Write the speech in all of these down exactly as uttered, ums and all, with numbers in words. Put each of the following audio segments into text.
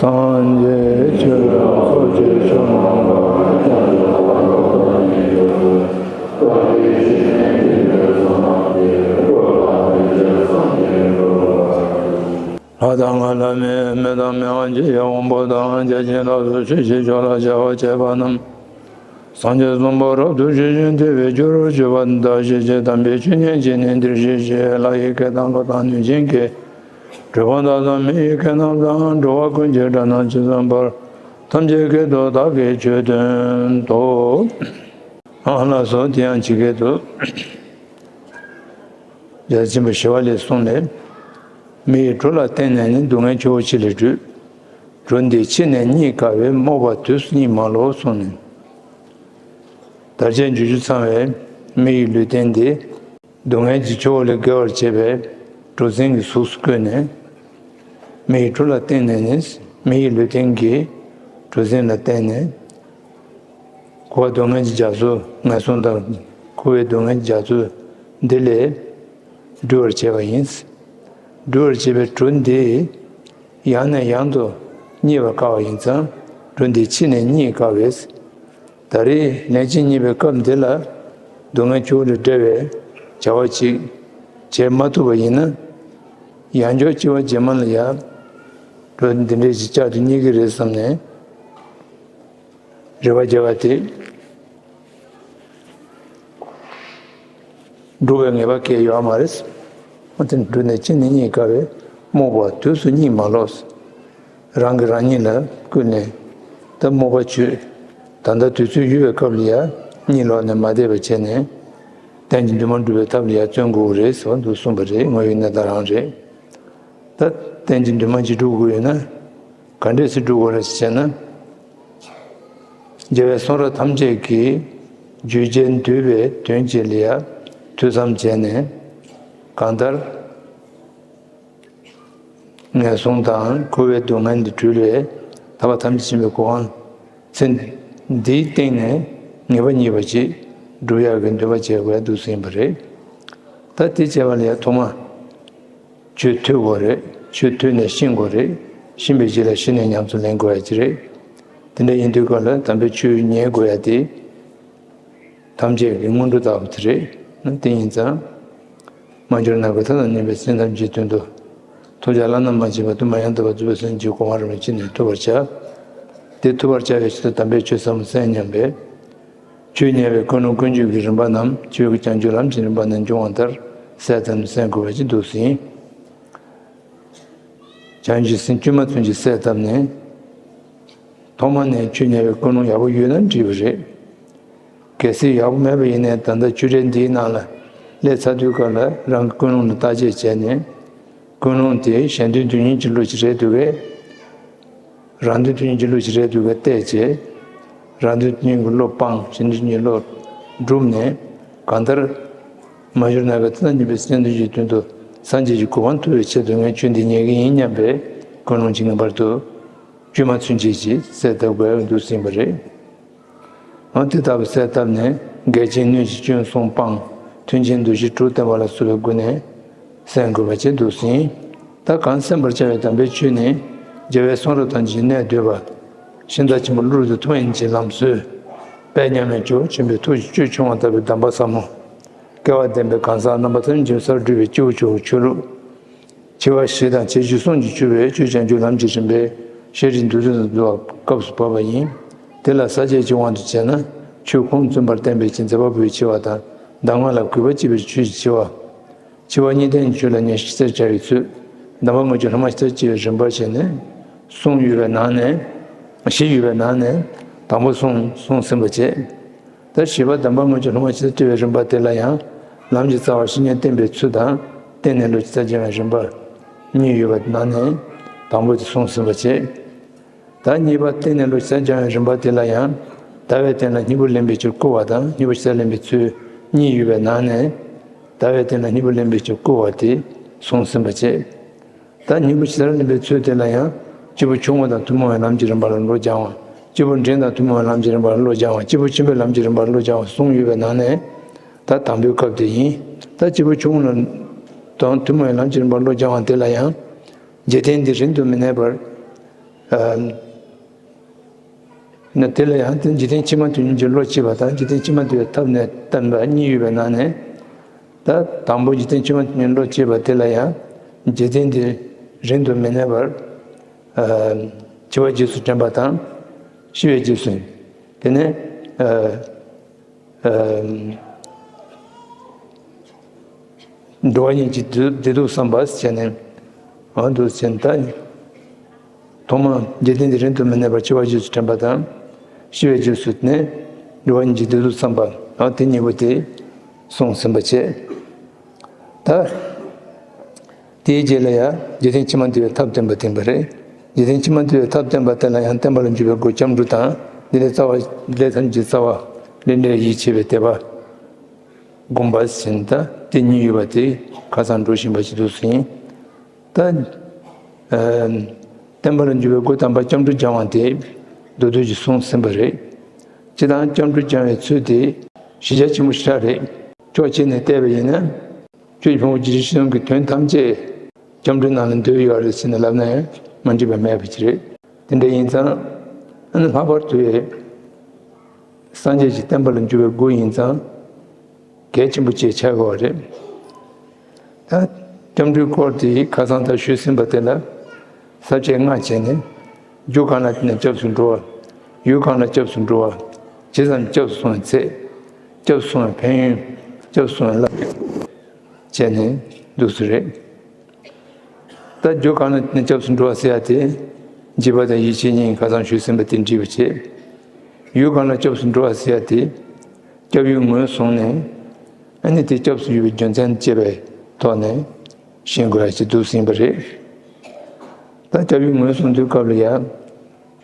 སངས་རྒྱས་ཆོས་དང་ཚོགས་ཀྱི་མཆོག་རྣམས་ལ། ལྷ་དང་ལྷ་མིན་མི་དང་མི་དབང་ཆོས་ཀྱི་དབང་པོ་དང་། བརྒྱ་བྱིན་ལ་སོགས་ཆོས་ཀྱི་མཆོག་ལ་ཕྱག་འཚལ་བ་བཅས་པ་རྣམས། སངས་རྒྱས་གསུམ་པོ་རབ་ཏུ་ཞི་ཞིང་དད་པའི་རྒྱུར་གྱུར་པ་དག་ཞིང་། དམ་པའི་ཆོས་ཉན་བྱས་ནས་འདིར་གཤེགས་ཤིག། ལྷ་ཡི་སྐད་དང་ཀླུ་དང་གནོད་སྦྱིན་སྐད། གྲུལ་བུམ་དག་དང་མི་ཡི་སྐད་རྣམས་དང་། འགྲོ་བ་ཀུན་གྱི་སྒྲ་རྣམས་ཇི་ཙམ་པར། ཐམས་ཅད་སྐད་དུ་བདག་གིས་ཆོས་བསྟན་ཏོ། ཨ་ལགས་སོ། དེ་ཡང་ཇི་སྐད་དུ། རྒྱལ་སྲས་ཆེན་པོ་ཞི་བ་ལྷས་གསུངས་ནས། མི་ཡི་གྲུ་ལ་བརྟེན་ནས་ནི། སྡུག་བསྔལ་ཆུ་བོ་ཆེ་ལས་སྒྲོལ། གྲུ་འདི་ཕྱི་ནས་རྙེད་དཀའ་བས། རྨོངས་པ་དུས་སུ་རྙེད་མ་ལོག་གསུངས་ནས། དར་ཆ་འཇུ་རྒྱུ་ཚང་བའི་མི་ཡི་ལུས་རྟེན་འདི། སྡུག་བསྔལ་གྱི་ཆུ་བོ་ལས་བརྒལ་བར་བྱེད་པའི་གྲུ་གཟིངས་ཀྱི་གཟུགས་སུ་བཀོད་ནས། མི་ཡི་གྲུ་ལ་བརྟེན་ནས་ནི། མི་ཡི་ལུས་རྟེན་གྱི་གྲུ་གཟིངས་ལ་བརྟེན་ནས། འཁོར་བ་སྡུག་བསྔལ་གྱི་རྒྱ་མཚོ་ངན་སོང་དང་འཁོར་བའི་སྡུག་བསྔལ་གྱི་རྒྱ་མཚོ་འདི་ལས་སྒྲོལ་བར་བྱེད་པ་ཡིན། སྒྲོལ་བར་བྱེད་པའི་གྲུ་འདི་ཡང་ནས་ཡང་དུ་རྙེད་པར་དཀའ་བ་ཡིན་ཙང་། གྲུ་འདི་ཕྱི་ནས་རྙེད་དཀའ་བས། ད་རེས་ལན་གཅིག་རྙེད་པའི་སྐབས་འདི་ལ་སྡུག་བསྔལ་ཆུ་བོ་ལས་བསྒྲལ་བའི་བྱ་བ་ཅིག་བྱེད་མ་ཐུབ་པ་ཡིན་ན། ཡང་བསྐྱར་སྐྱེ་བ་རྗེས་མ་ལ་ཡང་གྲུ་འདི་འདྲའི་ཅིག་བསྐྱར་དུ་རྙེད་ཀྱི་རེད་བསམ་ནས། རེ་བ་རྒྱག་པ་དེ་འགྲུབ་པའི་ངེས་པ་གང་ཡང་ཡོད་མ་རེད། འོ་དེ་འགྲུབ་ནས་ཕྱི་ནས་རྙེད་དཀའ་བས། རྨོངས་པ་དུས་སུ་རྙེད་མ་ལོག། རང་གིས་རང་ཉིད་ལ་བསྐུལ་ནས། ད་རྨོངས་པ་ཆོས་ད་ལྟ་དུས་ཚོད་ཡོལ་བའི་སྐབས་ལ་ཡང་གཉིད་ལོག་ནས་མ་བསྡད་པ་བྱས་ནས། གཏན་གྱི་འདུན་མ་འགྲུབ་པའི་ཐབས་ལ་ཡང་བརྩོན་དགོས་རེད་ཟེར་བ་འདུག་གསུངས་པ་རེད། དངོས་ཡོད་གནས་སྟངས་རང་རེད། ད་གཏན་གྱི་འདུན་མ་ཅིག་འགྲུབ་དགོས་ཡོད་ན། ག་འདྲས་སེ་འགྲུབ་དགོས་རེད་ཟེར་ན། རྒྱལ་བའི་གསུང་རབ་ཐམས་ཅད་ཀྱི་བརྗོད་བྱར་འདུས་པའི་དོན་གཅིག་ལ་ཡང་ཐོས་བསམ་བྱས་ནས། གང་ལྟར་ངན་སོང་དང་འཁོར་བའི་སྡུག་བསྔལ་འདི་སྒྲོལ་བའི་ཐར་པ་ཐམས་ཅད་མཁྱེན་པའི་གོ་འཕང་ཚེ་འདིའི་སྟེང་ནས་ངེས་པ་རྙེད་པ་ཅིག་སྒྲུབ་ཡག་གི་འདུན་པ་བྱེད་དགོས་ཡ་འདུག་ཟིན་པ་རེད། ད་དེ་བྱས་པ་ལ་ཡང་ཐོག་མ། ཆོས་ཐོས་དགོས་རེད། ཆོས་ཐོས་ནས་ཤེས་དགོས་རེད། ཤེས་པའི་རྗེས་ལ་ཤེས་ནས་ཉམས་སུ་ལེན་དགོས་ཡ་ཅིག་རེད། དེ་འདྲ་ཡིན་དུས་སྐབས་ལ་དམ་པའི་ཆོས་ཉན་དགོས་ཡ་དེ། ཐམས་ཅད་ཀྱི་སྔོན་འགྲོ་ལྟ་བུ་དེ་རེད། དེ་ཡིན་ཙང་། མ་གྱུར་ནམ་མཁའི་མཐའ་དང་མཉམ་པའི་སེམས་ཐམས་ཅད་དོན་དུ། ཐོབ་བྱ་བླ་ན་མ་མཆིས་པ་དུ་མ་ཡང་དག་པར་རྫོགས་པའི་སངས་རྒྱས་ཀྱི་གོ་འཕང་རིན་པོ་ཆེ་ནི་ཐོབ་པར་བྱ། དེ་ཐོབ་པར་བྱ་བའི་ཆེད་དུ་དམ་པའི་ཆོས་ཟབ་མོ་གསན་སྙམ་པས། ཆོས་ཉན་པའི་ཀུན་སློང་ཀུན་སྤྱོད་ཀྱི་རིམ་པ་རྣམས་ཆོས་ཀྱི་བྱང་ཆུབ་ལམ་གྱི་རིམ་པ་ནས་འབྱུང་བ་ལྟར་གསལ་ཐབས་ནི་གསན་དགོས་པ་ཅིག་འདུག་ཟིན། བྱང་ཆུབ་སེམས་བཅོས་མ་ཚུན་ཆད་གསལ་བཏབ་ནས། ཐོག་མ་ནས་ཆོས་ཉན་པའི་ཀུན་སློང་ཡག་པོ་ཡོད་ན་འགྲིག་པ་རེད། གལ་སྲིད་ཡག་པོ་མེད་པ་ཡིན་ནའི་ད་ལྟ་ཆོས་འབྲེལ་འདིའི་ནང་ལ་སླེབས་ཚར་དུས་སྐབས་ལ་རང་གི་ཀུན་སློང་ལ་བརྟག་དཔྱད་བྱས་ནས། ཀུན་སློང་དེ་གཞན་དོན་དོན་གཉེར་གྱི་བློ་ཞིག་རེད་འདུག་གས། རང་དོན་དོན་གཉེར་གྱི་བློ་ཞིག་རེད་འདུག་གས་བལྟས་རྗེས། རང་དོན་དོན་གཉེར་གྱི་བློ་སྤངས། གཞན་དོན་དོན་གཉེར་གྱི་བློ་བསྒྲུབས་ནས། གང་ལྟར། མ་གྱུར་ནམ་མཁའི་མཐའ་དང་མཉམ་པའི་སེམས་ཐམས་ཅད་ཀྱི་དོན་དུ་སངས་རྒྱས་ཀྱི་གོ་འཕང་ཐོབ་པའི་ཆེད་དུ་ངས་ཆོས་འདི་ཉན་གྱི་ཡིན་སྙམ་པའི་ཀུན་སློང་ཇི་སྙེད་བར་དུ་བཅོས་མ་ཚུན་ཆད་ཀྱིས་གསལ་བཏབ་དགོས་འདུག་ཟིན་པ་རེད། འོ་དེ་ལྟ་བུ་གསལ་བཏབ་ནས་འགལ་རྐྱེན་གནོད་བྱེད་སྐྱོན་གསུམ་སྤངས། མཐུན་རྐྱེན་འདུ་ཤེས་དྲུག་བསྟེན་པ་ལ་སོགས་པའི་སྒོ་ནས་གསན་དགོས་པ་བཅས་འདུག་ཟིན། ད་གང་གསན་པར་བྱ་བའི་དམ་པའི་ཆོས་ནི་རྒྱལ་བའི་གསུང་རབ་ཐམས་ཅད་ཀྱི་གནད་བསྡུས་པ། ཤིང་རྟ་ཆེན་པོ་ཀླུ་རིགས་དུ་ཐུབ་པ་ཡན་ཆད་ཀྱི་ལམ་སྲོལ། དཔལ་མཉམ་མེད་ཇོ་བོ་ཆེན་པོའི་ཐུགས་ཀྱི་བཅུད་ཕྱུང་བ་ལྟ་བུའི་གདམས་པ་ཟབ་མོ། སྐལ་བ་ལྡན་པའི་གང་ཟག་རྣམ་པ་ཐམས་ཅད་སར་བསྒྲུབས་པའི་སྐྱེས་བུ་ཆོས་ཀྱི་ཆོས་ལུགས། ཆེ་བ་བཞི་དང་ཁྱད་ཆོས་གསུམ་གྱིས་ཕྱུག་པའི་ཆོས་བྱང་ཆུབ་ལམ་གྱི་རིམ་པའི་ཤེས་རིག་འདུལ་ཚུལ་དུ་འདུལ་བ་སྐབས་སུ་བབ་པ་ཡིན། དེ་ལ་ས་བཅད་ཀྱི་དབང་དུ་བྱས་ན། ཆོས་ཁུངས་བཙུན་པར་བསྟན་པའི་ཆེད་མཛད་པ་པོའི་ཆེ་བ་དང་། གདམས་ངག་ལ་གུས་པ་བསྐྱེད་པའི་ཆོས་ཀྱི་ཆེ་བ། ཆེ་བ་གཉིས་ལྡན་གྱི་ཆོས་ལ་ཉན་ཤེས་ཤེས་བྱ་བའི་ཚུལ། གདམས་པ་དངོས་ཀྱི་སློབ་མ་ཤེས་བྱ་བྱེད་པའི་རིམ་པ་བྱས་ནས། གསུམ་ཡོད་པའི་ནང་ནས། བཞི་ཡོད་པའི་ནང་ནས། དང་པོ་གསུམ་གསུམ་ཟིན་པ་བྱས། ད་བཞི་པ་གདམས་པ་དངོས་ཀྱི་སློབ་མ་ཤེས་བྱ་བྱེད་པའི་རིམ་པ་དེ་ལ་ཡང་། ལམ་གྱི་རྩ་བར་བཤེས་གཉེན་བསྟེན་པའི་ཚུལ་དང་། བསྟེན་ནས་བློ་ཞིབ་ཚར་སྦྱང་བའི་རིམ་པ། གཉིས་ཡོད་པའི་ནང་ནས། དང་པོ་དེ་གསུམ་ཟིན་པ་བྱས། ད་གཉིས་པ་བསྟེན་ནས་བློ་ཞིབ་ཚར་སྦྱང་བའི་རིམ་པ་དེ་ལ་ཡང་། ཟླ་བའི་སྟེང་ལ་སྙིང་པོ་ལེན་པའི་ཕྱིར་བསྐུལ་བ་དང་། སྙིང་པོ་ཞིབ་ཚར་ལེན་པའི་ཚུལ་གཉིས་ཡོད་པའི་ནང་ནས། ཟླ་བའི་སྟེང་ལ་སྙིང་པོ་ལེན་པའི་ཕྱིར་བསྐུལ་བ་དེ་གསུམ་ཟིན་པ་བྱས། ད་སྙིང་པོ་ཞིབ་ཚར་ལེན་པའི་ཚུལ་དེ་ལ་ཡང་། སྐྱེས་བུ་ཆུང་ངུ་དང་ཐུན་མོང་བའི་ལམ་གྱི་རིམ་པ་ལ་བློ་སྦྱང་བ། སྐྱེས་བུ་འབྲིང་དང་ཐུན་མོང་བའི་ལམ་གྱི་རིམ་པ་ལ་བློ་སྦྱང་བ། སྐྱེས་བུ་ཆེན་པོའི་ལམ་གྱི་རིམ་པ་ལ་བློ་སྦྱང་བ་གསུམ་ཡོད་པའི་ནང་ནས། ད་དང་པོའི་སྐབས་དེ་ཡིན། ད་སྐྱེས་བུ་ཆུང་ངུ་དང་ཐུན་མོང་བའི་ལམ་གྱི་རིམ་པ་ལ་བློ་སྦྱང་བ་དེ་ལ་ཡང་། འཇིག་རྟེན་འདི་རིང་དུ་མི་གནས་པར། ཨ་ན་དེ་ལ་ཡང་དེ་འཇིག་རྟེན་ཕྱི་མ་དོན་གཉིས་ཀྱི་བློ་སྐྱེས་པ་དང་འཇིག་རྟེན་ཕྱི་མ་དོན་གཉིས་ཀྱི་ཐབས་ནས་བསྟན་པ་གཉིས་ཡོད་པའི་ནང་ནས། ད་དང་པོ་འཇིག་རྟེན་ཕྱི་མ་དོན་གཉིས་ཀྱི་བློ་སྐྱེས་པ་དེ་ལ་ཡང་འཇིག་རྟེན་འདི་རིང་དུ་མི་གནས་པར། ཨ་འཆི་བའི་རྗེས་སུ་དྲན་པ་དང་། ཤི་བའི་རྗེས་སུ། དེ་ནས་ཨ་ཨ་འགྲོ་བ་གཉིས་ཀྱི་བདེ་སྡུག་བསམ་པ་བྱས་ནས། འོ་འདུག་ཟེར་ད། ཐོག་མར་འཇིག་རྟེན་འདི་རིང་དུ་མི་གནས་པར་འཆི་བའི་རྗེས་སུ་དྲན་པ་དང་། ཤི་བའི་རྗེས་སུ་ནི་འགྲོ་བ་གཉིས་ཀྱི་བདེ་སྡུག་བསམ་པ། འོ་དེ་གཉིས་པོ་དེ་གསུངས་ཟིན་པ་བྱས། ད། དེའི་རྗེས་ལ་ཡང་འཇིག་རྟེན་ཕྱི་མ་འདུལ་བའི་ཐབས་བསྟན་པ་བསྟན་པ་རེད། འཇིག་རྟེན་ཕྱི་མ་འདུལ་བའི་ཐབས་བསྟན་པ་དེ་ལ་ཡང་བསྟན་པ་ལ་འཇུག་པའི་སྒོ་སྐྱབས་འགྲོ་དང་། འདི་ལས་རྩ་བ། འདི་ལས་ཐམས་ཅད་རྩ་བ། འདི་ལས་ཡིད་ཆེས་པའི་དད་པ། སྒོམ་པ་ཟེར་ད་དེ་གཉིས་ཡོད་པ་དེ་ཁ་སང་འགྲོ་བཞིན་པ་ཞིག་འདུག་ཟིན། ད། ཨ་བསྟན་པ་ལ་འཇུག་པའི་སྒོ་དམ་པ་སྐྱབས་འགྲོ་སྦྱང་བ་དེ་མདོར་བསྡུས་ཀྱིས་གསུངས་ཟིན་པ་རེད། སྤྱིར་བཏང་སྐྱབས་འགྲོ་སྦྱང་བའི་ཚུལ་དེ་གཞི་རྒྱ་ཆེན་པོ་ཞེ་དྲག་རེད། ཕྱོགས་གཅིག་ནས་བལྟས་པ་ཡིན་ན། ཆོས་ཀྱི་ཕུང་པོ་ཇི་བཞིན་གྱི་དོན་ཐམས་ཅད་སྐྱབས་འགྲོའི་ནང་ལ་འདུས་ཡོད་རེད་ཟེར་ནས་ལབ་ན་ཡང་མ་འགྲིག་པ་མེད་པ་ཅིག་རེད། དེ་འདྲ་ཡིན་ཙང་། ཨ་ནི་ལྷག་པར་དུ་སངས་རྒྱས་ཀྱི་བསྟན་པ་ལ་འཇུག་པའི་སྒོ་ཡིན་ཙང་། གལ་ཆེན་པོ་ཅིག་ཆགས་དགོས་པ་རེད། ད་སྐྱབས་འགྲོའི་སྐོར་དེ་ཁ་སང་ད་ཞུས་ཟིན་པ་དེ་ལ་ས་བཅད་ལྔ་བྱས་ནས། རྒྱུ་གང་ལ་བརྟེན་ནས་སྐྱབས་སུ་འགྲོ་བ། ཡུལ་གང་ལ་སྐྱབས་སུ་འགྲོ་བ། ཇི་ཙམ་སྐྱབས་སུ་སོང་བའི་ཚད། སྐྱབས་སུ་སོང་བའི་ཕན་ཡོན། སྐྱབས་སུ་སོང་བའི་བསླབ་བྱ། བྱས་ནས་འདུག་སེ་རེད། ད་རྒྱུ་གང་ལ་བརྟེན་ནས་སྐྱབས་སུ་འགྲོ་བ་ཟེར་ཡ་དེ། འཇིགས་པ་དང་ཡིད་ཆེས་གཉིས་ཁ་སང་ཞུས་ཟིན་པ་དེ་འགྲིག་པ་བྱས། ཡུལ་གང་ལ་སྐྱབས་སུ་འགྲོ་བ་ཟེར་ཡ་དེ། སྐྱབས་ཡུལ་ངོས་བཟུང་ནས། ཨ་ནི་དེ་སྐྱབས་སུ་ཡོད་པའི་རྒྱུ་མཚན་བཅས་པའི་ཐོག་ནས་ཤེས་དགོས་ཡ་ཞིག་འདུག་ཟིན་པ་རེད། ད་སྐྱབས་ཡུལ་ངོས་བཟུང་དུས་སྐབས་ལ་ཡ།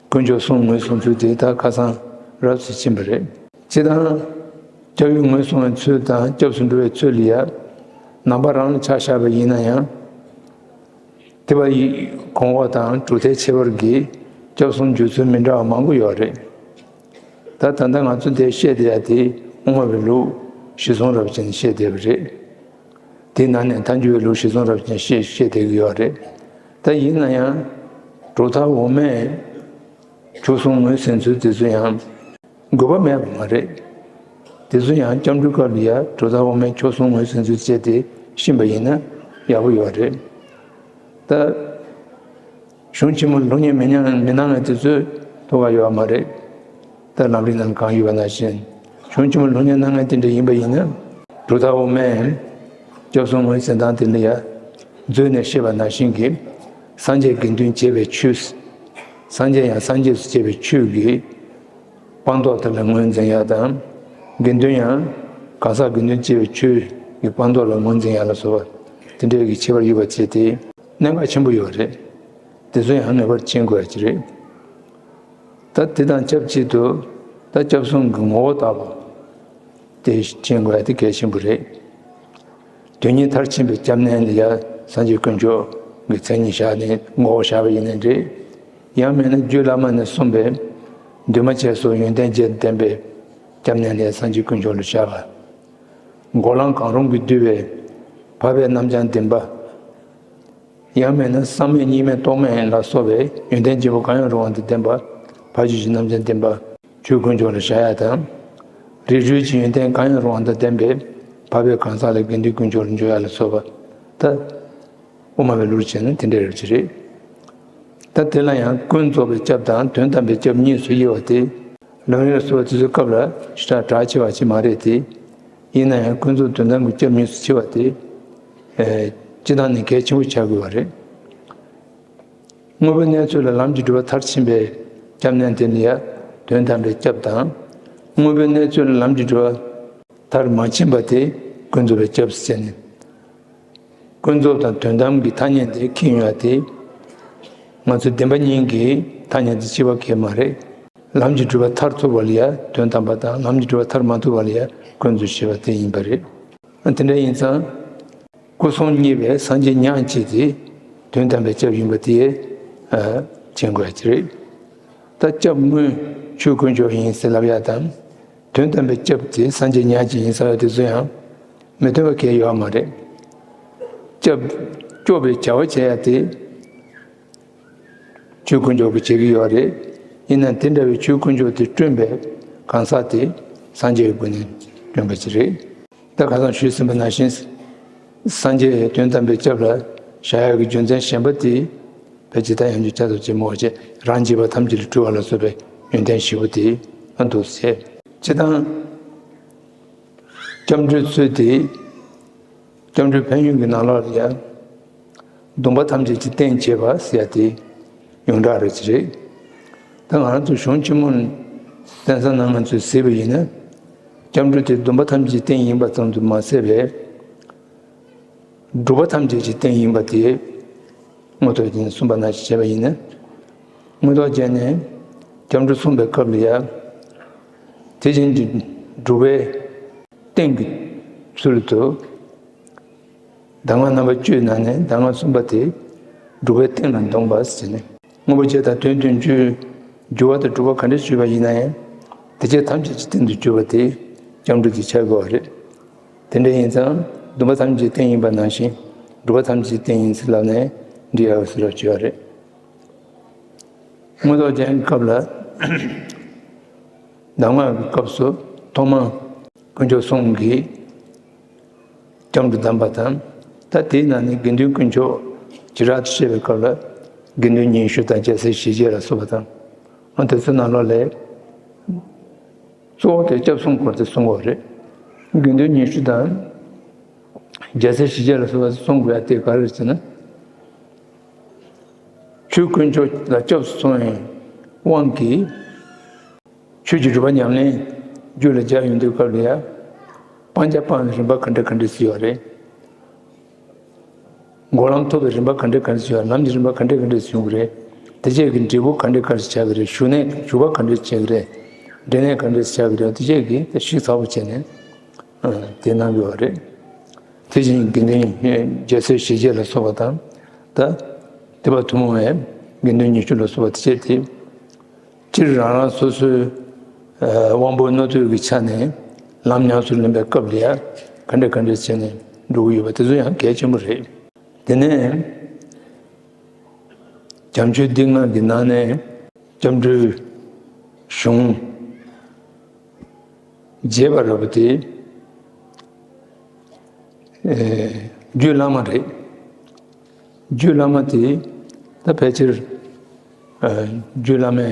དཀོན་མཆོག་གསུམ་ངོས་བཟུང་ཚུལ་དེ་ད་ཁ་སང་རབ་ཏུ་ཕྱིན་པ་རེད། སྤྱིར་བཏང་། སྐྱབས་ཡུལ་ངོས་བཟུང་བའི་ཚུལ་དང་སྐྱབས་སུ་འགྲོ་བའི་ཚུལ་ལ་ཡ། ནང་པ་རང་ལ་ཆ་བཞག་པ་ཡིན་ན་ཡང་། ཐེག་པ་ཡི་གོང་འོག་དང་གྲུབ་མཐའི་ཁྱད་པར་གྱིས་སྐྱབས་གསུམ་འཇུག་ཚུལ་མི་འདྲ་བ་མང་པོ་ཡོད་རེད། ད་ད་ལྟ་ང་ཚོ་འདིར་བཤད་བསྡད་ཡ་དེ་དབུ་མ་པའི་ལུགས་གཞི་བཟུང་རབ་ཅན་བཤད་བསྡད་པ་རེད། དེའི་ནང་ནས་མཐའ་འཁྱོལ་བའི་ལུགས་གཞི་བཟུང་རབ་ཅན་བཤད་བཤད་བསྡད་ཀྱི་ཡོད་རེད། ད་ཡིན་ན་ཡང་། གྲུབ་མཐའ་དབུ་མའི་ཕྱོགས་གསུམ་ངོས་ཟིན་ཚུལ་དེ་ཚོ་ཡང་དགོས་པ་མེད་པ་མ་རེད། དེ་ཚོ་ཡང་སྐྱབས་འགྲོའི་སྐབས་ལ་ཡ་གྲུབ་མཐའ་དབུ་མའི་ཕྱོགས་གསུམ་ངོས་ཟིན་ཚུལ་བྱས་ཏེ་ཤེས་པ་ཡིན་ན་ཡག་པོ་ཡོད་རེད། ད། གཞུང་ཆེན་མོ་ལ་སློབ་གཉེར་མི་གནང་མི་གནང་བའི་དེ་ཚོའི་ཐོག་ཁ་ཡོད་པ་མ་རེད། ད་ལམ་རིམ་ནང་གང་ཡོད་པ་ནང་བཞིན། གཞུང་ཆེན་མོ་ལ་སློབ་གཉེར་གནང་མཁན་དེ་འདྲ་ཡིན་པ་ཡིན་ན། གྲུབ་མཐའ་དབུ་མའི་སྐྱབས་གསུམ་ངོས་ཟིན་སྟངས་དེ་འདྲ་ཡ། མཛོད་ནས་བཤད་པ་ནང་བཞིན་གྱི། སངས་རྒྱས་དགེ་འདུན་བཅས་པའི་ཆོས། སངས་རྒྱས་ཡང་སངས་རྒྱས་སུ་བྱས་པའི་ཆོས་ཀྱི་སྤངས་རྟོགས་དེ་ལ་ངོས་འཛིན་ཡ་དང་། དགེ་འདུན་ཡང་གང་ཟག་དགེ་འདུན་བཅས་པའི་ཆོས་ཀྱི་སྤངས་རྟོགས་ལ་ངོས་འཛིན་ཡ་ལ་སོགས་པ་དེ་འདྲའི་གི་ཁྱད་པར་ཡོད་པ་བྱས་ཏེ་གནད་འགག་ཆེན་པོ་ཡོད་རེད། དེ་ཚོ་ཡང་ངེས་པར་མཁྱེན་དགོས་ཡ་ཅིག་རེད། ད་དེ་དང་ཆབས་ཅིག་ཏུ་ད་སྐྱབས་གསུམ་གྱི་ངོ་བོ་ལྟ་བུ་དེ་མཁྱེན་དགོས་ཡ་དེ་གལ་ཆེན་པོ་རེད། དོན་གཉིས་མཐར་ཕྱིན་པའི་སྐྱབས་གནས་ལ་ཡ་སངས་རྒྱས་དཀོན་མཆོག་གི་མཚན་ཉིད་བཞག་ནས་ངོ་བོ་བཞག་པ་ཡིན་ནའི་འདྲ། ཡང་མིན་ན་རྒྱུད་བླ་མ་ནས་གསུངས་པའི་འདུས་མ་བྱས་སོགས་ཡོན་ཏན་བརྒྱད་ལྡན་པའི་སྐྱབས་གནས་ལ་ཡ་སངས་རྒྱས་དཀོན་མཆོག་ལ་བཞག་པ། འགོག་ལམ་གང་རུང་གིས་བསྡུས་པའི་འཕགས་པའི་རྣམ་བྱང་ལྡན་པ། ཡང་མིན་ན་བསམ་མེད་གཉིས་མེད་རྟོག་མེད་ལ་སོགས་པའི་ཡོན་ཏན་བརྒྱད་པོ་གང་ཡང་རུང་བ་དང་ལྡན་པ། འཕགས་ཆོས་ཀྱི་རྣམ་བྱང་ལྡན་པ། ཆོས་དཀོན་མཆོག་ལ་བཞག་ཡ་དང་། རིགས་རུས་ཀྱི་ཡོན་ཏན་གང་ཡང་རུང་བ་དང་ལྡན་པའི་འཕགས་པའི་གང་ཟག་ལ་དགེ་འདུན་དཀོན་མཆོག་ལ་འཇུག་ཡ་ལ་སོགས་པ། ད་དབུ་མ་པའི་ལུགས་བྱས་ན་དེ་འདྲའི་རབ་ཅིག་རེད། ད་དེ་ལ་ཡང་ཀུན་རྫོབ་པའི་སྐྱབས་དང་དོན་དམ་པའི་སྐྱབས་གཉིས་སུ་དབྱེ་བ་སྟེ། ལམ་རིམ་ལ་སོགས་པ་དེ་ཚོའི་སྐབས་ལ་ཞེ་དྲག་གྲགས་ཆེ་བ་ཅིག་མ་རེད་དེ། ཡིན་ན་ཡང་ཀུན་རྫོབ་དོན་དམ་གྱི་སྐྱབས་གཉིས་སུ་ཕྱེ་བ་དེ། ཨེ། སྤྱིར་བཏང་ནས་གལ་ཆེན་པོ་ཆགས་དགོས་པ་རེད། དངོས་པོའི་གནས་ཚུལ་ལ་ལམ་གྱིས་སྒྲུབ་པ་མཐར་ཕྱིན་པའི་སྐྱབས་གནས་དེ་ནི་ཡང་དོན་དམ་པའི་སྐྱབས་དང་། དངོས་པོའི་གནས་ཚུལ་ལ་ལམ་གྱིས་སྒྲུབ་པ་མཐར་མ་ཕྱིན་པ་དེ་ཀུན་རྫོབ་པའི་སྐྱབས་སུ་བྱས་ནས། ཀུན་རྫོབ་དང་དོན་དམ་གྱི་ཐ་སྙད་དེ་ཁྱེར་ཡོང་ཡ་དེ། ང་ཚོ་བདེན་པ་གཉིས་ཀྱི་ཐ་སྙད་དེ་ཕྱེ་བ་གལ་མ་རེད། ལམ་གྱིས་སྒྲུབ་པ་མཐར་ཐུག་པ་ལ་ཡ་དོན་དམ་པ་དང་ལམ་གྱིས་སྒྲུབ་པ་མཐར་མ་ཐུག་པ་ལ་ཡ་ཀུན་རྫོབ་ཞེས་པ་དེ་ཡིན་པ་རེད། དེ་འདྲ་ཡིན་ཙང་། སྐུ་གསུམ་བརྙེས་པའི་སངས་རྒྱས་མྱང་བྱེད་དེ་དོན་དམ་པའི་སྐྱབས་ཡིན་པ་དེ་མཁྱེན་དགོས་ཀྱི་རེད། ད་སྐྱབས་དངོས་ཆོས་དཀོན་མཆོག་ཡིན་ཟེར་ལབ་ཡ་དང་། དོན་དམ་པའི་སྐྱབས་དེ་སངས་རྒྱས་མྱང་བྱེད་ཡིན་ཟེར་བ་དེ་ཚོ་ཡང་མི་མཐུན་པ་གང་ཡང་ཡོད་མ་རེད། སྐྱབས་སྐྱོབ་པའི་བྱ་བ་བྱེད་ཡ་དེ། ཆོས་དཀོན་མཆོག་གིས་བྱེད་ཀྱི་ཡོད་རེད། ཡིན་ནའང་དེ་འདྲ་བའི་ཆོས་དཀོན་མཆོག་དེ་བསྐྲུན་པའི་གང་ཟག་དེ་སངས་རྒྱས་ཀྱི་སྒོ་ནས་བསྐྲུན་པ་ཅིག་རེད། ད་ཁ་སང་ཞུས་ཟིན་པ་ནང་བཞིན། སངས་རྒྱས་དོན་དམ་པའི་སྐྱབས་ལ་བཞག་ཡག་གི་རྒྱུ་མཚན་གཞན་པ་དེ། ཕལ་ཆེར་ད་ཡང་རྒྱུ་ཆ་དང་ཅི་མོ་བ་ཅེ་རང་བྱིས་པ་ཐམས་ཅད་ལས་གྲོལ་བ་ལ་སོགས་པའི་ཡོན་ཏན་བཞི་པོ་དེ་ཨ་འདུག་ཟེར། སྤྱིར་བཏང་། སྐྱབས་འགྲོའི་ཚུལ་དེ། སྐྱབས་འགྲོའི་ཕན་ཡོན་གྱི་ནང་ལོགས་ལ་ཡང་། སྡོམ་པ་ཐམས་ཅད་ཀྱི་རྟེན་བྱེད་པ་ཟེར་ཡ་དེ་ཡོངས་གྲགས་རེད་ཅི་རེད། ད་ང་རང་ཚོ་གཞུང་ཆེན་མོ་གསན་ས་ནང་ང་ཚོས་གཟིགས་པ་ཡིན་ན། སྐྱབས་འགྲོ་དེ་སྡོམ་པ་ཐམས་ཅད་ཀྱི་རྟེན་ཡིན་པ་ཙམ་དུ་མ་ཟད་པས། སྒྲུབ་པ་ཐམས་ཅད་ཀྱི་རྟེན་ཡིན་པ་དེ། མངོན་རྟོགས་རྒྱན་གསུངས་པ་ནང་བཞིན་བྱས་པ་ཡིན་ན། མངོན་རྟོགས་རྒྱན་ནས་སྐྱབས་འགྲོ་གསུངས་པའི་སྐབས་ལ་ཡང་། དེ་བཞིན་གྱི་སྒྲུབ་པའི་རྟེན་གྱི་ཚུལ་དུ། གདམས་ངག་རྣམ་པ་བཅུའི་ནང་ནས་གདམས་ངག་གསུམ་པ་དེ་སྒྲུབ་པའི་རྟེན་ལ་འདོམས་པ་ཟེར་ནས། དངོས་པོ་བརྒྱད་དང་དོན་བདུན་ཅུའི་སྦྱོར་བ་དང་སྒྲུབ་པ་ག་འདྲ་ཞུས་པ་ཡིན་ན་ཡང་། དེ་བྱས་ཐམས་ཅད་ཀྱི་རྟེན་དུ་གྱུར་པ་དེ་སྐྱབས་འགྲོ་དེ་ཆགས་དགོས་པ་རེད། དེ་འདྲ་ཡིན་ཙང་སྡོམ་པ་ཐམས་ཅད་རྟེན་ཡིན་པ་ནང་བཞིན་སྒྲུབ་པ་ཐམས་ཅད་རྟེན་ཡིན་ཟེར་ལབ་ནས་འགྲིག་ཡག་ཟེར་ལབ་བྱས་པ་རེད། མངོན་རྟོགས་རྒྱན་གྱི་སྐབས་ལ། གདམས་ངག་གི་སྐབས་སུ་ཐོག་མར་དཀོན་མཆོག་གསུམ་གྱི་སྐྱབས་འགྲོ་གདམས་པ་དང་། ད་དེའི་ནང་ནས་དགེ་འདུན་དཀོན་མཆོག་བྱེ་བྲག་ཏུ་བཤད་པའི་སྐབས་ལ། དགེ་འདུན་ཉི་ཤུ་དང་རྒྱལ་སྲས་ཞི་བྱེད་ལ་སོགས་པ་དང་། ཨ་དེ་ཚོའི་ནང་ལོགས་ལས། གཙོ་བོ་དེ་སྐྱབས་གསུམ་སྐོར་དེ་གསུང་དགོས་རེད། དགེ་འདུན་ཉི་ཤུ་དང་། རྒྱལ་སྲས་ཞི་བྱེད་ལ་སོགས་པ་གསུང་དགོས་ཡ་དེ་ག་རེ་རེད་ཟེར་ན། ཆོས་དཀོན་མཆོག་ལ་སྐྱབས་སུ་སོང་བའི་དབང་གིས། ཆོས་ཀྱི་སྒྲུབ་པ་ཉམས་ལེན་རྒྱུད་ལ་སྦྱར་ཡོང་དུས་སྐབས་ལ་ཡ། སྤང་བྱ་སྤང་བའི་རིམ་པ་ག་འདྲ་ག་འདྲ་ཞིག་ཡོད་རེད། སྒོམ་ལམ་ཐོབ་པའི་རིམ་པ་ག་འདྲ་ག་འདྲ་ཞིག་ཡོད་རེད། ལམ་གྱི་རིམ་པ་ག་འདྲ་ག་འདྲ་ཞིག་ཡོང་གི་རེད། དེ་བཅས་ཀྱི་འབྲས་བུ་ག་འདྲ་ག་འདྲ་ཞིག་ཆགས་ཀྱི་རེད། ཞུགས་གནས་ཞུགས་པ་ག་འདྲ་ཞིག་ཆགས་ཀྱི་རེད། འབྲས་གནས་ག་འདྲ་ཞིག་ཆགས་ཀྱི་རེད། དེ་བཅས་ཀྱི་དེ་ཞིབ་ཚགས་པོ་བྱས་ནས་དེ་གནང་དགོས་པ་རེད། དེ་བཞིན་དགེ་འདུན་རྒྱལ་སྲས་ཞི་བྱེད་ལ་སོགས་པ་དང་། ད་ཐེག་པ་ཐུན་མོང་བའི་དགེ་འདུན་ཉི་ཤུ་ལ་སོགས་པ་དེ་བཅས་དེ། སྤྱིར་རང་རང་སོ་སོའི་དབང་པོ་རྣོ་རྟུལ་གྱི་ཆ་ནས་ལམ་ཉམས་སུ་ལེན་པའི་སྐབས་ལ་ཡང་ག་འདྲ་ག་འདྲ་བྱས་ནས་འགྲོ་གི་ཡོད་པ་དེ་ཚོ་ཡང་གལ་ཆེན་པོ་རེད། དེ་ནས་བྱམས་ཆོས་སྡེ་ལྔ་གི་ནང་ནས་སྐྱབས་འགྲོའི་གཞུང་རྒྱས་པ་ར་བ་དེ། རྒྱུད་བླ་མ་རེད། རྒྱུད་བླ་མ་དེ་ད་ཕལ་ཆེར་རྒྱུད་བླ་མའི་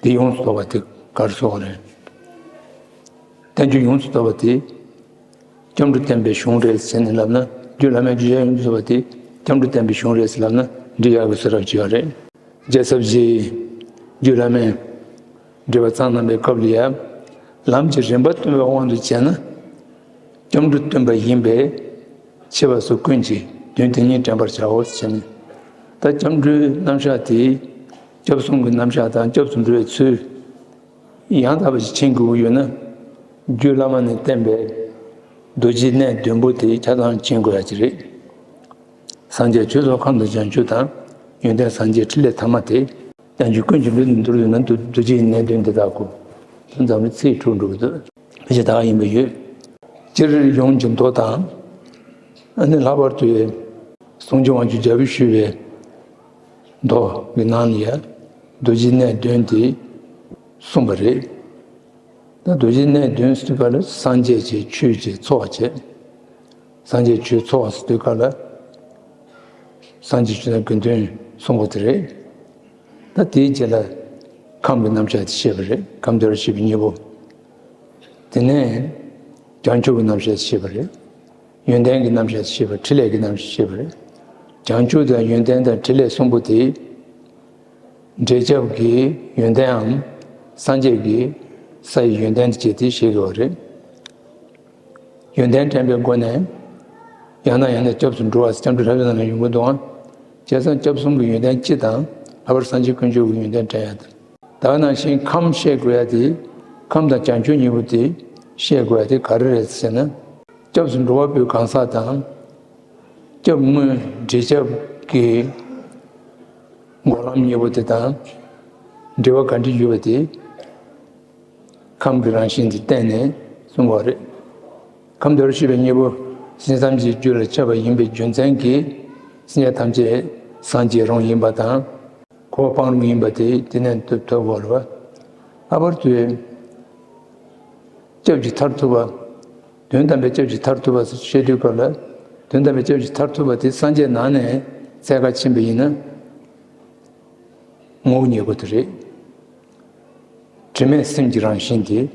དེ་ཡོངས་སུ་རྫོགས་པ་དེ་གར་སོགས་རེད། བསྟན་བཅོས་ཡོངས་སུ་རྫོགས་པ་དེ་སྐྱབས་འགྲོ་བསྟན་པའི་གཞུང་རེད་ཟེར་ནས་ལབ་ན། རྒྱུད་བླ་མའི་རྒྱུད་ཆ་ཡོངས་སུ་རྫོགས་པ་དེ་སྐྱབས་འགྲོ་བསྟན་པའི་གཞུང་རེད་ཟེར་ལབ་ན་འགྲིག་ཡག་གི་ཟེར་རབས་ཅིག་ཡོད་རེད། རྒྱལ་ཚབ་རྗེ་རྒྱུད་བླ་མའི་འགྲེལ་པ་ཚང་གནང་པའི་སྐབས་ལ་ཡང་། ལམ་གྱི་རིམ་པ་སྟོན་པའི་དབང་དུ་བྱས་ན། སྐྱབས་འགྲོ་སྟོན་པ་ཡིན་པས། ཆེ་བ་སོགས་ཀུན་གྱིས་དོན་དེ་ཉིད་དྲན་པར་བྱའོ་ཞེས་ནས། ད་སྐྱབས་འགྲོའི་རྣམ་གཞག་དེ། སྐྱབས་གསུམ་གྱི་རྣམ་གཞག་དང་སྐྱབས་སུ་འགྲོ་བའི་ཚུལ། ཡང་དག་པ་ཞིག་མཁྱེན་དགོས་ཀྱི་ཡོད་ན། རྒྱུད་བླ་མ་ནས་བསྟན་པའི་རྡོ་རྗེའི་གནས་བདུན་པོ་དེ་ཆ་ཚང་མཁྱེན་དགོས་ཡ་ཅིག་རེད། སངས་རྒྱས་ཆོས་ཚོགས་ཁམས་དང་བྱང་ཆུབ་དང་། ཡོན་ཏན་སངས་རྒྱས་ཕྲིན་ལས་ཐ་མ་དེ། བྱང་ཆུབ་ཀུན་གྱི་འགྲོ་དོན་མདོར་བསྡུས་ན་རྡོ་རྗེའི་གནས་བདུན་དེ་དག་གོ། འཛམ་གླིང་ཚེ་འཕྲོ་འགྲོ་གི་འདུག་ཕལ་ཆེར་ད་ག་ཡིན་པ་ཡོད། སྤྱིར་ཡོངས་ཀྱི་མདོ་དང་། ཨ་ནི་ལྷག་པར་དུ་གསུང་རབ་དབང་ཕྱུག་རྒྱལ་པོས་ཞུས་པའི་མདོ་གི་ནང་ལ་ཡ། རྡོ་རྗེའི་གནས་བདུན་དེ་གསུངས་པ་རེད། ད་རྡོ་རྗེ་གནས་བདུན་ཟེར་དུས་སྐབས་ལ་སངས་རྒྱས་བྱས། ཆོས་བྱས། ཚོགས་བྱས། སངས་རྒྱས་ཆོས་ཚོགས་ཟེར་དུས་སྐབས་ལ། སངས་རྒྱས་ཆོས་དང་དགེ་འདུན་གསུམ་པོ་དེ་རེད། ད་དེའི་རྗེས་ལ་ཁམས་ཀྱི་རྣམ་གཞག་དེ་བཤད་པ་རེད། ཁམས་བདེ་བར་གཤེགས་པའི་གཉེན་པོ། དེ་ནས་བྱང་ཆུབ་ཀྱི་རྣམ་གཞག་དེ་བཤད་པ་རེད། ཡོན་ཏན་གྱི་རྣམ་གཞག་དེ་བཤད་པ། ཕྲིན་ལས་ཀྱི་རྣམ་གཞག་བཤད་པ་རེད། བྱང་ཆུབ་དང་ཡོན་ཏན་དང་ཕྲིན་ལས་གསུམ་པོ་དེ། འབྲས་སྐྱབས་ཀྱི་ཡོན་ཏན་འམ། སངས་རྒྱས་ཀྱི་ས་ཡི་ཡོན་ཏན་དེ་བྱས་ཏེ་བཤད་དགོས་པ་རེད། ཡོན་ཏན་དྲན་པའི་སྒོ་ནས། ཡང་དང་ཡང་དུ་སྐྱབས་སུ་འགྲོ་བ་སྐྱབས་འགྲོ་ལྷ་བཞི་ནང་ལ་ཡོང་གི་འདུག་ཨང་། བྱས་ཙང་སྐྱབས་གསུམ་གྱི་ཡོན་ཏན་སྤྱི་དང་། ལྷག་པར་སངས་རྒྱས་དཀོན་མཆོག་གི་ཡོན་ཏན་དྲན་ཡ་དང་། ད་ག་ནང་བཞིན་ཁམས་བཤད་དགོས་ཡ་དེ། ཁམས་དང་བྱང་ཆུབ་གཉིས་པོ་དེ་བཤད་དགོས་ཡ་དེ་ག་རེ་རེད་ཟེར་ན། སྐྱབས་སུ་འགྲོ་བ་པོའི་གང་ཟག་དང་། སྐྱབས་དངོས་འབྲས་སྐྱབས་ཀྱི་སྒོམ་ལམ་གཉིས་པོ་དེ་དང་འབྲེལ་བ་ག་འདྲ་ཡོད་པ་དེ། ཁམས་ཀྱི་རང་བཞིན་དེ་བསྟན་ནས་གསུངས་པ་རེད། ཁམས་བདེ་བར་གཤེགས་པའི་གཉེན་པོ་སེམས་ཅན་ཐམས་ཅད་ཀྱི་རྒྱུ་ལ་ཁྱབ་པ་ཡིན་པའི་རྒྱུ་མཚན་གྱིས། སེམས་ཅན་ཐམས་ཅད་ སངས་རྒྱས་རང་ཡིན་པ་དང་། འཁོར་བ་སྤངས་རང་ཡིན་པ་དེ་དེ་ནས་ཐོབ་ཐོབ་པ་རེད་བ། ལྷག་པར་དུ་སྐྱབས་ཀྱི་མཐར་ཐུག་པ། དོན་དམ་པའི་སྐྱབས་ཀྱི་མཐར་ཐུག་པ་ཟེར་བཤད་དུས་སྐབས་ལ། དོན་དམ་པའི་སྐྱབས་ཀྱི་མཐར་ཐུག་པ་དེ་སངས་རྒྱས་ནང་ནས་ཚད་ཁ་ཕྱིན་པ་ཡིན་ན། ངོ་བོ་ཉིད་སྐུ་དེ་རེད། དྲི་མེད་སེམས་ཀྱི་རང་བཞིན་དེ།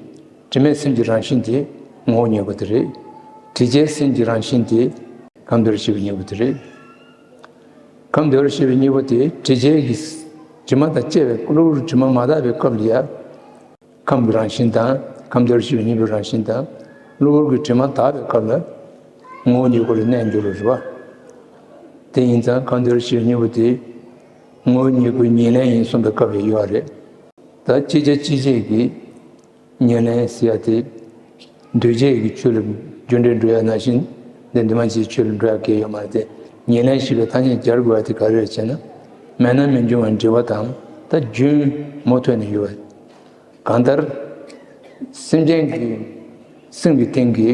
དྲི་མེད་སེམས་ཀྱི་རང་བཞིན་དེ་ངོ་བོ་ཉིད་སྐུ་དེ་རེད། དྲི་བྲལ་སེམས་ཀྱི་རང་བཞིན་དེ་ཁམས་བདེ་བར་གཤེགས་པའི་སྙིང་པོ་དེ་རེད། ཁམས་བདེ་བར་གཤེགས་པའི་སྙིང་པོ་དེ་དྲི་བྲལ་གྱི་དྲི་མ་དང་བཅས་པའི་གློ་བུར་དྲི་མ་མ་དག་པའི་སྐབས་ལ་ཡ། ཁམས་ཀྱི་རང་བཞིན་དང་ཁམས་བདེ་བར་གཤེགས་པའི་སྙིང་པོའི་རང་བཞིན་དང་། གློ་བུར་གྱི་དྲི་མ་དག་པའི་སྐབས་ལ་ངོ་བོ་ཉིད་སྐུ་ལ་གནས་འགྱུར་བ་རེད་བ། དེ་ཡིན་ཙང་ཁམས་བདེ་བར་གཤེགས་པའི་སྙིང་པོ་དེ་ངོ་བོ་ཉིད་སྐུའི་ཉེར་ལེན་ཡིན་གསུངས་པའི་སྐབས་ཡོད་རེད། ད་ཅི་བྱ་ཅི་བྱེད་ཀྱི་ཉེར་ལེན་ཟེར་ཡ་དེ། འདུས་བྱས་ཀྱི་ཆོས་ལ་རྒྱུ་འབྲས་འགྲོ་ཡ་ནང་བཞིན་འདི་འདུས་མ་བྱས་ཆོས་ལ་འགྲོ་ཡ་གང་ཡང་ཡོད་མ་རེད་དེ། ཉེར་ལེན་ཞེས་པའི་ཐ་སྙད་སྦྱར་དགོས་ཡ་དེ་ག་རེ་རེད་ཅེ་ན། མེད་ན་མི་འབྱུང་བའི་འབྲེལ་བ་དང་ད་རྒྱུན་མུ་མཐུད་ནས་ཡོད་པ། གང་ལྟར། སེམས་ཅན་གྱི་སེམས་ཀྱི་སྟེང་གི་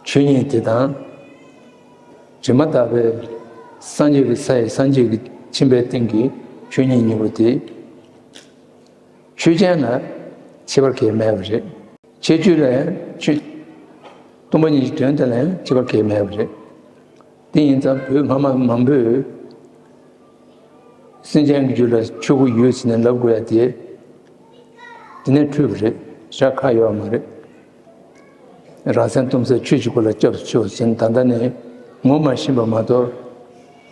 ཆོས་ཉིད་དེ་དང་། དྲི་མ་དག་པའི་སངས་རྒྱས་ཀྱི་ས་ཡི་སངས་རྒྱས་ཀྱི་ཁྱིམ་པའི་སྟེང་གི་ཆོས་ཉིད་གཉིས་པོ་དེ། ཆོས་ཅན་ལ་ཁྱད་པར་གང་ཡང་མེད་པ་རེད། ཁྱད་ཆོས་ལ་ཡང་ཆོས། སྟོང་པ་ཉིད་ཀྱི་དོན་དེ་ལ་ཡང་ཁྱད་པར་གང་ཡང་མེད་པ་རེད། དེ་ཡིན་ཙང་བོད་སྔ་མ་མང་པོས་སེམས་ཅན་གྱི་རྒྱུད་ལ་ཆོས་སྐུ་ཡོད་ཟེར་ནས་ལབ་དགོས་ཡ་དེ། དེ་ནས་འཁྲུལ་པ་རེད། ཞེ་དྲག་ཁག་ཡོད་པ་མ་རེད། རང་སེམས་སྟོང་གསལ་ཆོས་ཀྱི་སྐུ་ལ་སྐྱབས་སུ་མཆིའོ་ཟེར་ནས་ད་ལྟ་ནས་ངོ་མ་ཤེས་པ་མ་གཏོགས།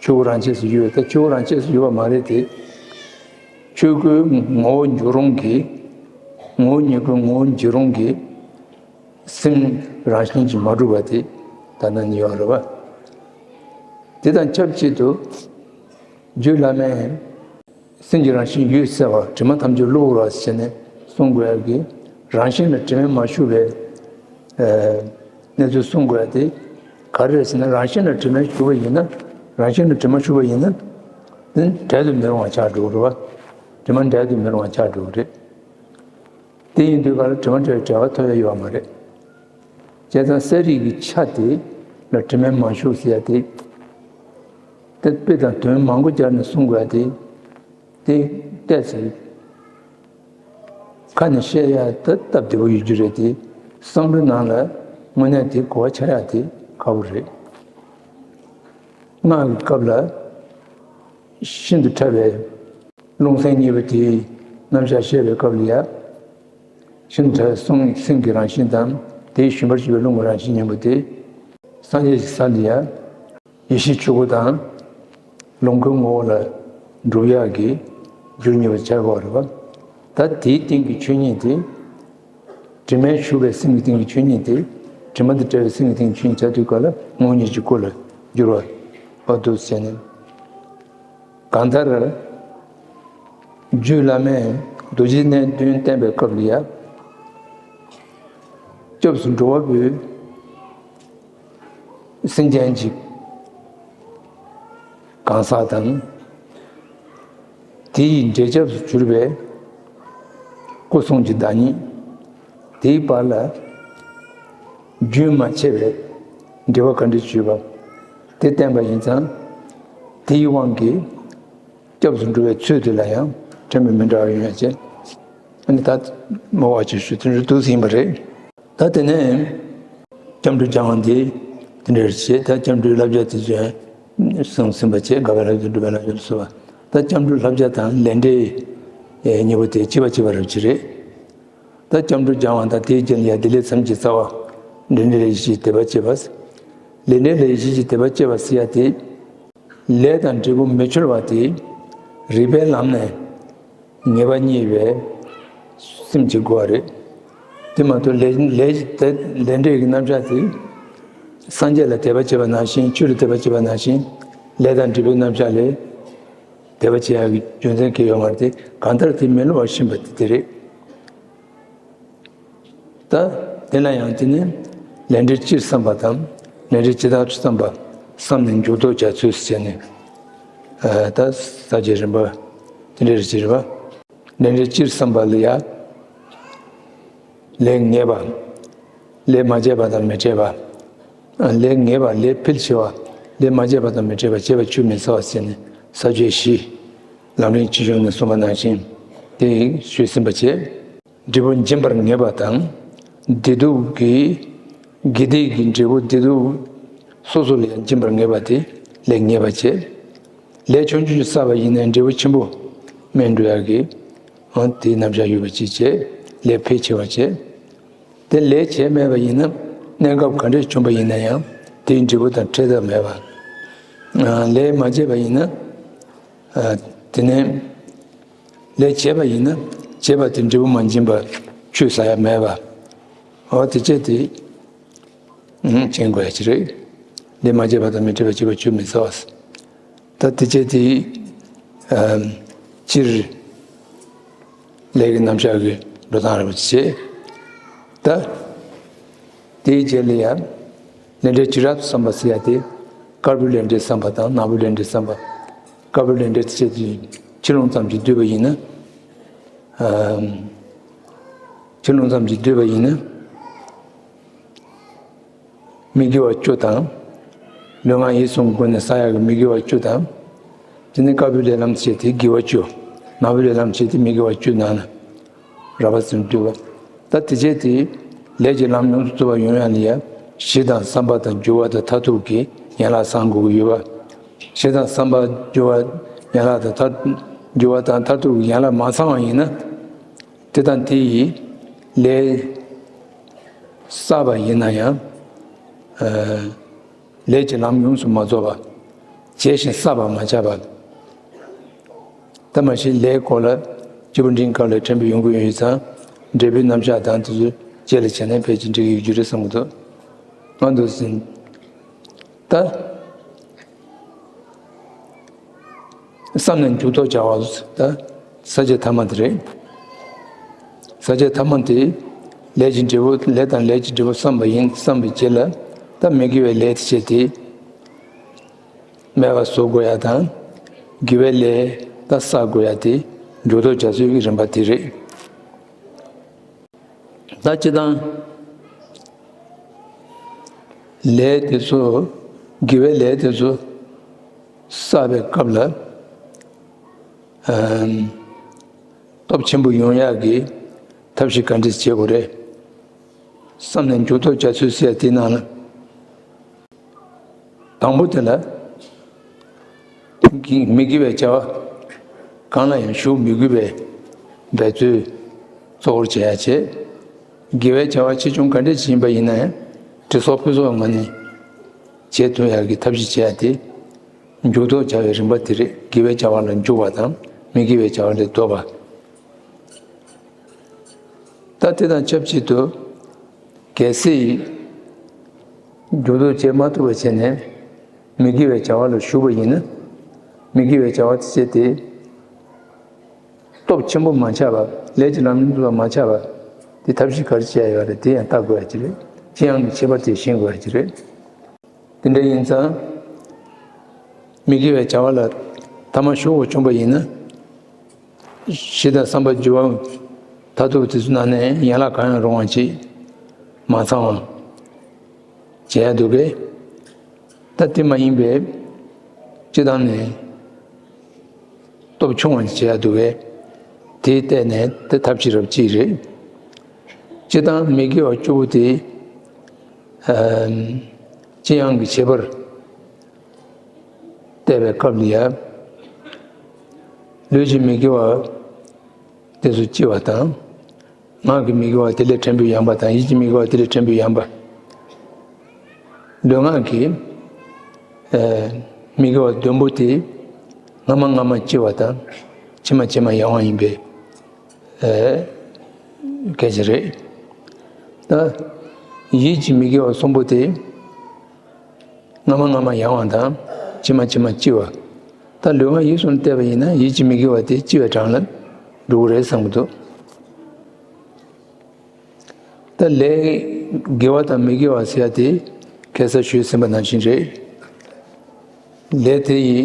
ཆོས་སྐུ་རང་ཆས་སུ་ཡོད་ད་ཆོས་སྐུ་རང་ཆས་སུ་ཡོད་པ་མ་རེད་དེ། ཆོས་སྐུའི་ངོ་བོ་འགྱུར་རུང་གི་ངོ་བོ་ཉིད་སྐུའི་ངོ་བོ་འགྱུར་རུང་གི་སེམས་རང་བཞིན་གྱིས་མ་གྲུབ་པ་དེ་ད་ལྟ་ནས་ཡོད་རེད་བ། དེ་དང་ཆབས་ཅིག་ཏུ། རྒྱུད་བླ་མས་སེམས་ཀྱི་རང་བཞིན་ཡོད་གསལ་བ་དྲི་མ་ཐམས་ཅད་གློ་བུར་བ་ཟེར་ནས་གསུང་དགོས་ཡ་གི་རང་བཞིན་ལ་དྲི་མས་མ་ཞུགས་པའི་ཨ་གནས་ཚུལ་གསུང་དགོས་ཡ་དེ་ག་རེ་རེད་ཟེར་ན། རང་བཞིན་ལ་དྲི་མ་ཞུགས་པ་ཡིན་ན། རང་བཞིན་ལ་དྲི་མ་ཞུགས་པ་ཡིན་ན་དེ་འབྲལ་དུ་མི་རུང་བ་ཆགས་འགྲོ་གི་རེད་བ། དྲི་མ་འབྲལ་དུ་མི་རུང་བ་ཆགས་འགྲོ་གི་རེད། དེ་ཡིན་དུས་ག་ལ་དྲི་མ་བྲལ་བའི་བྲལ་བ་ཐོབ་ཡ་ཡོད་མ་རེད། བྱས་ཙང་གསལ་རིག་གི་ཆ་དེ་ལ་དྲི་མས་མ་ཞུགས་ཟེར་ཡ་དེ། དེ་དཔེ་དང་དོན་མང་པོ་སྦྱར་ནས་གསུང་དགོས་ཡ་དེ། དེ་བལྟས་ཚེ། ཁ་ནས་བཤད་ཡ་ད་སྟབས་བདེ་པོ་ཡོད་རྒྱུ་རེད་དེ། བསམ་བློའི་ནང་ལ་དངོས་གནས་དེ་གོ་བ་ཆགས་ཡ་དེ་ཁག་པོ་རེད། སྔགས་ཀྱི་སྐབས་ལ་ཤིན་ཏུ་ཕྲ་བའི་རླུང་སེམས་གཉིས་པོ་དེའི་རྣམ་གཞག་བཤད་པའི་སྐབས་ལ་ཡ། ཤིན་ཏུ་ཕྲ་བའི་གསུང་སེམས་ཀྱི་རང་བཞིན་དང་དེའི་ཞུན་པར་གྱུར་པའི་རླུང་གི་རང་བཞིན་གཉིས་པོ་དེ། སངས་རྒྱས་ཀྱི་ས་ལ་ཡ། ཡེ་ཤེས་ཆོས་སྐུ་དང་། ལོངས་སྐུའི་ངོ་བོ་ལ་སྒྲུབ་ཡག་གི་རྒྱུ་གཉིས་པ་ཆགས་པ་རེད་བ། ད་དེའི་སྟེང་གི་ཆོས་ཉིད་དེ། དྲི་མས་ཞུགས་པའི་སེམས་ཀྱི་སྟེང་གི་ཆོས་ཉིད་དེ། དྲི་མ་དང་བྲལ་བའི་སེམས་ཀྱི་སྟེང་གི་ཆོས་ཉིད་ཆགས་དུས་ག་ལ་ངོ་བོ་ཉིད་ཀྱི་སྐུ་ལ་འགྱུར་བ། འོ་འདུག་ཟེར་ནས། གང་ལྟར། རྒྱུད་བླ་མས་རྡོ་རྗེ་གནས་བདུན་བསྟན་པའི་སྐབས་ལ་ཡ། སྐྱབས་སུ་འགྲོ་བ་པོའི་སེམས་ཅན་གྱི་གང་ཟག་དང་། དེའི་འབྲས་སྐྱབས་སུ་གྱུར་པའི་སྐུ་གསུང་གི་བདག་ཉིད། དེའི་བར་ལ་རྒྱུན་མ་ཆད་པའི་འབྲེལ་བ་ག་འདྲ་ཞུས་པ། དེ་བསྟན་པ་ཡིན་ཙང་། དེའི་དབང་གིས་སྐྱབས་སུ་འགྲོ་བའི་ཚུལ་དེ་ལ་ཡང་དྲན་པའི་མི་འདྲ་བ་ཡོང་ཡ་བྱས། ཨ་ནི་ད་མ་བ་ཅིག་ཞུ་དོན་རེ་འདུག་ཟིན་པ་རེད། ད་དེ་ནས་སྐྱབས་འགྲོ་སྦྱང་བ་འདི་དེ་འདྲར་བྱེད། ད་སྐྱབས་འགྲོའི་བསླབ་བྱ་དེ་ཚོ་གསུངས་ཟིན་པ་བྱེད། དགའ་བའི་བསླབ་བྱ་སྒྲུབ་པའི་བསླབ་བྱ་ལ་སོགས་པ། ད་སྐྱབས་འགྲོའི་བསླབ་བྱ་དང་ལས་འབྲས་གཉིས་པོ་དེ་གཅིག་པ་གཅིག་པ་རབ་ཅིག་རེད། ད་སྐྱབས་འགྲོ་སྦྱང་བ་དང་དེའི་རྒྱུན་ལ་ཡང་བདེ་ལེགས་མཚམས་ཀྱི་རྩ་བ། ལས་འབྲས་ལས་གཞི་དད་པ་བསྐྱེད་པ། ལས་འབྲས་ལས་གཞི་དད་པ་བསྐྱེད་པ་ཟེར་ཡ་དེ། ལས་དང་འབྲས་བུ་མི་འཆོལ་བ་དེ། རིགས་པའི་ལམ་ནས་ངེས་པ་རྙེད་པའི་སེམས་ཀྱི་སྒོ་རེད། དེ་མ་གཏོགས་ལས་ལས་དེ་ལས་འབྲས་ཀྱི་རྣམ་གཞག་དེ། སངས་རྒྱས་ལ་དད་པ་བྱེད་པ་ནང་བཞིན་ཆོས་ལ་དད་པ་བྱེད་པ་ནང་བཞིན་ལས་དང་འབྲས་བུའི་རྣམ་གཞག་ལས་དད་པ་བྱེད་ཡག་གི་རྒྱུ་མཚན་གང་ཡང་ཡོད་མ་རེད་དེ། གང་ལྟར་དེ་མི་སླུ་བར་ཤེས་པ་དེ་དེ་རེད། ད་དེ་ལ་ཡང་དེ་ནི་ལས་འབྲས་སྤྱིར་བསམ་པ་དང་ལས་འབྲས་སྤྱི་ལྟར་བསམ་པ་བསམ་ནས་འཇུག་ལྡོག་བྱ་ཚུལ་ཟེར་ནས། ད་ས་བཅད་རིམ་པ་དེ་འདྲའི་རིགས་རེད་བ། ལས་འབྲས་སྤྱིར་བསམ་པ་ལ་ཡང་ལས་ངེས་པ། ལས་མ་བྱས་པ་དང་མི་འཕྲད་པ། ལས་ངེས་པ། ལས་འཕེལ་ཆེ་བ། ལས་མ་བྱས་པ་དང་མི་འཕྲད་པ། བྱས་པ་ཆུད་མི་ཟ་བ་ཟེར་ནས་ ས་བཅད་བཞི། ལམ་རིམ་ཆེ་ཆུང་ནས་གསུངས་པ་ནང་བཞིན་དེ་ཞུས་ཟིན་པ་བྱས། འབྲས་བུ་འབྱིན་པར་ངེས་པ་དང་། བདེ་སྡུག་གི་དགེ་སྡིག་གི་འབྲས་བུ་བདེ་སྡུག་སོ་སོ་ལ་ཡང་འབྱིན་པར་ངེས་པ་དེ་ལས་ངེས་པ་བྱས། ལས་ཆུང་ཆུང་ཞིག་བསགས་པ་ཡིན་ན་འབྲས་བུ་ཆེན་པོ་སྨིན་འགྲོ་ཡག་གི་ཨང་དེའི་རྣམ་གཞག་ཡོད་པ་ཅིག་བྱས། ལས་འཕེལ་ཆེ་བ་བྱས། དེ་ལས་བྱས་མེད་པ་ཡིན་ན་གནས་སྐབས་ག་འདྲས་བྱུང་པ་ཡིན་ན་ཡང་དེའི་འབྲས་བུ་དང་འཕྲད་ཐབས་མེད་པ། ལས་མ་བྱས་པ་ཡིན་ན་དེ་ནས་ལས་བྱས་པ་ཡིན་ན་བྱས་པ་དེ་འབྲས་བུ་མ་འབྱིན་པ་ཆུད་ཟ་ཡ་མེད་པ། འོ་དེ་བྱས་དེ་བྱེད་དགོས་ཡ་ཅིག་རེད། ལས་མ་བྱས་པ་དང་མི་འཕྲད་པ་བྱས་པ་ཆུད་མི་ཟ་བ། ད་དེ་བྱས་དེ་སྤྱིར་ལས་ཀྱི་རྣམ་གཞག་གི་འགྲོ་སྟངས་རེད་པ་བྱས། ད་དེའི་རྗེས་ལ་ཡང་ལས་འབྲས་བྱེ་བྲག་ཏུ་བསམ་པ་ཟེར་ཡ་དེ་དཀར་པོའི་ལས་འབྲས་བསམ་པ་དང་ནག་པོའི་ལས་འབྲས་བསམ་པ། དཀར་པོའི་ལས་འབྲས་དེ་བྱས་དེ་ཕྱི་ལོང་ཙམ་གྱིས་བསྡུས་པ་ཡིན་ན། ཕྱི་ལོང་ཙམ་གྱིས་བསྡུས་པ་ཡིན་ན། མི་དགེ་བ་བཅུ་དང་། ལུས་ངག་ཡིད་གསུམ་སྒོ་ནས་བསགས་ཡག་གི་མི་དགེ་བ་བཅུ་དང་། དེ་ནས་དཀར་པོའི་ལས་ལམ་བྱས་ཏེ་དགེ་བ་བཅུ། ནག་པོའི་ལས་ལམ་བྱས་ཏེ་མི་དགེ་བ་བཅུ་ནང་ན་རགས་པ་ཙམ་བསྡུས་པ། ད་དེ་བྱས་ཏེ་ལས་ཀྱི་ལམ་ཡོངས་སུ་རྫོགས་པ་ཡོང་ཡག་ལ་ཡ་གཞི་དང་བསམ་པ་དང་འགྱུར་བ་དང་མཐར་ཐུག་གི་ཡན་ལག་བསགས་དགོས་ཀྱི་ཡོད་པ། གཞི་དང་བསམ་པ་འགྱུར་བ་ཡན་ལག་དང་མཐར་འགྱུར་བ་དང་མཐར་ཐུག་གི་ཡན་ལག་མ་ཚང་བ་ཡིན་ན། དེ་དང་དེ་ཡི་ལས་བསགས་པ་ཡིན་ན་ཡང་། ལས་ཀྱི་ལམ་ཡོངས་སུ་མ་རྫོགས་པ། བྱས་ཤིང་བསགས་པ་མ་ཆགས་པ། ད་མ་གཞི་ལས་སྐོར་ལ་སྐྱེས་བུ་འབྲིང་སྐབས་ལ་ཕྲན་བུ་ཡོང་གི་ཡོད་ཙང་འབྲས་བུའི་རྣམ་གཞག་དང་དེ་ཚོ་རྗེས་ལ་བྱས་ན་ཕལ་ཆེར་འགྲིག་གི་ཡོད་རྒྱུ་རེད་བསམ་གྱི་འདུག་ང་འདུག་ཟིན། ད། བསམ་ནས་འཇུག་ལྡོག་བྱ་བ་ད་ས་བཅད་ཐ་མ་དེ་རེད། ས་བཅད་ཐ་མ་དེ་ལས་ཀྱི་འབྲས་བུ་ལས་དང་ལས་ཀྱི་འབྲས་བུ་བསམ་པ་ཡིན་བསམ་པའི་རྗེས་ལ་ད་མི་དགེ་བའི་ལས་དེ་བྱས་ཏེ་མེད་པ་བཟོ་དགོས་ཡ་དང་དགེ་བའི་ལས་ད་བསགས་དགོས་ཡ་དེ་འཇུག་ལྡོག་བྱ་ཚུལ་གྱི་རིམ་པ་དེ་རེད། ད་སྤྱིར་བཏང་ལས་དེ་ཚོ་དགེ་བའི་ལས་དེ་ཚོ་བསགས་པའི་སྐབས་ལ་ཨམ། སྟོབས་ཆེན་པོ་ཡོང་ཡག་གི་ཐབས་ཤེས་ག་འདྲས་བྱེད་དགོས་རེད། བསམ་ནས་འཇུག་ལྡོག་བྱ་ཚུལ་ཟེར་ཡ་དེའི་ནང་ལ། དང་པོ་དེ་ལ། མི་དགེ་བའི་བྱ་བ་གང་ལ་ཡང་ཞུགས་མི་དགོས་པའི་འབད་རྩོལ་གཙོ་བོར་བྱེད་ཡ་བྱེད། དགེ་བའི་བྱ་བ་ཆེ་ཆུང་ག་འདྲས་ཡིན་པ་ཡིན་ན་ཡང་དྲི་གསོག་ཕུད་གསོག་ངང་ནས་བྱེད་ཐུབ་ཡག་གི་ཐབས་ཤེས་བྱེད་ཡ་དེ། འཇུག་ལྡོག་བྱ་བའི་རིམ་པ་དེ་རེད། དགེ་བའི་བྱ་བ་ལ་འཇུག་པ་དང་མི་དགེ་བའི་བྱ་བ་ལས་ལྡོག་པ། ད་དེ་དང་ཆབས་ཅིག་ཏུ། གལ་སྲིད། འཇུག་ལྡོག་བྱེད་མ་ཐུབ་པ་བྱས་ནས། མི་དགེ་བའི་བྱ་བ་ལ་ཞུགས་པ་ཡིན་ན། མི་དགེ་བའི་བྱ་བ་དེ་བྱས་ཏེ། སྟོབས་ཆེན་པོ་མ་ཆགས་པ། ལས་ཀྱི་ལམ་རིམ་དུ་མ་ཆགས་པ། དེ་ཐབས་ཤེས་ག་རེ་བྱས་ཡོད་རེད་དེ་ཡང་བལྟ་དགོས་ཡ་ཅིག་རེད། ཅི་ཡང་གི་ཁྱད་པར་དེ་ཤེས་དགོས་ཡ་ཅིག་རེད། དེ་འདྲ་ཡིན་ཙང་། མི་དགེ་བའི་བྱ་བ་ལ་ཐ་མ་ཞུགས་པ་བྱུང་པ་ཡིན་ན། གཞི་དང་བསམ་པ་འགྱུར་བ་མཐར་ཐུག་དེ་ཚོ་ནང་ནས་ཡན་ལག་གང་ཡང་རུང་བ་ཅིག་མ་ཚང་བ་བྱེད་ཡ་འདུག་གས། ད་དེ་མ་ཡིན་པའི་སྤྱི་བཏང་ནས་སྟོབས་ཆུང་བ་ཅིག་བྱེད་ཡ་འདུག་གས། དེའི་ཐད་ནས་དེ་ཐབས་ཤེས་རབ་གཅིག་རེད། སྤྱི་བཏང་མི་དགེ་བ་བཅུ་པོ་དེ། ཨམ། ཅི་ཡང་གི་ཁྱད་པར་བལྟས་པའི་སྐབས་ལ་ཡ། ལུས་ཀྱི་མི་དགེ་བ་དེ་ཚོ་ལྕི་བ་དང་། ངག་གི་མི་དགེ་བ་དེ་ལས་ཕྲན་བུ་ཡང་བ་དང་ཡིད་ཀྱི་མི་དགེ་བ་དེ་ལས་ཕྲན་བུ་ཡང་བ། ལུས་ངག་གི་ཨ་མི་དགེ་བ་བདུན་པོ་དེ་སྔ་མ་སྔ་མ་ལྕི་བ་དང་ཕྱི་མ་ཕྱི་མ་ཡང་བ་ཡིན་པས། ཨེ། སྐད་ཆ་རེད། ད། ཡིད་ཀྱི་མི་དགེ་བ་གསུམ་པོ་དེ། སྔ་མ་སྔ་མ་ཡང་བ་དང་། ཕྱི་མ་ཕྱི་མ་ལྕི་བ། ད་ལུས་ངག་ཡིད་གསུམ་བལྟས་པ་ཡིན་ན་ཡིད་ཀྱི་མི་དགེ་བ་དེ་ལྕི་བའི་གྲངས་ལ་འགྲོ་གི་རེད་བསམ་གྱི་འདུག་ད་ལས་དགེ་བ་དང་མི་དགེ་བ་ཟེར་ཡ་དེ་ཁ་སང་ཞུས་ཟིན་པ་ནང་བཞིན་རེད། ལས་དེ་ཡི།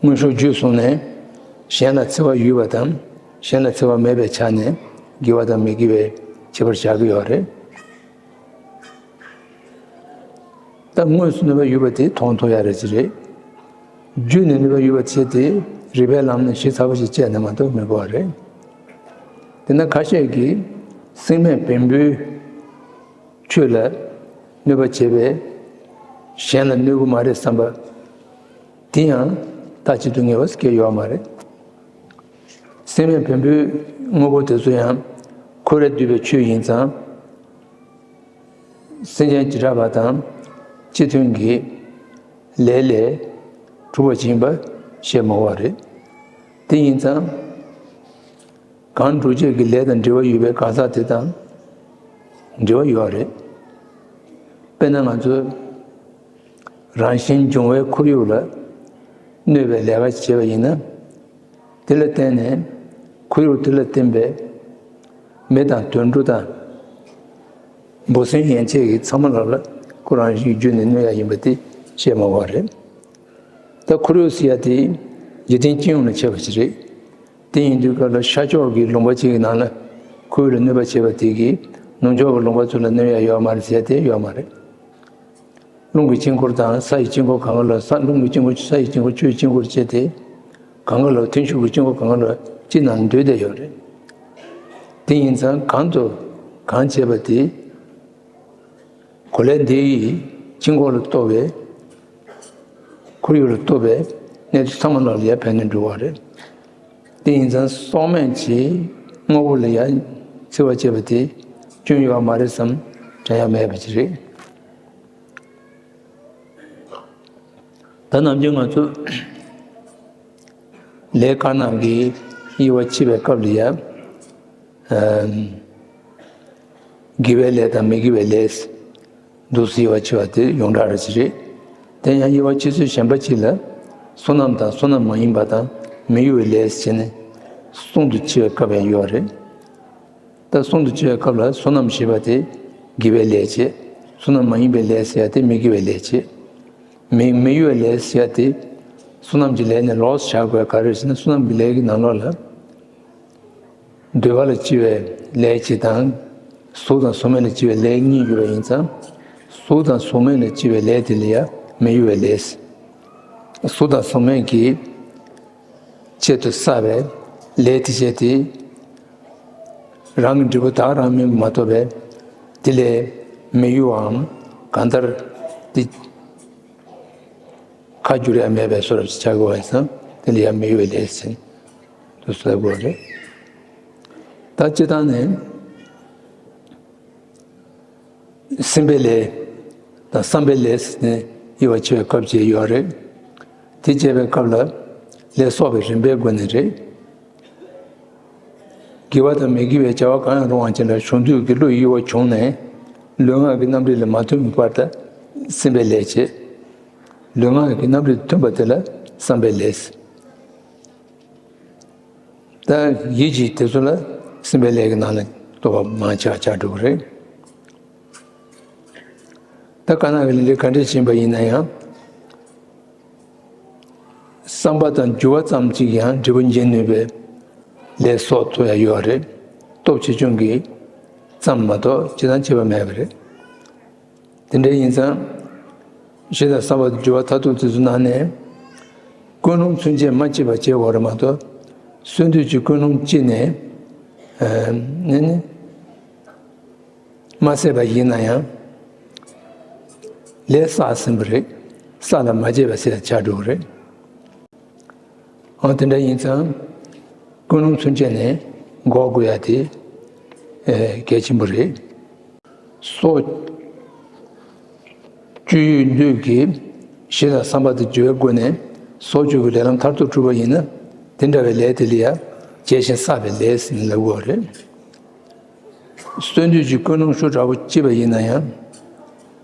དངོས་ཤུགས་བརྒྱུད་སོང་ནས་གཞན་ལ་འཚེ་བ་ཡོད་པ་དང་གཞན་ལ་འཚེ་བ་མེད་པའི་ཆ་ནས་དགེ་བ་དང་མི་དགེ་བའི་ཁྱད་པར་བཞག་གི་ཡོད་རེད། ད་དངོས་སུ་གནོད་པ་ཡོད་པ་དེ་མཐོང་ཐུབ་ཡ་རེད་ཅི་རེད། རྒྱུད་ནས་ནུས་པ་ཡོད་པ་བྱས་ཏེ་རིག་པའི་ལམ་ནས་ཞིབ་ཚགས་པོ་ཞིག་དཔྱད་ནས་མ་གཏོགས་མི་དགོས་པ་རེད། དེ་ན་ཁ་ཤས་ཀྱིས་སེམས་མེད་བེམ་པོའི་ཆོས་ལ་གནོད་པ་བྱེད་པས་གཞན་ལ་གནོད་གི་མ་རེད་བསམ་པ་དེ་ཡང་ལྟ་ཅི་སྡུག་བསྔལ་བ་སྐྱེ་ཡོད་མ་རེད། སེམས་མེད་བེམ་པོའི་དངོས་པོ་དེ་ཚོ་ཡང་འཁོར་བས་བསྡུས་པའི་ཆོས་ཡིན་ཙང་། སེམས་ཅན་བྱེ་བྲག་པ་དང་སྤྱི་མཐུན་གྱི་ལས་ལས་གྲུབ་པ་ཡིན་པ་བཤད་མ་དགོས་པ་རེད། དེ་ཡིན་ཙང་། གང་སྒྲུབ་བྱེད་ཀྱི་ལས་དང་འབྲེལ་བ་ཡོད་པའི་གང་ཟག་དེ་དང་འབྲེལ་བ་ཡོད་རེད། དཔེར་ན་ང་ཚོས་རང་བཞིན་འབྱུང་བའི་ཁོར་ཡུག་ལ་གནོད་པའི་ལས་ཀ་བྱས་པ་ཡིན་ན། དེ་ལ་བརྟེན་ནས་ཁོར་ཡུག་དེ་ལ་བརྟེན་པའི་མི་དང་དུད་འགྲོ་དང་འབུ་སྲིན་ཡན་ཆད་ཀྱི་ཚང་མ་ལ་ལ་ཁོ་རང་བཞིན་རྒྱུད་ནས་གནོད་ཡ་ཡིན་པ་དེ་བཤད་མ་དགོས་པ་རེད། ད་ཁོར་ཡུག་ཟེར་ཡ་དེ་འཇིག་རྟེན་སྤྱི་ཡོངས་ལ་ཁྱབ་པ་ཞིག་རེད། དེ་ཡིན་དུས་སྐབས་ལ་ཤར་ཕྱོགས་ཀྱི་ལུང་པ་གཅིག་གི་ནང་ལ་ཁོར་ཡུག་ལ་གནོད་པ་བྱེད་པ་དེ་གིས་ནུབ་ཕྱོགས་ཀྱི་ལུང་པ་ཚོ་ལ་གནོད་ཡ་ཡོད་མ་རེད་ཟེར་ཡ་དེ་ཡོད་མ་རེད། རླུང་གི་དཀྱིལ་འཁོར་དང་ས་ཡི་དཀྱིལ་འཁོར་གང་ག་ལ་ས་རླུང་གི་དཀྱིལ་འཁོར་ས་ཡི་དཀྱིལ་འཁོར་ཆུ་ཡི་དཀྱིལ་འཁོར་བཅས་ཏེ། གང་ག་ལ་ཐུན་ཕྱུགས་ཀྱི་དཀྱིལ་འཁོར་གང་ག་ལ་གཅིག་ནང་འདུས་བསྡད་ཡོད་རེད། དེ་ཡིན་ཙང་གང་དུ་གང་བྱེད་པ་དེ། གོ་ལའི་འདི་ཡི་དཀྱིལ་འཁོར་ལ་གཏོགས་པའི་ཁོར་ཡུག་ལ་གཏོགས་པའི་གནས་ཚུལ་ཚང་མ་ལ་ཡ་ཕན་ནུས་འགྲོ་བ་རེད། དེ་ཡིན་ཙང་སྲོག་མེད་ཀྱི་དངོས་པོ་ལ་ཡ་འཚེ་བ་བྱེད་པ་དེ་སྐྱོན་ཡོད་པ་མ་རེད་བསམ་དྲན་ཡ་མེད་པ་ཅིག་རེད། ད་ནམ་རྒྱུན་ང་ཚོ་ལས་དཀར་ནག་གི་དབྱེ་བ་ཕྱེ་བའི་སྐབས་ལ་ཡ། ཨམ། དགེ་བའི་ལས་དང་མི་དགེ་བའི་ལས། འདུག་སེ་དབྱེ་བ་ཕྱེ་བ་དེ་ཡོངས་གྲགས་རེ་ཞིག་རེད། དེ་ཡང་དབྱེ་བ་ཕྱེ་ཚུལ་གཞན་པ་གཅིག་ལ། བསོད་ནམས་དང་བསོད་ནམས་མ་ཡིན་པ་དང་མི་དགེ་བའི་ལས་ཟེར་ནས་གསུམ་དུ་ཕྱེ་བའི་སྐབས་ཡང་ཡོད་རེད། ད་གསུམ་དུ་ཕྱེ་བའི་སྐབས་ལ་བསོད་ནམས་ཞེས་པ་དེ་དགེ་བའི་ལས་བྱེད། བསོད་ནམས་མ་ཡིན་པའི་ལས་ཟེར་ཡ་དེ་མི་དགེ་བའི་ལས་བྱེད། མི་མི་དགེ་བའི་ལས་ཟེར་ཡ་དེ་བསོད་ནམས་ཀྱི་ལས་ནི་ལོགས་སུ་བྱ་དགོས་ག་རེ་ཟེར་ན་བསོད་ནམས་ཀྱི་ལས་ཀྱི་ནང་ལོགས་ལ། འདོད་པ་ལ་ལྕི་བའི་ལས་ཀྱི་དང་། གཟུགས་དང་གཟུགས་མེད་ལ་ལྕི་བའི་ལས་གཉིས་ཡོད་པ་ཡིན་ཙང་། གཟུགས་དང་གཟུགས་མེད་ལ་ལྕི་བའི་ལས་དེ་ལ་ཡང་མི་གཡོ་བའི་ལས། གཟུགས་དང་གཟུགས་མེད་ཀྱི་ཆེད་དུ་བསགས་པའི་ལས་དེ་བྱས་ཏེ། རང་གི་འབྲས་བུ་དག་རང་མིན་པ་མ་ཐོབ་པས་དེ་ལས་མི་གཡོ་བའམ་གང་ལྟར་དེ། ཁ་བསྒྱུར་ཡ་མེད་པའི་བཟོ་འདྲ་ཞིག་ཆགས་ཀྱི་ཡོད་པ་ཡིན་ཙང་དེ་ལ་ཡང་མི་གཡོ་བའི་ལས་ཟེར་དུ་ཟེར་དགོས་རེད། ད་སྤྱིར་བཏང་ནས་སེམས་པའི་ལས་དང་བསམ་པའི་ལས་ཟེར་ནས་དབྱེ་བ་ཕྱེ་བའི་སྐབས་ཅིག་ཡོད་རེད། དེ་བྱེད་པའི་སྐབས་ལ་ལས་གསོག་པའི་རིམ་པའི་སྒོ་ནས་རེད། དགེ་བ་དང་མི་དགེ་བའི་བྱ་བ་གང་ཡང་རུང་བ་ཅིག་ལ་གཞོགས་འདུས་ཀྱི་བློ་ཡི་དབྱེ་བ་བྱུང་ནས་ལུས་ངག་གི་རྣམ་རིག་ལ་མ་མཐུན་པའི་བར་དུ་སེམས་པའི་ལས་བྱེད། ལུས་ངག་གི་རྣམ་རིག་མཐུན་པ་དེ་ལ་བསམ་པའི་ལས། ད་ཡིད་ཀྱི་དེ་ཚོ་ལ་སེམས་པའི་ལས་ཀྱི་ནང་ལ་གཏོགས་པ་མང་ཆེ་བ་ཆགས་འགྲོ་གི་རེད། ད་དཀར་ནག་གི་ལས་འབྲས་ག་འདྲས་ཕྱིན་པ་ཡིན་ན་ཡང་། བསམ་པ་དང་སྦྱོར་བ་ཙམ་གཅིག་ཡང་འབྲས་བུ་འབྱིན་ནུས་པའི་ལས་གསོག་ཐུབ་ཡ་ཡོད་རེད། སྟོབས་ཆེ་ཆུང་གི་ཙམ་མ་གཏོགས་ཇི་ལྟར་བྱེད་པ་མེད་པ་རེད། དེ་འདྲ་ཡིན་ཙང་། གཞི་དང་བསམ་པ་དང་སྦྱོར་བ་མཐར་ཐུག་དེ་ཚོའི་ནང་ནས། ཀུན་སློང་ཚུན་ཆད་མ་སྐྱེས་པ་བྱེད་དགོས་རེད་མ་གཏོགས། གསོན་དུས་ཀྱི་ཀུན་སློང་སྐྱེས་ནས། ཨ་ནི་ནི། མ་བསད་པ་ཡིན་ན་ཡང་། ལས་བསགས་ཟིན་པ་རེད། བསགས་ལ་མ་བྱས་པ་ཟེར་ཆགས་འགྲོ་གི་རེད། འོ་དེ་འདྲ་ཡིན་ཙང་། ཀུན་སློང་ཚུན་ཆད་ནས་འགོག་དགོས་ཡ་དེ། ཨེ་གལ་ཆེན་པོ་རེད། སྲོག་གཅོད་ཡུལ་ལུས་ཀྱི་གཞི་དང་བསམ་པ་དང་སྦྱོར་བའི་སྒོ་ནས་སྲོག་གཅོད་ཀྱི་ལས་ལམ་མཐར་ཐུག་གྲུབ་པ་ཡིན་ན་དེ་འདྲ་བའི་ལས་དེ་ལ་ཡང་བྱས་ཤིང་བསགས་པའི་ལས་ཟེར་ནས་ལབ་དགོས་པ་རེད། གསོན་དུས་ཀྱི་ཀུན་སློང་ཤུགས་དྲག་པོ་སྐྱེས་པ་ཡིན་ན་ཡང་།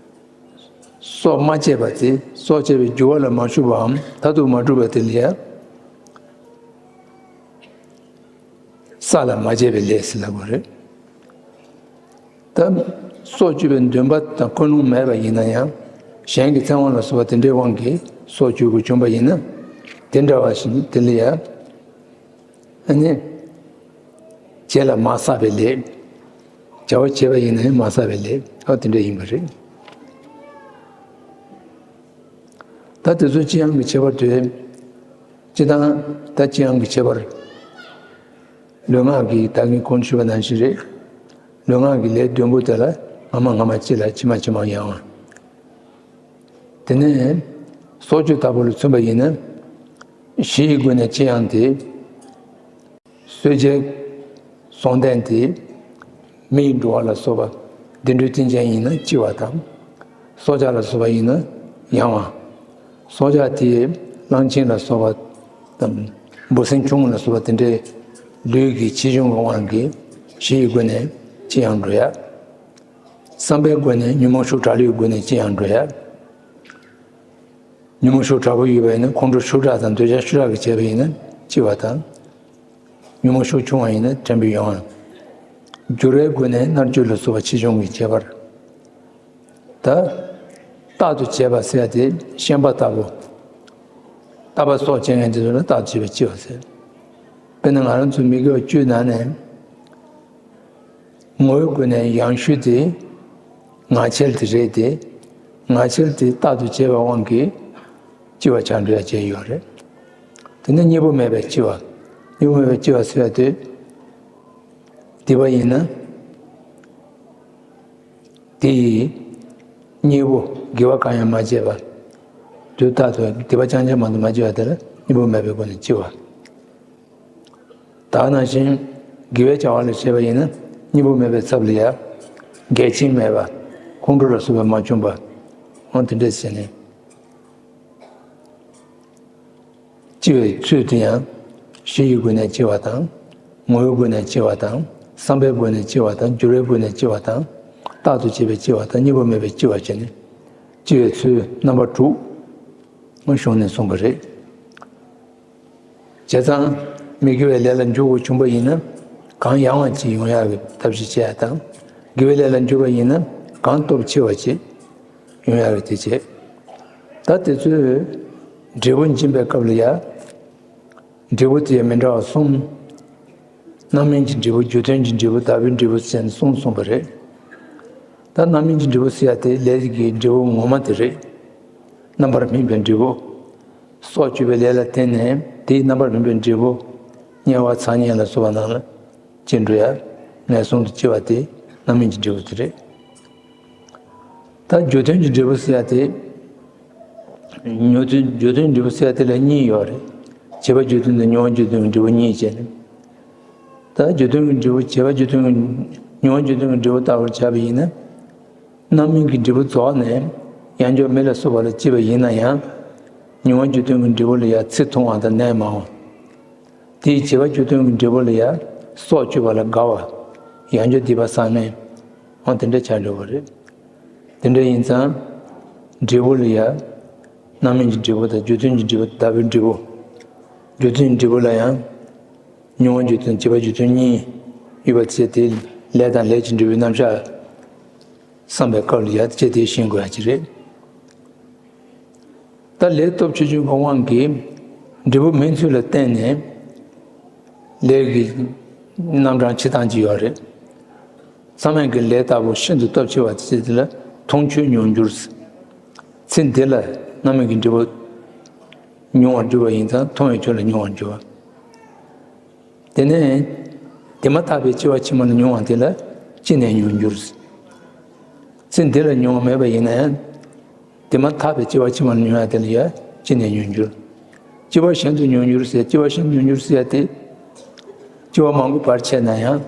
སྲོག་མ་བཅད་པ་དེ་སྲོག་བཅད་པའི་རྒྱུ་བ་ལ་མ་ཞུགས་པའམ་མཐར་ཐུག་མ་གྲུབ་པ་དེ་ལ་ཡང་། བསགས་ལ་མ་བྱས་པའི་ལས་ཟེར་ལབ་དགོས་རེད། ད་སྲོག་གཅོད་པའི་འདུན་པ་དང་ཀུན་སློང་མེད་པ་ཡིན་ན་ཡང་གཞན་གྱི་བཙན་དབང་ལ་སོགས་པ་དེ་འདྲའི་དབང་གིས་སྲོག་གཅོད་དགོས་བྱུང་བ་ཡིན་ན་དེ་འདྲ་བ་ཞིག་དེ་ལ་ཡང་ཨ་ནི་རྗེས་ལ་མ་བསགས་པའི་ལས། བྱ་བ་བྱས་པ་ཡིན་ན་ཡང་མ་བསགས་པའི་ལས་ཨ་དེ་འདྲ་ཡིན་པ་རེད། ད་དེ་ཚོ་ཅི་ཡང་མི་བྱེད་པར་དུ་ སྤྱིར་བཏང་ད་ཅི་ཡང་གི་ཁྱད་པར། ལུས་ངག་གི་ད་གིན་གོང་ཞུས་པ་ནང་བཞིན་རེད། ལུས་ངག་གི་ལས་བདུན་པོ་དེ་ལ་སྔ་མ་སྔ་མ་གཅིག་ལ་ཕྱི་མ་ཕྱི་མ་ཡང་བ། དེ་ནས་སྲོག་གཅོད་ལྟ་བུ་ལ་མཚོན་པ་ཡིན་ན། གཞི་ཡི་སྒོ་ནས་ཅི་ཡང་དེ། གསོད་བྱེད། ཟོང་ལྡན་དེ། མི་ཡི་འགྲོ་བ་ལ་སོགས་པ་བདེ་འགྲོའི་རྟེན་ཅན་ཡིན་ན་ལྕི་བ་དང་། སྲོག་ཆགས་ལ་སོགས་པ་ཡིན་ན་ཡང་བ། སྲོག་ཆགས་དེ་གླང་ཆེན་ལ་སོགས་པ་དང་། འབུ་སྲིན་ཁྱུང་ལ་སོགས་པ་དེ་འདྲའི་ལུས་ཀྱི་ཆེ་ཆུང་གི་དབང་གིས་གཞི་ཡི་སྒོ་ནས་ཅི་ཡང་འགྲོ་ཡ། བསམ་པའི་སྒོ་ནས་ཉོན་མོངས་ཤུགས་དྲག་ལུས་སྒོ་ནས་ཅི་ཡང་འགྲོ་ཡ། ཉོན་མོངས་ཤུགས་དྲག་པོ་ཡོད་པ་ཡིན་ན་ཁོང་ཁྲོ་ཤུགས་དྲག་དང་འདོད་ཆགས་ཤུགས་དྲག་གིས་བྱས་པ་ཡིན་ན་ལྕི་བ་དང་། ཉོན་མོངས་ཤུགས་ཆུང་བ་ཡིན་ན་དྲན་པའི་ཡོང་བ། འགྱུར་བའི་སྒོ་ནས་མནར་གཅོད་ལ་སོགས་པ་ཆེ་ཆུང་གི་ཁྱད་པར། ད། རྟག་ཏུ་བྱེད་པ་ཟེར་ཡ་དེ་ཤན་པ་ལྟ་བུ། རྟག་པ་སྲོག་བཅད་མཁན་དེ་ཚོ་ལ་རྟག་ཏུ་བྱེད་པ་ལྕི་བ་ཟེར། དཔེར་ན་ང་རང་ཚོ་མི་དགེ་བ་བཅུའི་ནང་ནས། ངོ་བོའི་སྒོ་ནས་ཡང་ཤུལ་དེ་ངག་འཁྱལ་དེ་རེད་དེ། ངག་འཁྱལ་དེ་རྟག་ཏུ་བྱེད་པའི་དབང་གིས་ལྕི་བ་ཆགས་འགྲོ་ཡ་བྱས་ཡོད་རེད། དེ་ནི་གཉིས་པོ་མེད་པའི་ལྕི་བ། གཉིས་པོ་མེད་པའི་ལྕི་བ་ཟེར་ཡ་དེ། སྡིག་པ་ཡིན་ན། དེ་ཡི་གཉིས་པོ་དགེ་བ་གང་ཡང་མ་བྱས་པ། དུས་རྟག་ཏུ་སྡིག་པ་རྐྱང་རྐྱང་མ་གཏོགས་མ་བྱས་པ་དེ་ལ་གཉིས་པོ་མེད་པའི་སྒོ་ནས་ལྕི་བ། ད་ག་ནང་བཞིན་དགེ་བའི་བྱ་བ་ལ་བྱས་པ་ཡིན་ན་གཉིས་པོ་མེད་པའི་ཚབ་ལ་ཡ། འགལ་རྐྱེན་མེད་པ། ཁོང་ཁྲོ་ལ་སོགས་པ་མ་བྱུང་བ། འོ་དེ་འདྲས་བྱས་ནས། ལྕི་བའི་ཚུལ་དེ་ཡང་། གཞི་ཡི་སྒོ་ནས་ལྕི་བ་དང་། ངོ་བོའི་སྒོ་ནས་ལྕི་བ་དང་། བསམ་པའི་སྒོ་ནས་ལྕི་བ་དང་། འགྱུར་བའི་སྒོ་ནས་ལྕི་བ་དང་། རྟག་ཏུ་བྱེད་པའི་ལྕི་བ་དང་། གཉིས་པོ་མེད་པའི་ལྕི་བ་བྱས་ནས། ལྕི་བའི་ཚུལ་རྣམ་པ་དྲུག་གཞུང་ནས་གསུངས་པ་རེད། བྱས་ཙང་། མི་དགེ་བའི་ལས་ལ་འཇུག་དགོས་བྱུང་བ་ཡིན་ན། གང་ཡང་བ་ཅིག་ཡོང་ཡག་གི་ཐབས་ཤེས་བྱེད་ཡག་དང་། དགེ་བའི་ལས་ལ་འཇུག་པ་ཡིན་ན། གང་སྟོབས་ཆེ་བ་ཅིག་ཡོང་ཡག་གི་དེ་བྱེད། ད་དེ་ཚོའི་འབྲས་བུ་འབྱིན་པའི་སྐབས་ལ་ཡ། འབྲས་བུ་དེ་མི་འདྲ་བ་གསུམ། རྣམ་སྨིན་གྱི་འབྲས་བུ། རྒྱུ་མཐུན་གྱི་འབྲས་བུ། བདག་པོའི་འབྲས་བུ་ཟེར་ནས་གསུམ་གསུངས་པ་རེད། ད་རྣམ་སྨིན་གྱི་འབྲས་བུ་ཟེར་ཡ་དེ་ལས་ཀྱི་འབྲས་བུ་ངོ་མ་དེ་རེད། རྣམ་པར་སྨིན་པའི་འབྲས་བུ། སྲོག་གཅོད་པའི་ལས་ལ་བརྟེན་ནས་དེའི་རྣམ་པར་སྨིན་པའི་འབྲས་བུ། དམྱལ་བ་ཚ་དམྱལ་ལ་སོགས་པ་རྣམས་ལ་སྐྱེ་འགྲོ་ཡ། ངན་སོང་དུ་སྐྱེ་བ་དེ་རྣམ་སྨིན་གྱི་འབྲས་བུ་དེ་རེད། ད་རྒྱུ་མཐུན་གྱི་འབྲས་བུ་ཟེར་ཡ་དེ། རྒྱུ་མཐུན་རྒྱུ་མཐུན་འབྲས་བུ་ཟེར་ཡ་དེ་ལ་གཉིས་ཡོད་རེད། བྱེད་པ་རྒྱུ་མཐུན་དང་མྱོང་བ་རྒྱུ་མཐུན་གྱི་འབྲས་བུ་གཉིས་བྱས་ནས། ད་རྒྱུ་མཐུན་གྱི་འབྲས་བུ། བྱེད་པ་རྒྱུ་མཐུན་གྱི་མྱོང་བ་རྒྱུ་མཐུན་གྱི་འབྲས་བུ་ལྟ་བུར་བྱས་པ་ཡིན་ན། རྣམ་སྨིན་གྱི་འབྲས་བུ་རྫོགས་ནས་ཡང་བསྐྱར་མི་ལ་སོགས་པ་ལ་སྐྱེས་པ་ཡིན་ན་ཡང་། མྱོང་བ་རྒྱུ་མཐུན་གྱི་འབྲས་བུ་ལ་ཡང་ཚེ་ཐུང་བ་དང་ནད་མང་བ། དེའི་བྱེད་པ་རྒྱུ་མཐུན་གྱི་འབྲས་བུ་ལ་ཡང་སྲོག་གཅོད་པ་ལ་དགའ་བ། ཡང་བསྐྱར་སྡིག་པ་བསགས་ནས། འོ་དེ་འདྲ་ཆགས་འགྲོ་བ་རེད། དེ་འདྲ་ཡིན་ཙང་། འབྲས་བུ་ལ་ཡང་། རྣམ་སྨིན་གྱི་འབྲས་བུ་དང་རྒྱུ་མཐུན་གྱི་འབྲས་བུ། བདག་པོའི་འབྲས་བུ། རྒྱུ་མཐུན་འབྲས་བུ་ལ་ཡང་། མྱོང་བ་རྒྱུ་མཐུན། བྱེད་པ་རྒྱུ་མཐུན་གཉིས་ཡོད་པ་བྱས་ཏེ། ལས་དང་ལས་ཀྱི་འབྲས་བུའི་རྣམ་གཞག་བསམ་པའི་སྐབས་ལ་ཡང་དེ་བྱས་ཏེ་ཤེས་དགོས་ཡ་ཅིག་རེད། ད་ལས་སྟོབས་ཆེ་ཆུང་གི་དབང་གིས་འབྲས་བུ་སྨིན་ཚུལ་ལ་བརྟེན་ནས་ལས་ཀྱི་རྣམ་གྲངས་ཕྱེ་སྟངས་ཅིག་ཡོད་རེད། ཚང་མས་ཀྱི་ལས་ལྟ་བུ་ཤིན་ཏུ་སྟོབས་ཆེ་བ་དེ་ཚོ་དེ་ལ་མཐོང་ཆོས་མྱོང་འགྱུར། ཚེ་འདི་ལ་རྣམ་སྨིན་གྱི་འབྲས་བུ་མྱོང་བར་འགྱུར་བ་ཡིན་ཙང་མཐོང་བའི་ཆོས་ལ་མྱོང་བར་འགྱུར་བ། དེ་ནས་དེ་མ་ཐག་པའི་སྐྱེ་བ་ཕྱི་མ་ལ་མྱོང་བ་དེ་ལ་ཅི་ནས་མྱོང་འགྱུར། ཚེ་འདི་ལ་མྱོང་བ་མེད་པ་ཡིན་ན་ཡང་། དེ་མ་ཐག་པའི་སྐྱེ་བ་ཕྱི་མ་ལ་མྱོང་ཡ་དེ་ལ་ཡང་ཅི་ནས་མྱོང་འགྱུར། སྐྱེ་བ་གཞན་དུ་མྱོང་འགྱུར་ཟེར། སྐྱེ་བ་གཞན་དུ་མྱོང་འགྱུར་ཟེར་ཡ་དེ། སྐྱེ་བ་མང་པོ་བར་ཆད་ན་ཡང་།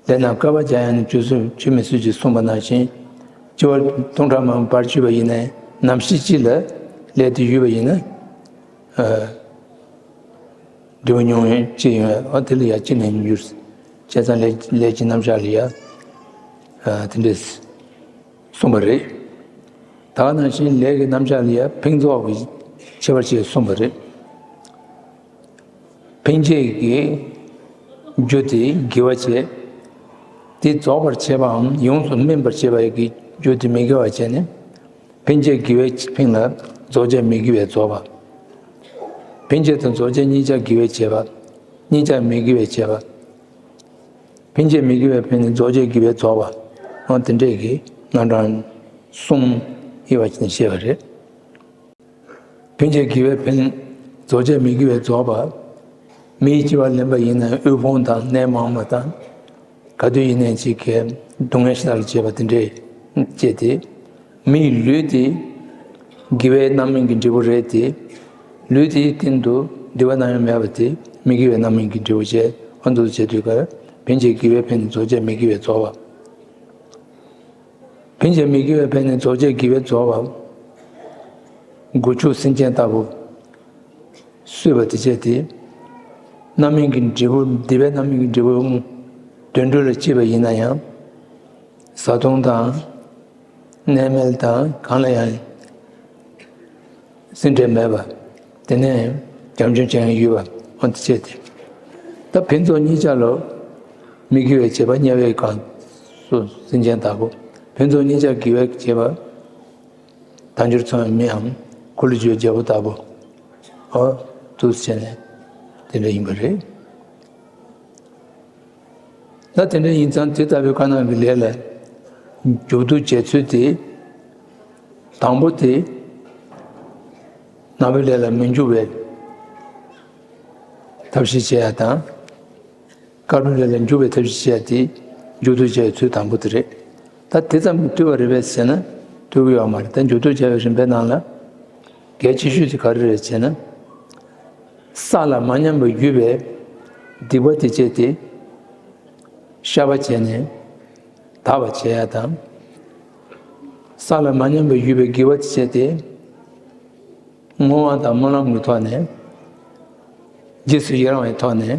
ལས་རྣམས་བསྐལ་པ་བརྒྱ་ཡང་ནི་བཅུ་གསུམ་ཆུད་མི་ཟོས་ཀྱིས་གསུངས་པ་ནང་བཞིན། སྐྱེ་བ་སྟོང་ཕྲག་མང་པོ་བར་ཆོད་པ་ཡིན་ནའི་ནམ་ཞིག་ཅིག་ལ་ལས་དེ་ཡོད་པ་ཡིན་ན། འབྲས་བུ་མྱོང་ཡོང་ཅི་ཡོང་ཨ་དེ་ལ་ཡ་ཅི་ནས་མྱོང་འགྱུར། བྱས་ཙང་ལས་ལས་ཀྱི་རྣམ་གཞག་ལ་ཡ། དེ་འདྲས་གསུངས་པ་རེད། ད་ག་ནང་བཞིན་ལས་ཀྱི་རྣམ་གཞག་ལ་ཡ་ཕུན་ཚོགས་ཀྱི་ཁྱད་པར་ཅིག་གསུངས་པ་རེད། ཕན་བྱེད་ཀྱི་རྒྱུ་དེ་དགེ་བ་བྱས། དེ་རྫོགས་པར་བྱེད་པའམ་ཡོངས་སུ་སྨིན་པར་བྱེད་པ་ཡི་རྒྱུ་དེ་མི་དགེ་བ་བྱས་ནས། ཕན་བྱེད་དགེ་བས་ཕན་ལ་རྫོགས་བྱེད་མི་དགེ་བས་རྫོགས་པ། ཕན་བྱེད་དང་རྫོགས་བྱེད་གཉིས་ཆ་དགེ་བས་བྱས་པ། གཉིས་ཆ་མི་དགེ་བས་བྱས་པ། ཕན་བྱེད་མི་དགེ་བས་ཕན་ནི་རྫོགས་བྱེད་དགེ་བས་རྫོགས་པ། འོ་དེ་འདྲས་ཀྱི་རྣམ་གྲངས་གསུམ་དབྱེ་བ་ཕྱེ་ནས་བཤད་པ་རེད། ཕན་བྱེད་དགེ་བས་ཕན། རྫོགས་བྱེད་མི་དགེ་བའི་རྫོགས་པ། མི་ཡི་སྐྱེ་བ་ལེན་པ་ཡིན་ན་དབུལ་ཕོངས་དང་ནད་མང་བ་དང་། ག་དུས་ཡིན་ནའི་ཅིག་གི་སྡུག་བསྔལ་ཞེ་དྲག་ལ་སྤྱད་པ་དེ་འདྲས་སྤྱད་དེ། མི་ཡི་ལུས་དེ་དགེ་བའི་རྣམ་སྨིན་གྱི་འབྲས་བུ་རེད་དེ། ལུས་དེའི་སྟེང་དུ་སྡིག་པ་རྣམ་གཡེང་མེད་པ་དེ་མི་དགེ་བའི་རྣམ་སྨིན་གྱི་འབྲས་བུ་བྱས། ཨ་འདུག་བྱེད་དུས་ཀར་ཕན་བྱེད་དགེ་བའི་ཕན་ནི་རྫོགས་བྱེད་མི་དགེ་བའི་རྫོགས་པ། ཕན་བྱེད་མི་དགེ་བའི་ཕན་ནི་རྫོགས་བྱེད་དགེ་བའི་རྫོགས་པ། སྒོ་ཕྱུགས་སེམས་ཅན་ལྟ་བུ། གསོས་པ་དེ་བྱས་ཏེ། རྣམ་སྨིན་གྱི་འབྲས་བུ་སྡིག་པའི་རྣམ་སྨིན་གྱི་འབྲས་བུ་དུད་འགྲོ་ལ་སྐྱེས་པ་ཡིན་ན་ཡང་། བཟའ་བཏུང་དང་། གནས་མལ་དང་གང་ལ་ཡང་སེམས་ཁྲལ་མེད་པ། དེ་ནས་བྱམས་སྐྱོང་བྱེད་མཁན་ཡོད་པ་འོ་དེ་བྱས་ཏེ། ད་ཕུན་ཚོགས་གཉིས་ཆར་ལ་མི་དགེ་བའི་བྱེད་པ་དམྱལ་བའི་གང་སུ་སེམས་ཅན་ལྟ་བུ། ཕུན་ཚོགས་གཉིས་ཆར་དགེ་བའི་བྱེད་པ། དལ་འབྱོར་ཚོང་བའི་མིའམ་འཁོར་ལོས་སྒྱུར་བའི་རྒྱལ་པོ་ལྟ་བུ། ཨོ། འདུག་བྱས་ནས་དེ་འདྲ་ཡིན་པ་རེད། ད་དེ་འདྲ་ཡིན་ཙང་དེ་ལྟ་བུའི་བཀའ་གནང་གི་ལས་ལ་མཇུག་བསྡུ་བྱེད་ཚུལ་དེ། དང་པོ་དེ། ནག་པོའི་ལས་ལ་མི་འཇུག་པའི་ཐབས་ཤེས་བྱེད་ཡ་དང་། དཀར་པོའི་ལས་ལ་འཇུག་པའི་ཐབས་ཤེས་བྱས་ཏེ་མཇུག་བསྡུ་བྱ་བའི་ཚུལ་དང་པོ་དེ་རེད། ད་དེ་ཙམ་གྱིས་བཏུས་པ་རེད་པས་ཟེར་ན་བཏུས་ཀྱི་ཡོད་མ་རེད། ད་མཇུག་བསྡུ་བྱ་བའི་རིམ་པའི་ནང་ལ་གལ་ཆེ་ཤོས་དེ་ག་རེ་རེད་ཟེར་ན། ས་ལ་མ་ཉམས་པར་གྱུར་པའི་སྡིག་པ་དེ་བྱས་ཏེ་བཤགས་པ་བྱས་ནས་དག་པ་བྱེད་ཡ་དང་། ས་ལ་མ་ཉམས་པར་གྱུར་པའི་དགེ་བ་དེ་བྱས་ཏེ། བསྔོ་བ་དང་སྨོན་ལམ་གྱི་ཐོག་ནས། རྗེས་སུ་ཡི་རང་བའི་ཐོག་ནས།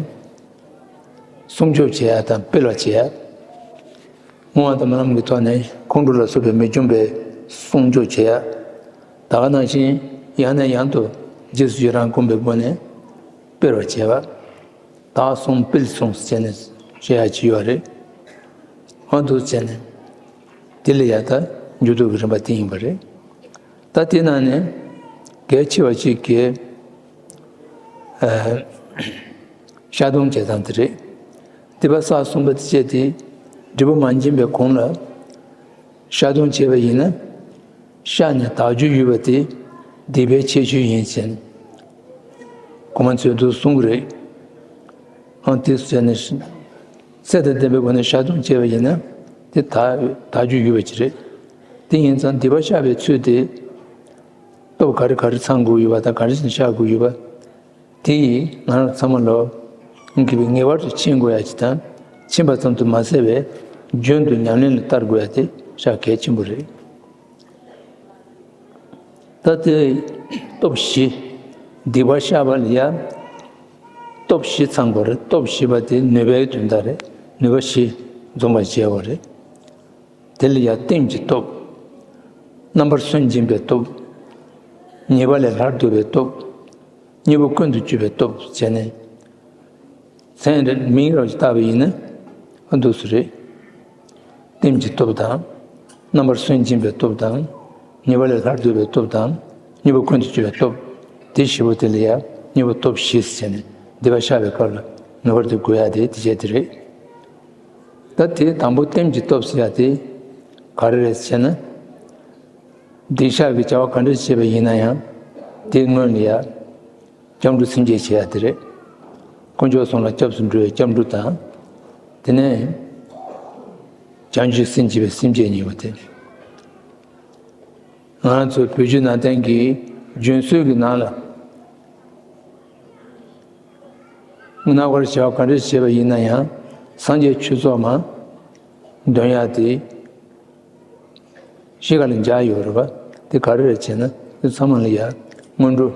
སྲུང་སྐྱོབ་བྱེད་ཡ་དང་སྤེལ་བ་བྱེད་ཡ། བསྔོ་བ་དང་སྨོན་ལམ་གྱི་ཐོག་ནས་ཁོང་ཁྲོ་ལ་སོགས་པའི་མི་འབྱུང་བའི་སྲུང་སྐྱོབ་བྱེད་ཡ། ད་ག་ནང་བཞིན་ཡང་ནས་ཡང་དུ་རྗེས་སུ་ཡི་རང་བསྒོམ་པའི་སྒོ་ནས་སྤེལ་བར་བྱེད་པ། དག་གསུམ་སྤེལ་གསུམ་ཟེར་ནས་བཤད་ཡ་ཅིག་ཡོད་རེད། འོ་འདུག་བྱས་ནས། དེ་ལ་ཡ་ད་མཇུག་བསྡུ་གི་རིམ་པ་དེ་ཡིན་པ་རེད། ད་དེ་ནང་ནས་གལ་ཆེ་བ་གཅིག་གི་ཨ། བཤགས་སྡོམ་བྱེད་སྟངས་དེ་རེད། སྡིག་པ་བསགས་སོང་བ་དེ་བྱས་ཏེ་འབྲས་བུ་མ་འབྱིན་པའི་གོང་ལ་བཤགས་སྡོམ་བྱས་པ་ཡིན་ན། བཤགས་ནས་དག་རྒྱུ་ཡོད་པ་དེ་སྡིག་པའི་ཆེ་ཆུང་ཡིན་ཟེར། གོང་མ་ཚོས་འདུག་གསུང་གི་རེད། ཨང་དེ་བྱས་ནས་ཚད་དང་ལྡན་པའི་སྒོ་ནས་བཤགས་སྡོམ་བྱས་པ་ཡིན་ན་དེ་དག་དག་རྒྱུ་ཡོད་པ་ཅིག་རེད། དེ་ཡིན་ཙང་སྡིག་པ་བཤགས་པའི་ཚུལ་དེ། སྟོབས་ག་རེ་ག་རེ་ཚང་དགོས་ཡོད་པ་དང་ག་རེ་བྱས་ནས་བཤགས་དགོས་ཡོད་པ། དེ་ཡིས་ང་རང་ཚང་མ་ལོ། ངེས་པར་དུ་ཕྱིན་དགོས་ཡ་ཅིག་དང་། ཕྱིན་པ་ཙམ་དུ་མ་ཟད་པའི་རྒྱུན་དུ་ཉམས་ལེན་ལ་བསྟར་དགོས་ཡ་དེ་བཤགས་གལ་ཆེན་པོ་རེད། ད་དེ་སྟོབས་བཞི། སྡིག་པ་བཤགས་པ་ལ་ཡ། སྟོབས་བཞི་ཚང་དགོས་རེད། སྟོབས་བཞི་པ་དེ་ནུས་པའི་དོན་དག་རེད། ནུས་པ་བཞི་འཛོམས་པར་བྱེད་དགོས་རེད། དེ་ལ་ཡ་རྟེན་གྱི་སྟོབས། རྣམ་པར་སུན་འབྱིན་པའི་སྟོབས། ཉེས་པ་ལས་སླར་ལྡོག་པའི་སྟོབས། གཉིས་པོ་ཀུན་ཏུ་སྤྱོད་པའི་སྟོབས་བྱས་ནས། མཚན་རེ་མིང་རེ་བཏགས་པ་ཡིན་ན། ཨ་འདུག་སུ་རེད། རྟེན་གྱི་སྟོབས་དང་། རྣམ་པར་སུན་འབྱིན་པའི་སྟོབས་དང་། ཉེས་པ་ལས་སླར་ལྡོག་པའི་སྟོབས་དང་། གཉིས་པོ་ཀུན་ཏུ་སྤྱོད་པའི་སྟོབས། དེ་བཞི་པོ་དེ་ལ་ཡ་གཉིས་པོ་སྟོབས་བཞི་ཟེར་ནས་སྡིག་པ་བཤགས་པའི་སྐབས་ལ་ངེས་པར་དུ་དགོས་ཡ་དེ་དེ་བྱས་དེ་རེད། ད་དེ་དང་པོ་རྟེན་གྱི་སྟོབས་ཟེར་ཡ་དེ་ག་རེ་རེད་ཟེར་ན། སྡིག་བཤགས་ཀྱི་བྱ་བ་ག་འདྲ་བྱས་པ་ཡིན་ན་ཡང་དེའི་སྔོན་ལ་ཡ། སྐྱབས་འགྲོ་སེམས་བསྐྱེད་བྱེད་ཡ་དེ་རེད། དཀོན་མཆོག་གསུམ་ལ་སྐྱབས་སུ་འགྲོ་བའི་སྐྱབས་འགྲོ་དང་། དེ་ནས་བྱང་ཆུབ་སེམས་བསྐྱེད་པའི་སེམས་བསྐྱེད་གཉིས་པོ་དེ། ང་རང་ཚོ་བོད་བརྒྱུད་ནང་བསྟན་གྱི་རྒྱུན་སྲོལ་གྱི་ནང་ལ། རྣམ་དཀར་བྱ་བ་ག་འདྲ་བྱས་པ་ཡིན་ན་ཡང་སངས་རྒྱས་ཆོས་ཚོགས་མ་འདོན་ཡ་དེ། གཤིས་ཀ་ལ་འཇགས་ཡོད་རེད་པ། དེ་ག་རེ་རེད་ཅེ་ན། དེ་ཚང་མ་ལ་ཡ་སྔོན་འགྲོ།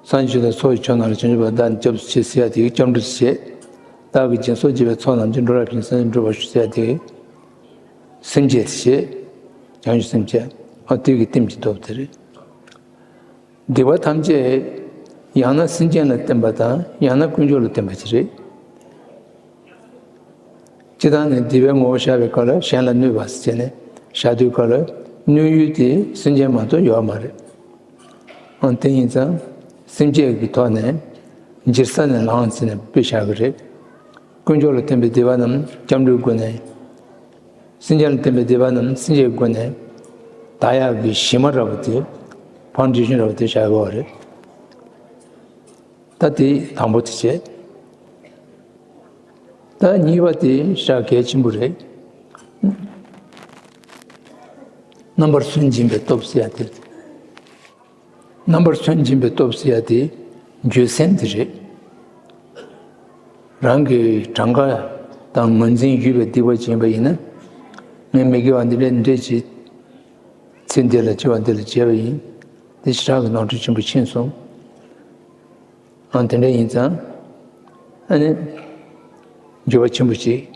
སངས་རྒྱས་ཆོས་དང་ཚོགས་ཀྱི་མཆོག་རྣམས་ལ། བྱང་ཆུབ་བར་བདག་ནི་སྐྱབས་སུ་མཆི་ཟེར་ཡ་དེ་སྐྱབས་འགྲོ་དེ་བྱས། བདག་གིས་སྦྱིན་སོགས་བགྱིས་པའི་ཚོགས་རྣམས་ཀྱིས། འགྲོ་རབ་ཡིད་བཞིན་སེམས་ནི་འགྲུབ་པར་ཤོག་ཟེར་ཡ་དེ། སེམས་བསྐྱེད་དེ་བྱས། བྱང་ཆུབ་སེམས་བསྐྱེད། ཨ་དེ་གི་རྟེན་གྱི་སྟོབས་དེ་རེད། སྡིག་པ་ཐམས་ཅད་ཡང་ན་སེམས་ཅན་ལ་བརྟེན་པ་དང་ཡང་ན་དཀོན་མཆོག་ལ་བརྟེན་པ་ཅིག་རེད། སྤྱིར་བཏང་ནས་སྡིག་པའི་ངོ་བོ་བཤགས་པའི་སྐབས་ལ་གཞན་ལ་གནོད་པ་ཟེར་ནས་བཤགས་དུས་སྐབས་ལ་གནོད་ཡུལ་དེ་སེམས་ཅན་མ་གཏོགས་ཡོད་མ་རེད། ཨང་དེ་ཡིན་ཙང་སེམས་བསྐྱེད་ཀྱི་ཐོག་ནས་འཇིགས་ས་ནས་ལངས་ཟེར་ནས་དཔེ་བཞག་གི་རེད། དཀོན་མཆོག་ལ་བརྟེན་པའི་སྡིག་པ་རྣམས་སྐྱབས་འགྲོའི་སྒོ་ནས། སེམས་ཅན་ལ་བརྟེན་པའི་སྡིག་པ་རྣམས་སེམས་བསྐྱེད་ཀྱི་སྒོ་ནས་དག་ཡག་གི་གཞི་མ་འདྲ་བོ་དེ། ཕའུན་ཌེ་ཤན་འདྲ་བོ་དེ་བཞག་དགོས་པ་རེད། ད་དེ་དང་པོ་དེ་བྱས། ད་གཉིས་པ་དེ་ཞེ་དྲག་གལ་ཆེན་པོ་རེད། རྣམ་པར་སུན་འབྱིན་པའི་སྟོབས་ཟེར་ཡ་དེ། རྣམ་པར་སུན་འབྱིན་པའི་སྟོབས་ཟེར་ཡ་དེ་འགྱོད་སེམས་དེ་རེད། རང་གི་གྲངས་ཀ་དང་ངོས་འཛིན་ཡོད་པའི་སྡིག་པ་བྱས་པ་ཡིན་ན། ངས་མི་དགེ་བ་འདི་འདྲ་འདི་འདྲ་བྱས། ཚེ་འདི་ལ་སྐྱེ་བ་འདི་ལ་བྱས་པ་ཡིན། དེ་ཞེ་དྲག་གི་ནོར་འཁྲུལ་ཆེན་པོ་ཕྱིན་སོང་། ཨང་དེ་འདྲ་ཡིན་ཙང་། ཨ་ནི། འགྱོད་པ་ཆེན་པོ་ཞིག་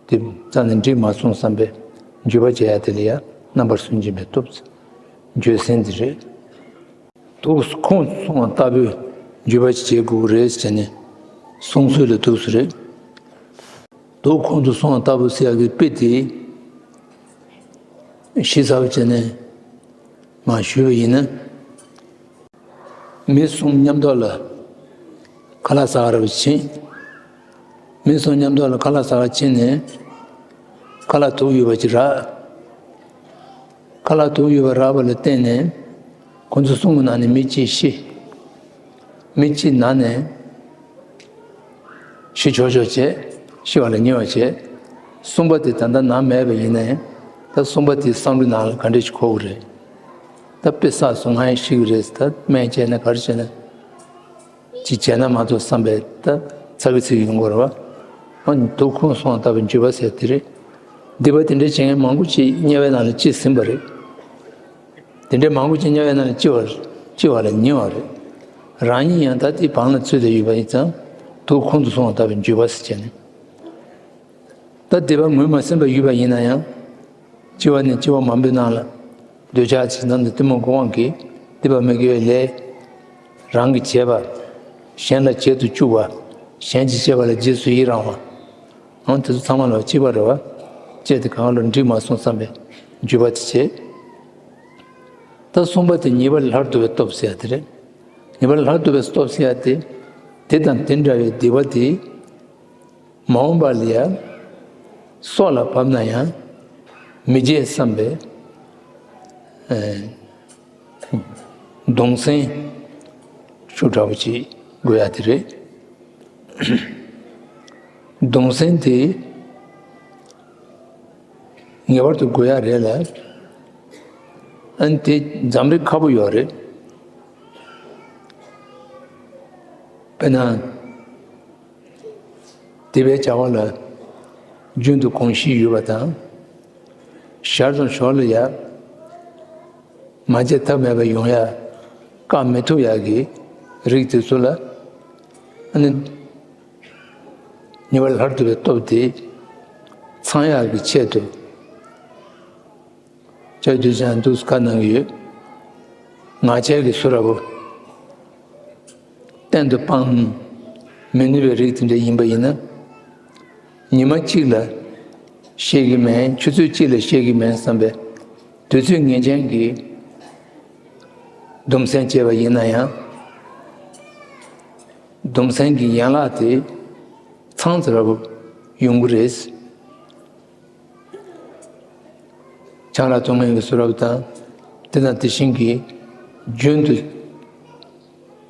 དེ་རྩ་ནས་འགྲིག་མ་སོང་བསམ་པའི་འགྱོད་པ་བྱེད་ཡ་དེ་ལ་ཡ་རྣམ་པར་སུན་འབྱིན་པའི་སྟོབས། འགྱོད་སེམས་དེ་རེད། དུག་ཁོང་དུ་སོང་བ་ལྟ་བུའི་འགྱོད་པ་ཞིག་བྱེད་དགོས་ཀྱི་རེད་ཟེར་ནས་གསུངས་ཚུལ་ལ་འདུག་སེ་རེད། དུག་ཁོང་དུ་སོང་བ་ལྟ་བུ་ཟེར་ཡ་གི་དཔེ་དེ་ཞིབ་ཚགས་པོ་བྱས་ནས་མར་ཞུས་པ་ཡིན་ན། མི་གསུམ་མཉམ་དུ་ལ་ཁ་ལག་ཟ་ག་ར་བ་ཕྱིན། མི་གསུམ་མཉམ་དུ་ལ་ཁ་ལག་ཟ་ག་ཕྱིན་ནས་ཁ་ལག་དུག་ཡོད་པ་ཅིག་རག་ཁ་ལག་དུག་ཡོད་པ་རག་པ་ལ་བརྟེན་ནས་ཁོ་ཚོ་གསུམ་གྱི་ནང་ནས་མི་གཅིག་ཤི། མི་གཅིག་ན་ནས་ཤི་ཆོག་ཆོག་བྱས། ཤི་བ་ལ་ཉེ་བ་བྱས། གསུམ་པ་དེ་ད་ལྟ་ན་མེད་པ་ཡིན་ནའི་ད་གསུམ་པ་དེའི་བསམ་བློའི་ནང་ལ་ག་འདྲ་ཞིག་འཁོར་གི་རེད། ད་དཔེ་བསགས་སོང་ང་ཡང་ཤི་གི་རེད། ད་སྨན་བྱས་ན་ག་རེ་བྱས་ན། ཅིག་བྱས་ན་མ་གཏོགས་བསམ་པའི་ད་ཚ་གི་ཚིག་ཡོང་གི་རེད་བ། ཨ་ནི་དུག་ཁོང་སོང་ལྟ་བུའི་འགྱོད་པ་ཟེར་དེ་རེད། སྡིག་པ་དེ་འདྲ་བྱེད་མཁན་མང་པོ་ཅིག་དམྱལ་བའི་ནང་ལ་སྐྱེས་ཟིན་པ་རེད། དེ་འདྲའི་མང་པོ་ཅིག་དམྱལ་བའི་ནང་ལ་སྐྱེ་བ་སྐྱེ་བ་ལ་ཉེ་བ་རེད། རང་ཉིད་ཡང་ད་ལྟའི་བང་ལ་ཚུད་དེ་ཡོད་པ་ཡིན་ཙང་དུག་ཁོང་དུ་སོང་བ་ལྟ་བུའི་འགྱོད་པ་ཟེར་བྱས་ནས། ད་སྡིག་པ་ངོས་མ་ཟིན་པ་ཡོད་པ་ཡིན་ན་ཡང་། སྐྱེ་བ་ནས་སྐྱེ་བ་མང་པོའི་ནང་ལ་འདོད་ཆགས་ཞེ་སྡང་དང་གཏི་མུག་གི་དབང་གིས་སྡིག་པ་མི་དགེ་བའི་ལས་རང་གིས་བྱས་པ་གཞན་ལ་བྱེད་དུ་བཅུག་པ། གཞན་གྱིས་བྱས་པ་ལ་རྗེས་སུ་ཡི་རང་བ། འོ་དེ་ཚོ་ཚང་མ་ལ་གཅིག་པ་རེད་བ། བྱས་ཏེ་གང་ལ་འགྲིག་མ་སོང་བསམ་པའི་འགྱོད་པ་དེ་བྱས། ད་གསུམ་པ་དེ་ཉེས་པ་སླར་བསྡུ་བའི་སྟོབས་ཟེར་ཡ་དེ་རེད། ཉེས་པ་སླར་བསྡུ་བའི་སྟོབས་ཟེར་ཡ་དེ། དེ་དང་དེ་འདྲ་བའི་སྡིག་པ་དེ། མ་འོངས་པ་ལ་ཡང་སྲོག་ལ་བབས་ན་ཡང་མི་བྱེད་བསམ་པའི་ཨ་གདུང་སེམས་ཤུགས་དྲག་པོ་ཅིག་དགོས་ཡ་དེ་རེད། གདུང་སེམས་དེ་ངེས་པར་དུ་དགོས་ཡ་རེད་ལ། ཨ་ནི་དེ་འཛམ་རིག་ཁག་པོ་ཡོད་རེད། དཔེར་ན། སྡིག་པའི་བྱ་བ་ལ་རྒྱུན་དུ་གོམས་གཤིས་ཡོད་པ་དང་། ཞར་དང་ཞོར་ལ་ཡང་མ་བྱས་ཐབས་མེད་པ་ཡོང་ཡ། བཀག་མི་ཐུབ་ཡ་གི་རིགས་དེ་ཚོ་ལ་ཨ་ནི་ཉེས་པ་སླར་བསྡུ་བའི་སྟོབས་དེ་ཚང་ཡ་གི་ཆེད་དུ། ལྕགས་ཀྱུ་ཅན་འདུག་སེ་བཀའ་གནང་གི་ཡོད། ངག་འཁྱལ་གྱི་ཚུལ་ར་བོ། གཏན་དུ་སྤང་མི་ནུས་པའི་རིགས་དེ་འདྲ་ཡིན་པ་ཡིན་ན། ཉི་མ་གཅིག་ལ་ཤེས་ཀྱི་མེད། ཆུ་ཚོད་གཅིག་ལ་ཤེས་ཀྱི་མེད་བསམ་པའི་དུས་ཚོད་ངེས་ཅན་གྱི་གདུང་སེམས་སྐྱེས་པ་ཡིན་ན་ཡང་། གདུང་སེམས་ཀྱི་ཡན་ལག་དེ་ཚང་ཙམ་ར་བོ་ཡོང་གི་རེད། ཆང་རག་འཐུང་མཁན་གྱི་ཚུལ་ར་བོ་དང་། དེ་དང་དེ་བཞིན་གྱི་རྒྱུན་དུ་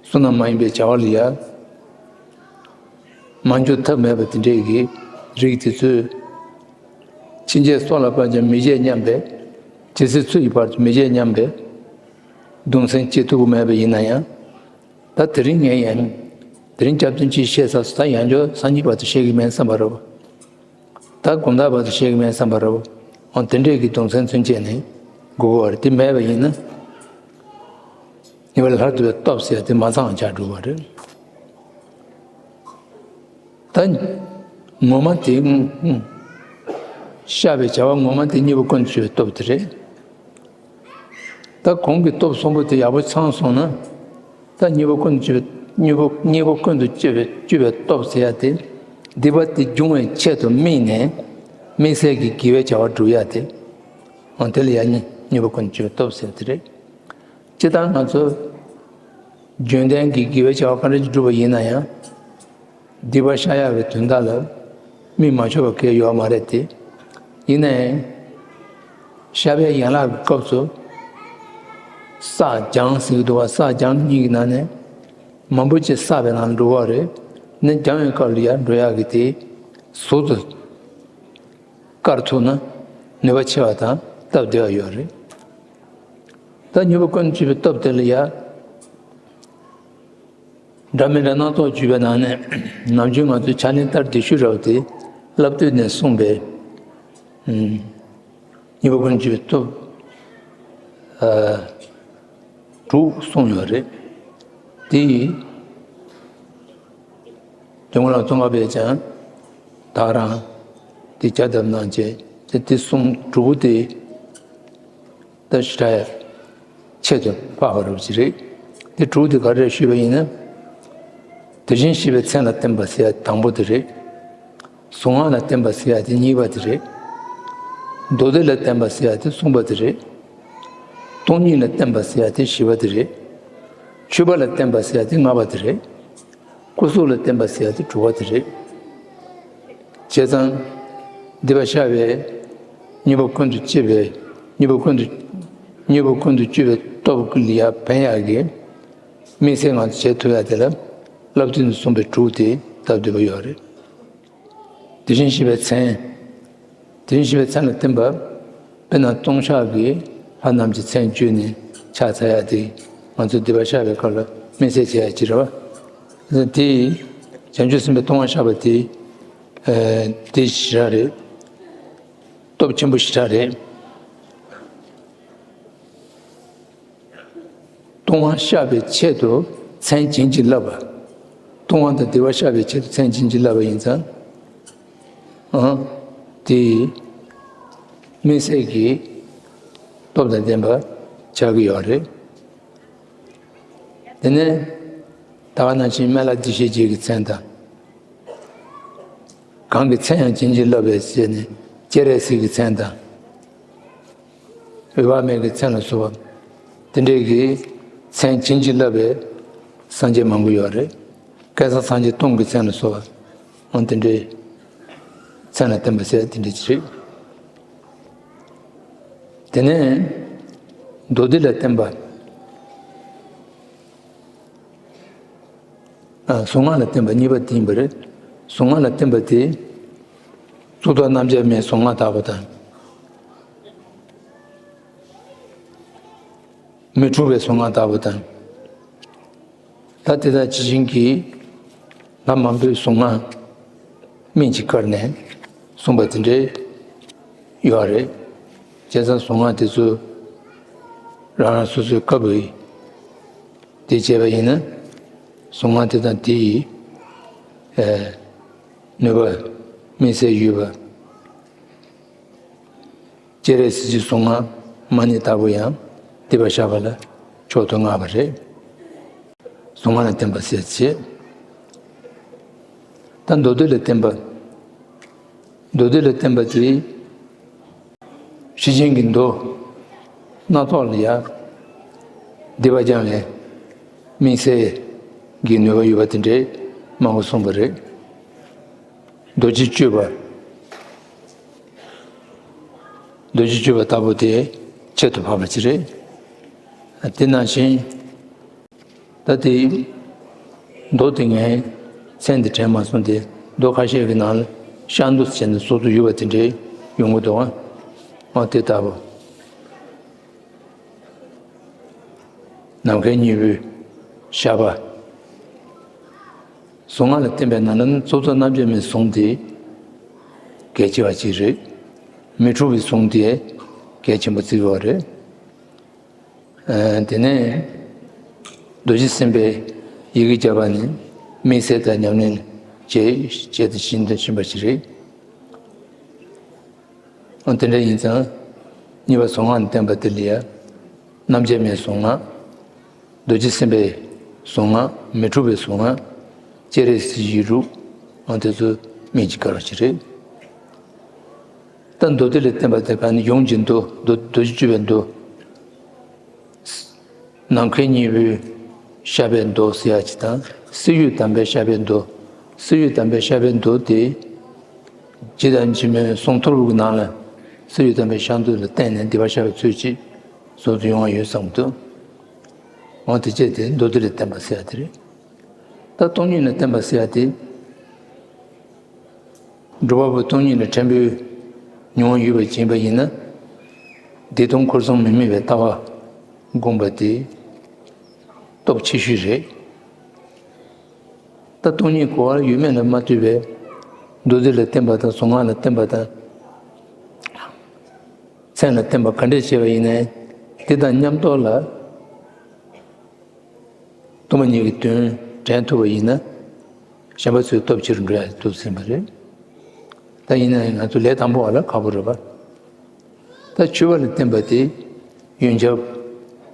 བསོད་ནམས་མ་ཡིན་པའི་བྱ་བ་ལ་ཡ་མ་འཇུག་ཐབས་མེད་པ་དེ་འདྲས་ཀྱི་རིགས་དེ་ཚོས། ཕྱིན་ཆད་སྲོག་ལ་བབས་ཀྱང་མི་བྱེད་སྙམ་པའི། ཇི་སྲིད་འཚོ་ཡི་བར་དུ་མི་བྱེད་སྙམ་པའི་གདུང་སེམས་སྐྱེ་ཐུབ་ཀྱི་མེད་པ་ཡིན་ན་ཡང་། ད་དེ་རིང་ངས་ཡང་། དེ་རིང་སྐྱབས་སྟོན་ཅིག་བཤད་ཚར་སོང་། ད་ཡང་བསྐྱར་སང་ཉིན་བར་དུ་བཤད་ཀྱི་མེད་བསམ་པ་རེད། ད་དགོང་དག་བར་དུ་བཤད་ཀྱི་མེད་བསམ་པ་རེད། འོ་དེ་འདྲས་ཀྱི་གདུང་སེམས་ཚུན་ཆད་ནས་དགོས་ཀྱི་ཡོད་རེད། དེ་མེད་པ་ཡིན་ན། ཉེས་པ་སླར་བསྡུ་བའི་སྟོབས་ཟེར་དེ་མ་ཚང་བ་ཆགས་འགྲོ་བ་རེད། ད་ངོ་མ་དེ་བཤགས་པའི་བྱ་བ་ངོ་མ་དེ་གཉིས་པོ་ཀུན་ཏུ་སྤྱོད་པའི་སྟོབས་དེ་རེད། ད་གོང་གི་སྟོབས་གསུམ་པོ་དེ་ཡག་པོ་ཚང་སོང་ན། ད་གཉིས་པོ་ཀུན་ཏུ་སྤྱོད་པའི་གཉིས་པོ་གཉིས་པོ་ཀུན་ཏུ་སྤྱོད་པའི་སྤྱོད་པའི་སྟོབས་ཟེར་ཡ་དེ། སྡིག་པ་དེ་སྦྱོང་བའི་ཆེད་དུ་དམིགས་ནས། དམིགས་བསལ་གྱི་དགེ་བའི་བྱ་བ་སྒྲུབ་ཡ་དེ། འོ་དེ་ལ་ཡ་གཉིས་གཉིས་པོ་ཀུན་ཏུ་སྤྱོད་པའི་སྟོབས་ཟེར་དེ་རེད། སྤྱིར་བཏང་ང་ཚོ་རྒྱུན་ལྡན་གྱི་དགེ་བའི་བྱ་བ་ག་འདྲ་ཞིག་བསྒྲུབས་པ་ཡིན་ན་ཡང་། སྡིག་པ་བཤགས་ཡག་གི་དོན་དག་ལ་དམིགས་མ་ཆོག་པ་གང་ཡང་ཡོད་མ་རེད་དེ། ཡིན་ནའི་བཤགས་པའི་ཡན་ལག་གི་སྐབས་སུ་བསགས་སྦྱང་ཟེར་གྱི་འདུག་པ། བསགས་སྦྱང་གཉིས་ཀྱི་ནང་ནས་ མང་པོ་ཅིག་བསགས་པའི་ནང་འགྲོ་བ་རེད། ནི་སྦྱང་བའི་སྐབས་ལ་ཡར་འགྲོ་ཡག་གི་དེ་ཟུར་དུ་བཀར་ཐུབ་ན་ནུས་པ་ཆེ་བ་དང་སྟབས་བདེ་བ་ཡོད་རེད། ད་མྱུར་བ་ཀུན་ཏུ་སྤྱོད་པའི་སྟོབས་དེ་ལ་ཡ། འདྲ་མི་འདྲ་སྣ་ཚོགས་བརྒྱུད་པའི་ནང་ནས་ནམ་རྒྱུན་ང་ཚོས་ཕྱག་ལེན་ལྟར་དེ་ཤུ་རབ་དེ་བསླབ་བཏུས་ནས་གསུངས་པའི་ཨུམ། མྱུར་བ་ཀུན་ཏུ་སྤྱོད་པའི་སྟོབས་ཨ། དྲུག་གསུངས་ཡོད་རེད། དེ་ཡིས་དོན་ལ་ཙོང་ཁ་པས་ཀྱང་ད་རང་དེ་བརྒྱ་བཏབ་གནང་བྱས་དེ་དེ་གསུམ་དྲུག་པོ་དེ། ད་ཞེ་དྲག་ཆེད་དུ་འཕགས་པ་རབ་ཅིག་རེད། དེ་དྲུག་དེ་ག་རེ་ཞུས་པ་ཡིན་ན། དེ་བཞིན་གཤེགས་པའི་མཚན་ལ་བརྟེན་པ་ཟེར་ཡ་དང་པོ་དེ་རེད། གཟུངས་སྔགས་ལ་བརྟེན་པ་ཟེར་ཡ་དེ་གཉིས་པ་དེ་རེད། མདོ་སྡེ་ལ་བརྟེན་པ་ཟེར་ཡ་དེ་གསུམ་པ་དེ་རེད། སྟོང་ཉིད་ལ་བརྟེན་པ་ཟེར་ཡ་དེ་བཞི་པ་དེ་རེད། མཆོད་པ་ལ་བརྟེན་པ་ཟེར་ཡ་དེ་ལྔ་པ་དེ་རེད། སྐུ་གཟུགས་ལ་བརྟེན་པ་ཟེར་ཡ་དེ་དྲུག་པ་དེ་རེད། བྱས་ཙང་། སྡིག་པ་བཤགས་པའི་མྱུར་བ་ཀུན་ཏུ་སྤྱོད་པའི་མྱུར་བ་ཀུན་ཏུ་མྱུར་བ་ཀུན་ཏུ་སྤྱོད་པའི་སྟོབས་ཀྱི་ལ་ཡ་ཕན་ཡག་གི་དམིགས་བསལ་ང་ཚོ་བྱེད་ཐུབ་ཡ་དེ་ལ་བསླབ་བཏུས་ནས་གསུངས་པའི་དྲུག་དེ་སྟབས་བདེ་པོ་ཡོད་རེད། དེ་བཞིན་གཤེགས་པའི་མཚན། དེ་བཞིན་གཤེགས་པའི་མཚན་ལ་བརྟེན་པ། དཔེར་ན་ལྟུང་བཤགས་ཀྱི་ལྷ་རྣམས་ཀྱི་མཚན་བརྗོད་ནས་ཕྱག་འཚལ་ཡ་དེ་ང་ཚོ་སྡིག་པ་བཤགས་པའི་སྐབས་ལ་དམིགས་བསལ་བྱེད་ཡ་ཅིག་རེད་བ། དེ་བྱང་ཆུབ་སེམས་དཔའི་ལྟུང་བ་བཤགས་པ་དེ་དེ་ཞེ་དྲག་རེད། སྟོབས་ཆེན་པོ་ཞེ་དྲག་རེད། ལྟུང་བ་བཤགས་པའི་ཆེད་དུ་མཚན་བྱིན་གྱིས་བརླབས་པ། ལྟུང་བ་དང་སྡིག་པ་བཤགས་པའི་ཆེད་དུ་མཚན་བྱིན་གྱིས་བརླབས་པ་ཡིན་ཙང་། ཨང་། དེ་དམིགས་བསལ་གྱི་སྟོབས་དང་ལྡན་པ་ཆགས་ཀྱི་ཡོད་རེད། དེ་ནས་ད་ག་ནང་བཞིན་སྨན་བླ་བདེ་གཤེགས་རྗེ་གི་མཚན་དང་། གང་གི་མཚན་ཡང་བྱིན་གྱིས་བརླབས་པའི་ཞེས་ནས་སྤྱན་རས་གཟིགས་ཀྱི་མཚན་དང་། འོད་དཔག་མེད་ཀྱི་མཚན་ལ་སོགས་པ། དེ་འདྲའི་གི་མཚན་བྱིན་གྱིས་བརླབས་པའི་སངས་རྒྱས་མང་པོ་ཡོད་རེད། བསྐལ་བཟང་སངས་རྒྱས་སྟོང་གི་མཚན་ལ་སོགས་པ། འོ་དེ་འདྲའི་མཚན་ལ་བརྟེན་པ་ཟེར་དེ་འདྲ་ཅིག་རེད། དེ་ནས་མདོ་སྡེ་ལ་བརྟེན་པ། ཨ། གཟུངས་སྔགས་ལ་བརྟེན་པ་གཉིས་པ་དེ་ཡིན་པ་རེད། གཟུངས་སྔགས་ལ་བརྟེན་པ་དེ། གཙུག་ཏོར་རྣམ་རྒྱལ་མའི་གཟུངས་སྔགས་ལྟ་བུ་དང་། མི་འཁྲུགས་པའི་གཟུངས་སྔགས་ལྟ་བུ་དང་། ད་དེ་དག་ཇི་བཞིན་གྱི་ལྷ་མང་པོའི་གཟུངས་སྔགས་སྨན་གྱིས་བཀར་ནས་གསུངས་པ་དེ་འདྲའི་ཡོད་རེད། བྱས་ཙང་གཟུངས་སྔགས་དེ་ཚོ་རང་རང་སོ་སོའི་བཀའ་བརྒྱུད་དེ་བྱས་པ་ཡིན་ན། གཟུངས་སྔགས་དེ་དང་དེ་ཡི་ཨེ་ནུས་པ་དམིགས་བསལ་ཡོད་པ། སྤྱན་རས་གཟིགས་ཀྱི་གཟུངས་སྔགས་མ་ཎི་ལྟ་བུ་ཡང་སྡིག་པ་བཤགས་པ་ལ་མཆོག་ཏུ་བསྔགས་པ་རེད། གཟུངས་སྔགས་ལ་བརྟེན་པ་ཟེར་བྱས། ད་མདོ་སྡེ་ལ་བརྟེན་པ། མདོ་སྡེ་ལ་བརྟེན་པ་དེ། ཤེར་ཕྱིན་གྱི་མདོ་སྣ་ཚོགས་ལ་ཡང་སྡིག་པ་སྦྱང་བའི་དམིགས་བསལ་གྱི་ནུས་པ་ཡོད་པ་དེ་འདྲའི་མང་པོ་གསུངས་པ་རེད། རྡོ་རྗེ་གཅོད་པ། རྡོ་རྗེ་གཅོད་པ་ལྟ་བུ་དེ་ཁྱད་དུ་འཕགས་པ་ཅིག་རེད། དེ་ནང་བཞིན་ད་དེ་མདོ་དེ་ངས་མཚན་དེ་དྲན་མ་སོང་སྟེ། མདོ་ཁ་ཤས་ཀྱི་ནང་ལ་ཤར་མདོ་ཟེར་ནས་སོ་སོ་ཡོད་པ་དེ་འདྲའི་ཡོང་གི་འདུག་ཨ། འོ་དེ་ལྟ་བུ། ནམ་མཁའི་སྙིང་པོའི་ཤར་པ། གཟུངས་སྔགས་ལ་བརྟེན་པའི་ནང་ན་གཙུག་ཏོར་རྣམ་རྒྱལ་མའི་གཟུངས་དེ་གལ་ཆེ་བ་ཅིག་རེད། མི་འཁྲུགས་པའི་གཟུངས་དེ་གལ་ཆེན་པོ་བརྩི་དགོས་པ་རེད། ཨ། དེ་ནས་རྡོ་རྗེ་སེམས་དཔའི་ཡི་གེ་བརྒྱ་པ་ནི་དམིགས་བསལ་དང་ཉམས་ལེན་བྱས་བྱས་ཏེ་བཞིན་དུ་ཕྱིན་པ་ཞིག་རེད། ཨ། དེ་འདྲ་ཡིན་ཙང་གཉིས་པ་གཟུངས་སྔགས་ནས་བསྟན་པ་དེ་ལ་ཡང་རྣམ་རྒྱལ་མའི་གཟུངས་སྔགས། རྡོ་རྗེ་སེམས་དཔའི་གཟུངས་སྔགས། མི་འཁྲུགས་པའི་གཟུངས་སྔགས། སྤྱན་རས་གཟིགས་ཀྱི་རུ། ཨ། དེ་ཚོ་སྨན་གྱིས་བཀར་བ་ཞིག་རེད། ད་མདོ་སྡེ་ལ་བསྟན་པ་དེ་ག་ནི་ཡུམ་གྱི་མདོ། མདོ་རྡོ་རྗེ་གཅོད་པའི་མདོ། ནམ་མཁའི་སྙིང་པོའི་ཤར་པའི་མདོ་ཟེར་ཡ་ཅིག་དང་། བསིལ་ཡོད་དམ་པའི་ཤར་པའི་མདོ། བསིལ་ཡོད་དམ་པའི་ཤར་པའི་མདོ་དེ། རྗེ་དང་རྗེ་མོའི་གསུང་ཐོར་བུ་གི་ནང་ལ་བསིལ་ཡོད་དམ་པའི་ཤར་མདོ་ལ་བརྟེན་ནས་སྡིག་པ་བཤགས་པའི་ཚུལ་ཅིག་ཟུར་དུ་ཡོང་བ་ཡོད་བསམ་གྱི་འདུག་འོ་དེ་བྱས་ཏེ་མདོ་སྡེ་ལ་བསྟན་པ་ཟེར་ཡ་དེ་རེད། ད་སྟོང་ཉིད་ལ་བརྟེན་པ་ཟེར་ཡ་དེ། སྒྲུབ་པ་པོ་སྟོང་ཉིད་ལ་ཕྲན་བུའི་མྱོང་བ་ཡོད་པ་ཡིན་པ་ཡིན་ན། བདེ་སྟོང་འཁོར་གསུམ་མི་དམིགས་པའི་ལྟ་བ་བསྒོམ་པ་དེ་སྟོབས་ཆེ་ཤོས་རེད། ད་སྟོང་ཉིད་གོ་བ་ཡོད་མེད་ལ་མ་ལྟོས་པའི་མདོ་སྡེ་ལ་བརྟེན་པ་དང་གཟུངས་སྔགས་ལ་བརྟེན་པ་དང་། མཚན་ལ་བརྟེན་པ་ག་འདྲས་བྱས་པ་ཡིན་ནའི་དེ་དང་མཉམ་དུ་ལ། སྟོང་པ་ཉིད་ཀྱི་དོན་དྲན་ཐུབ་པ་ཡིན་ན། གཞན་པ་ཚོའི་སྟོབས་ཆེ་རུ་འགྲོ་ཡ་ཐུབ་ཟིན་པ་རེད། ད་ཡིན་ན་ཡང་ང་ཚོ་ལས་དང་པོ་བ་ལ་ཁག་པོ་རེད་པ། ད་ཆོས་པ་ལ་བརྟེན་པ་དེ་ཡོན་ཆབ།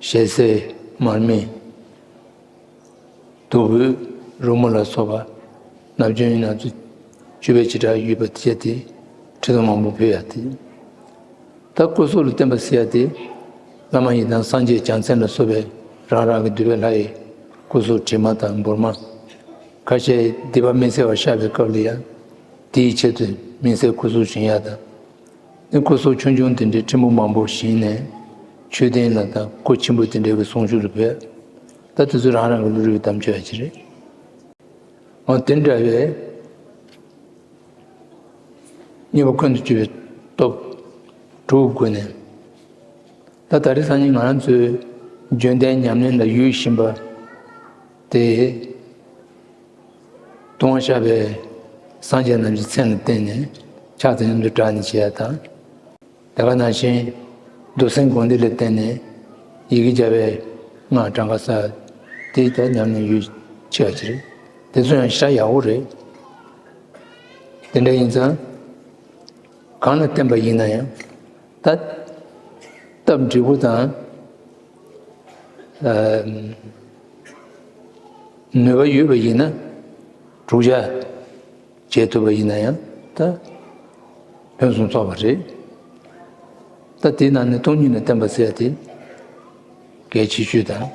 ཞལ་ཟས། མར་མེ། བདུག་སྤོས། རོལ་མོ་ལ་སོགས་པ་ནམ་རྒྱུན་ཡིན་ན་ཚོ་ཆོས་པའི་བྱེ་བྲག་ཡོད་པ་དེ་བྱས་ཏེ་ཁྲི་ཚོ་མང་པོ་ཕུལ་ཡ་དེ། ད་སྐུ་གཟུགས་ལ་བརྟེན་པ་ཟེར་ཡ་དེ། བླ་མ་ཡི་དམ་སངས་རྒྱས་བྱང་སེམས་ལ་སོགས་པའི་རང་རང་གི་འདུས་པའི་ལྷ་ཡི་སྐུ་གཟུགས་དྲི་མ་དང་འབུར་མ། ཁ་ཤས་སྡིག་པ་མི་བསལ་བར་བཤགས་པའི་སྐབས་ལ་ཡང་དེའི་ཆེད་དུ་མི་བསལ་སྐུ་གཟུགས་བཞེངས་ཡ་དང་། ནི་སྐུ་གཟུགས་ཆུང་ཆུང་དེ་འདྲའི་ཕྲན་བུ་མང་པོ་བཞེངས་ནས་མཆོད་རྟེན་ལ་དང་སྐུ་ཆེན་པོ་དེ་འདྲའི་གསུང་ཆོས་ལ་ཕུལ། ད་དེ་ཚོ་རང་རང་གི་བློ་རིག་གི་དམ་བཅའ་ཡ་ཅིག་རེད། འོ་དེ་འདྲ་བའི་གཉིས་པ་ཀུན་ཏུ་སྤྱོད་པའི་སྟོབས་དྲུག་སྒོ་ནས། ད་ད་རེས་སང་ཉིན་ང་རང་ཚོའི་བརྗོད་ལྡན་ཉམས་ལེན་ལ་ཡོད་བཞིན་པ་དེ། ལྟུང་བ་བཤགས་པའི་སངས་རྒྱས་རྣམས་ཀྱི་མཚན་ལ་བརྟེན་ནས་ཕྱག་དང་མཉམ་དུ་སྦྲགས་ནས་བྱེད་ཡ་དང་། དེ་ག་ནང་བཞིན་མདོ་སེམས་དགོངས་འདུས་ལ་བརྟེན་ནས་ཡི་གེ་བརྒྱ་པའི་སྔགས་གྲངས་ཀ་ས་དེ་ལྟར་ཉམས་ལེན་ཡོད་ཆེ་བ་ཅིག་རེད། དེ་ཚོ་ཡང་ཤ་ཡག་པོ་རེད། དེ་འདྲ་ཡིན་ཙང་གང་ལ་བརྟེན་པ་ཡིན་ན་ཡང་ད་སྟབས་འགྲིག་པོ་དང་། ནུས་པ་ཡོད་པ་ཡིན་ན་དྲུག་བརྒྱ་བྱེད་ཐུབ་པ་ཡིན་ན་ཡང་ད་ཕུན་སུམ་ཚོགས་པ་རེད། ད་དེའི་ནང་ནས་སྟོང་ཉིད་ལ་བརྟེན་པ་ཟེར་ཡ་དེ་གལ་ཆེ་ཤོས་དང་།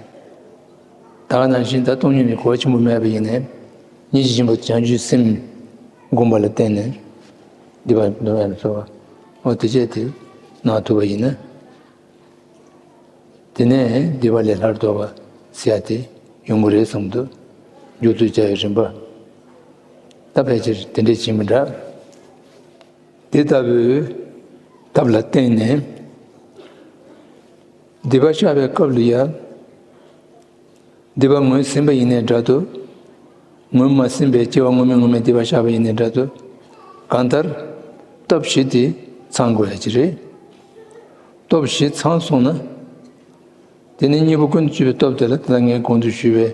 ད་ག་ནང་བཞིན་ད་སྟོང་ཉིད་ནི་གོ་བ་ཆེན་པོ་མེད་པ་ཡིན་ནའི་ཉིན་ཞིག་ཆེན་པོ་བྱང་ཆུབ་སེམས་བསྒོམ་པ་ལ་བརྟེན་ནས་སྡིག་པ་འདོམས་ཡ་ལ་སོགས་པ་འོ་དེ་བྱས་ཏེ་གནང་ཐུབ་པ་ཡིན་ན། དེ་ནས་སྡིག་པ་ལས་སླར་ལྡོག་པ་ཟེར་ཡ་དེ་ཡོང་གི་རེད་བསམ་འདུག་འགྱུར་ཚུལ་བྱ་བའི་རིམ་པ། ད་ཕལ་ཆེར་དེ་འདྲས་ཡིན་པ་འདྲ། དེ་ལྟ་བུའི་ཐབས་ལ་བརྟེན་ནས་སྡིག་པ་བཤགས་པའི་སྐབས་ལ་ཡང་། སྡིག་པ་ངོས་ཟིན་པ་ཡིན་ནའི་འདྲ་འདུག་ངོས་མ་ཟིན་པའི་སྐྱེ་བ་སྔོན་མའི་སྔོན་མའི་སྡིག་པ་བཤགས་པ་ཡིན་ནའི་འདྲ་འདུག་གང་ལྟར་སྟོབས་བཞི་དེ་ཚང་དགོས་ཡ་ཅིག་རེད། སྟོབས་བཞི་ཚང་སོང་ན། དེ་ནི་གཉིས་པོ་ཀུན་ཏུ་སྤྱོད་པའི་སྟོབས་དེ་ལ་ད་ལྟ་ངས་གོང་དུ་ཞུས་པའི་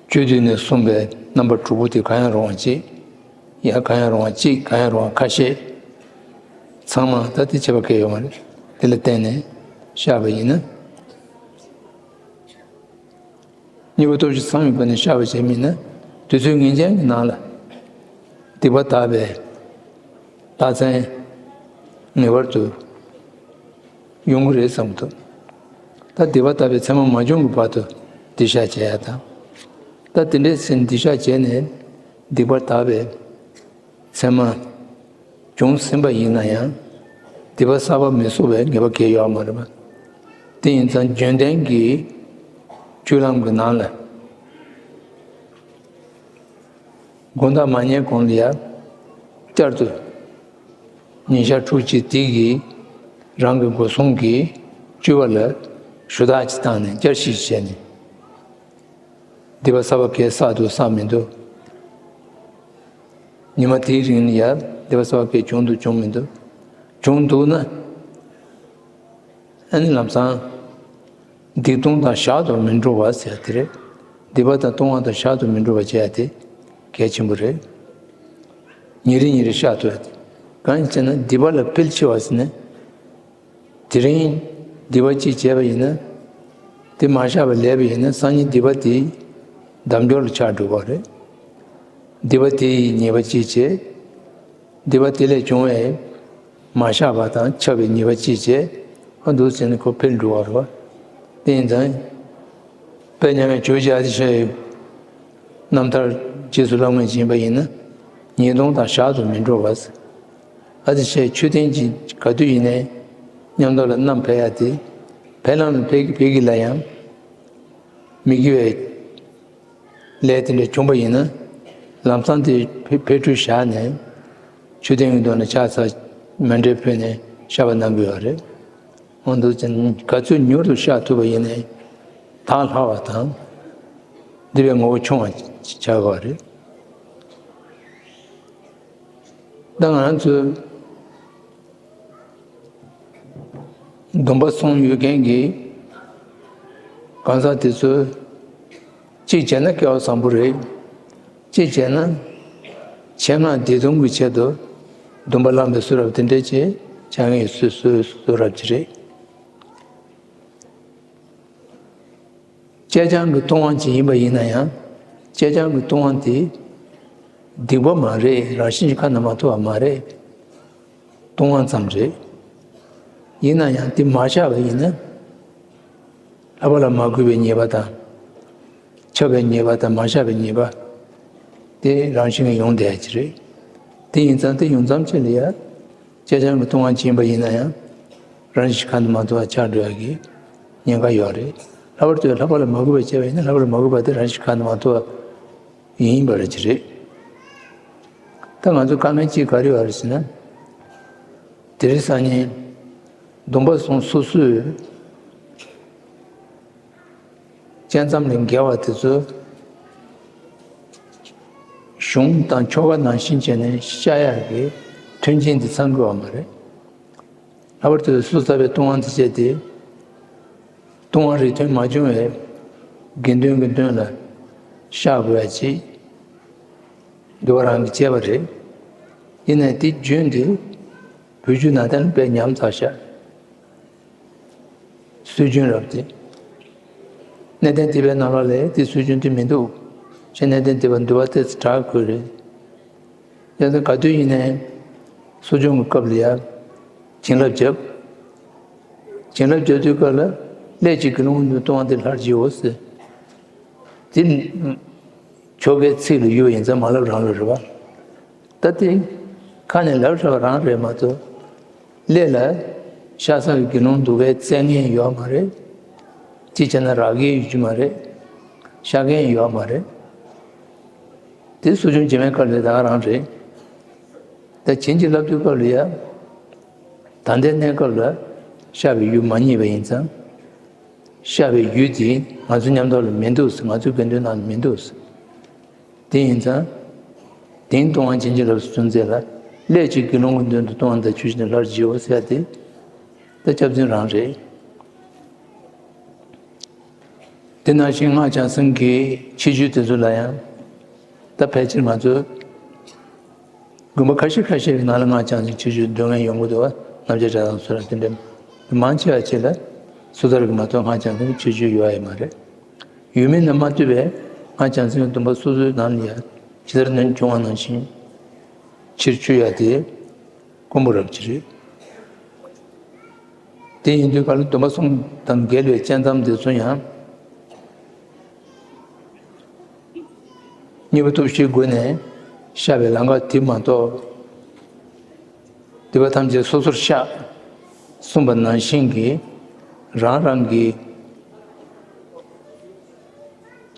སྤྱོད་བསྡུས་ནས་གསུངས་པའི་རྣམ་པ་དྲུག་པོ་དེ་གང་ཡང་རུང་བ་གཅིག་ཡང་གང་ཡང་རུང་བ་གཅིག་གང་ཡང་རུང་བ་ཁ་ཤས། ཚང་མ་ད་དེ་ཁྱད་པར་གང་ཡང་ཡོད་མ་རེད། དེ་ལ་བརྟེན་ནས་བཤགས་པ་ཡིན་ན། གཉིས་པོ་སྟོབས་བཞི་ཚང་བའི་སྒོ་ནས་བཤགས་པ་བྱས་མིན་ན་དུས་ཚོད་ངེས་ཅན་གྱི་ནང་ལ་སྡིག་པ་དག་པའི་རྟགས་མཚན་ངེས་པར་དུ་ཡོང་གི་རེད་བསམ་གྱི་འདུག་ད་སྡིག་པ་དག་པའི་མཚན་མ་མ་བྱུང་གི་བར་དུ་སྡིག་བཤགས་བྱེད་ཡ་དང་། ད་དེ་འདྲའི་ཚེ་སྡིག་བཤགས་བྱས་ནས་སྡིག་པ་དག་པའི་མཚན་མ་བྱུང་ཟིན་པ་ཡིན་ན་ཡང་སྡིག་པ་གསར་པ་མི་གསོག་པའི་ངེས་པ་གང་ཡང་ཡོད་མ་རེད་པ། དེ་ཡིན་ཙང་བརྗོད་ལྡན་གྱི་སྤྱོད་ལམ་གྱི་ནང་ལ། དགོང་དག་མ་ཉལ་གོང་ལ་ཡང་བསྐྱར་དུ་ཉིན་ཞག་ཕྲུགས་གཅིག་དེ་གི་རང་གི་སྒོ་སྲུང་གི་སྤྱོད་པ་ལ་ཞུ་དག་ཅིག་བཏང་ནས་བསྐྱར་ཞིབ་བྱས་ནས་སྡིག་པ་གསར་པ་གང་བསགས་འདུག་བསགས་མི་འདུག་ཉི་མ་དེའི་རིང་ལ་ཡང་སྡིག་པ་གསར་པ་གང་བྱུང་འདུག་བྱུང་མི་འདུག་བྱུང་འདུག་ན། ཨ་ནི་ལམ་སང་། སྡིག་ལྟུང་དང་བཤགས་སུ་མི་འགྲོ་བ་ཟེར་ཡ་དེ་རེད། སྡིག་པ་དང་ལྟུང་བ་དང་བཤགས་སུ་མི་འགྲོ་བ་བྱེད་ཡ་དེ་གལ་ཆེན་པོ་རེད། ཉིན་རེ་ཉིན་རེ་བཤགས་ཐུབ་ཡ་དེ། གང་ཡིན་ཟེར་ན་སྡིག་པ་ལ་འཕེལ་ཆེ་བ་ཟེར་ན། དེ་རིང་སྡིག་པ་གཅིག་བྱས་པ་ཡིན་ན། དེ་མ་བཤགས་པར་ལས་པ་ཡིན་ན་སང་ཉིན་སྡིག་པ་དེ་འདམ་སྐྱོར་ལ་ཆགས་འགྲོ་གི་རེད། སྡིག་པ་དེ་ཡི་ཉེས་པ་གཅིག་བྱས། སྡིག་པ་དེ་ལས་བྱུང་བའི་མ་བཤགས་པ་དང་ཁྱབ་པའི་ཉེས་པ་གཅིག་བྱས། ཨ་འདུག་ཟེར་ནས་ཁོ་འཕེལ་འགྲོ་བ་རེད་བ། དེ་ཡིན་ཙང་། དཔེ་མཉམ་མེད་ཇོ་བོ་རྗེ་ཨ་ཏི་ཤའི་རྣམ་ཐར་རྗེས་སུ་བསླབ་མཁན་ཅིག་ཡིན་པ་ཡིན་ན། ཉེས་ལྟུང་དང་བཤགས་སུ་མི་འགྲོ་བ། ཨ་ཏི་ཤའི་མཆོད་རྟེན་གྱི་ག་དུས་ཡིན་ནའི་མཉམ་དུ་ལ་བསྣམས་ཕེབས་ཡ་དེ། ཕེབས་ལམ་ལ་ཕེབས་ཀྱི་ཕེབས་ཀྱི་ལ་ཡང་། མི་དགེ་བའི་ ལས་དེ་འདྲ་བྱུང་པ་ཡིན་ན། ལམ་སང་དེ་འཕེལ་འཕེལ་འགྲིབ་བཞག་ནས། མཆོད་རྟེན་གྱི་མདུན་ལ་ཕྱག་འཚལ། མཎྜལ་ཕུལ་ནས་བཤགས་པ་གནང་གི་ཡོད་རེད། འོ་འདུག་ཅིང་ག་ཚོད་མྱུར་དུ་བཤགས་ཐུབ་པ་ཡིན་ནའི་དག་ལྷག་པ་དང་། སྡིག་པའི་ངོ་བོ་ཆུང་བ་ཆགས་ཀྱི་ཡོད་རེད། ད་ང་རང་ཚོའི་སྡོམ་པ་སྲུང་ཡོད་མཁན་གྱི་གང་ཟག་དེ་ཚོས། གཅིག་བྱས་ན་སྐལ་བ་བཟང་པོ་རེད། གཅིག་བྱས་ན་ཆེད་མངགས་བདེ་སྡུག་གི་ཆེད་དུ་སྡོམ་པ་བླངས་པའི་གསོལ་རས་དེ་འདྲ་ཅིག་བྱ་མཁན་ཡོད་སྲོལ་སྲོལ་གསོལ་རས་ཅིག་རེད། སྤྱད་བྱང་གི་ལྟུང་བ་ཅིག་ཡིན་པ་ཡིན་ན་ཡང་། སྤྱད་བྱང་གི་ལྟུང་བ་དེ་སྡིག་པ་མ་རེད། རང་བཞིན་གྱིས་ཁ་ན་མ་ཐོ་བ་མ་རེད། ལྟུང་བ་ཙམ་རེད། ཡིན་ན་ཡང་དེ་མ་བཤགས་པ་ཡིན་ན། ལྷག་པ་ལ་མ་གུས་པའི་ཉེས་པ་དང་། ཆགས་པའི་ཉེས་པ་དང་མ་བཤགས་པའི་ཉེས་པ་དེ་རང་བཞིན་གྱིས་ཡོང་བསྡད་ཡ་ཅིག་རེད། དེ་ཡིན་ཙང་དེ་ཡོང་ཙམ་ཅིག་ལ་ཡ། སྤྱད་བྱང་གི་ལྟུང་བ་ཅིག་ཡིན་པ་ཡིན་ན་ཡང་། རང་བཞིན་གྱིས་ཁ་ན་མ་ཐོ་བ་ཆགས་འགྲོ་ཡ་གི་ཉེན་ཁ་ཡོད་རེད། ལྷག་པར་དུ་ལྷག་པ་ལ་མ་གུས་པ་བྱས་པ་ཡིན་ན། ལྷག་པ་ལ་མ་གུས་པ་དེ་རང་བཞིན་གྱིས་ཁ་ན་མ་ཐོ་བ་ཡིན་པ་རེད་ཅིག་རེད། ད་ང་ཚོ་དཀའ་ངལ་གཅིག་ག་རེ་ཡོད་རེད་ཟེར་ན། དེ་རིང་སང་ཉིན་སྡོམ་པ་སྲུང་སོ་སོའི་སྤྱད་མཚམས་ལས་འགལ་བ་དེ་ཚོ་གཞུང་དང་ཆོ་ག་ནང་བཞིན་བྱས་ནས་བཤགས་ཡག་གི་མཐུན་རྐྱེན་དེ་ཚང་དགོས་པ་མ་རེད། ལྷག་པར་དུ་སོ་སོ་ཚ་བའི་ལྟུང་བ་འདི་བྱས་ཏེ། ལྟུང་བ་རིགས་མཐུན་མ་བྱུང་བའི་དགེ་འདུན་གྱི་མདུན་ལ་བཤགས་དགོས་ཡ་ཅིག་འདུལ་བ་རང་གིས་བྱས་པ་རེད། ཡིན་ནའི་དེ་རྒྱུན་དེ་བོད་བརྒྱུད་ནང་བསྟན་ལ་དཔེ་ཉམས་ཚར་ཤག་སྲོལ་རྒྱུན་རབ་དེ། གནས་བརྟན་སྡེ་པའི་ནང་ལོགས་ལ་དེ་སྲོལ་རྒྱུན་དེ་མི་འདུག་ཅེས་གནས་བརྟན་སྡེ་པ་འདུལ་བ་ཏོག་ཙམ་དྲག་དགོས་རེད། ཡང་ན་ག་དུས་ཡིན་ནའི་གསོ་སྦྱོང་གི་སྐབས་ལ་ཡ་བྱིན་རླབས་བརྒྱབ། བྱིན་རླབས་བརྒྱབ་དུས་སྐབས་ལ་སླད་ཀྱིས་དགེ་སློང་གི་མདུན་ལྟུང་བ་འདི་སླར་བགྱིའོ་ཟེར། དེ་ཆོ་གའི་ཚིག་ལ་ཡུལ་བ་ཡིན་ཙང་མ་ལབ་རང་ལ་རེད་བ། ད་དེ་ཁ་ནས་ལབ་ཚར་བ་རང་རེད་མ་གཏོགས། སླད་ལ་ཤ་ཚ་གི་དགེ་སློང་འདུལ་བའི་རྩལ་ངན་ཡོད་མ་རེད། ཅི་བྱས་ན་རག་གི་ཡོད་རྒྱུ་མ་རེད། ཤ་མཁན་ཡོད་མ་རེད། དེ་གསོ་སྦྱོང་བྱེད་མའི་སྐབས་ལ་ད་ག་རང་རེད། ད་བྱིན་གྱིས་བརླབས་དུས་སྐབས་ལ་ཡ། ད་ལྟའི་གནས་སྐབས་ལ་བཤགས་པའི་ཡུལ་མ་རྙེད་པ་ཡིན་ཙང་། བཤགས་པའི་ཡུལ་དེ་ང་ཚོ་མཉམ་དུ་ལ་མི་འདུག་ཟེར། ང་ཚོའི་དགེ་འདུན་ནང་ལ་མི་འདུག་ཟེར། དེ་ཡིན་ཙང་། དེང་ལྟུང་བ་བྱིན་གྱིས་བརླབས་སུ་བྱུང་ཚེ་ལ། སླད་ཀྱིས་དགེ་སློང་གི་མདུན་དུ་ལྟུང་བ་དང་ཆོས་བཞིན་དུ་སླར་བགྱིའོ་ཟེར་ཡ་དེ། ད་སྐྱབས་འཛིན་རང་རེད། དེ་ནང་བཞིན་སྔགས་བྱང་སེམས་ཀྱི་ཁྱད་ཆོས་དེ་ཚོ་ལ་ཡང་། ད་ཕལ་ཆེར་ང་ཚོ་དགོན་པ་ཁ་ཤས་ཁ་ཤས་ཀྱི་ནང་ལ་སྔགས་བྱང་སེམས་ཁྱད་ཆོས་འདོན་མཁན་ཡོང་གི་འདུག་བ། རྣམ་རྒྱལ་གྲྭ་དང་སུ་ར་དེ་འདྲ་མང་ཆེ་བ་ཅིག་ལ་སོ་ཐར་གྱི་མ་གཏོགས་སྔགས་བྱང་སེམས་ཁྱད་ཆོས་ཡོད་ཡ་ཡོད་མ་རེད། ཡོད་མིན་ལ་མ་ལྟོས་པའི་སྔགས་བྱང་སེམས་ཀྱི་སྡོམ་པ་སོ་སོའི་ནང་ལ་ཡ་ཇི་ལྟར་ནན་བྱུང་བ་ནང་བཞིན་ཕྱིར་བཅོས་ཡ་དེ་དཀོན་པོ་རབ་ཅིག་རེད། དེ་ཡིན་དུས་ག་ལ་སྡོམ་པ་སྲུང་དང་འགལ་བའི་བཅད་མཚམས་དེ་ཚོ་ཡང་། གཉིས་པ་སྟོབས་བཞིའི་སྒོ་ནས་བཤགས་པའི་ལམ་ཁ་དེ་མ་གཏོགས། སྡིག་པ་ཐམས་ཅད་སོ་སོར་བཤགས། གསུངས་པ་ནང་བཞིན་གྱི་རང་རང་གི་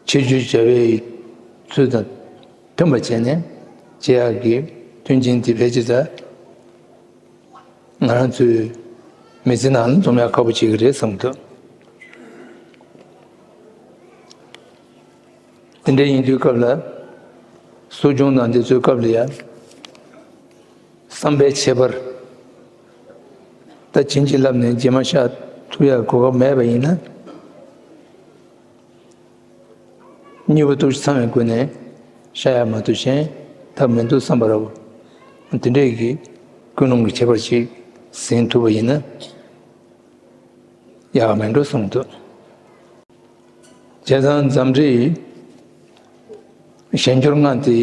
ཁྱད་ཆོས་བྱ་བའི་ཚུལ་དང་མཐུན་པ་བྱས་ནས་བྱེད་ཡག་གི་མཐུན་རྐྱེན་དེ་ཕལ་ཆེར་ད། ང་རང་ཚོའི་མི་ཚེ་ནང་ལ་འཛོམས་ཡག་ཁག་པོ་ཅིག་རེད་བསམ་འདུག་དེ་འདྲ་ཡིན་དུས་སྐབས་ལ། གསོ་སྦྱོང་དང་དེ་ཚོའི་སྐབས་ལ་ཡང་། བསམ་པའི་ཁྱད་པར། ད་བྱིན་གྱིས་བརླབས་ནས་རྗེས་མ་བཤགས་ཐུབ་ཡག་གོ་སྐབས་མེད་པ་ཡིན་ན། གཉིས་པ་སྟོབས་བཞི་ཚང་བའི་སྒོ་ནས་བཤགས་ཡག་མ་གཏོགས་གཞན་ཐབས་མི་འདུག་བསམ་པ་རེད། དེ་འདྲས་ཀྱི་ཀུན་སློང་གི་ཁྱད་པར་ཅིག་ཟིན་ཐུབ་པ་ཡིན་ན་ཡག་མེད་འགྲོ་བསམ་འདུག་བྱས་ཙང་འཛམ་གླིང་གཞན་འགྱུར་ལྔ་དེ་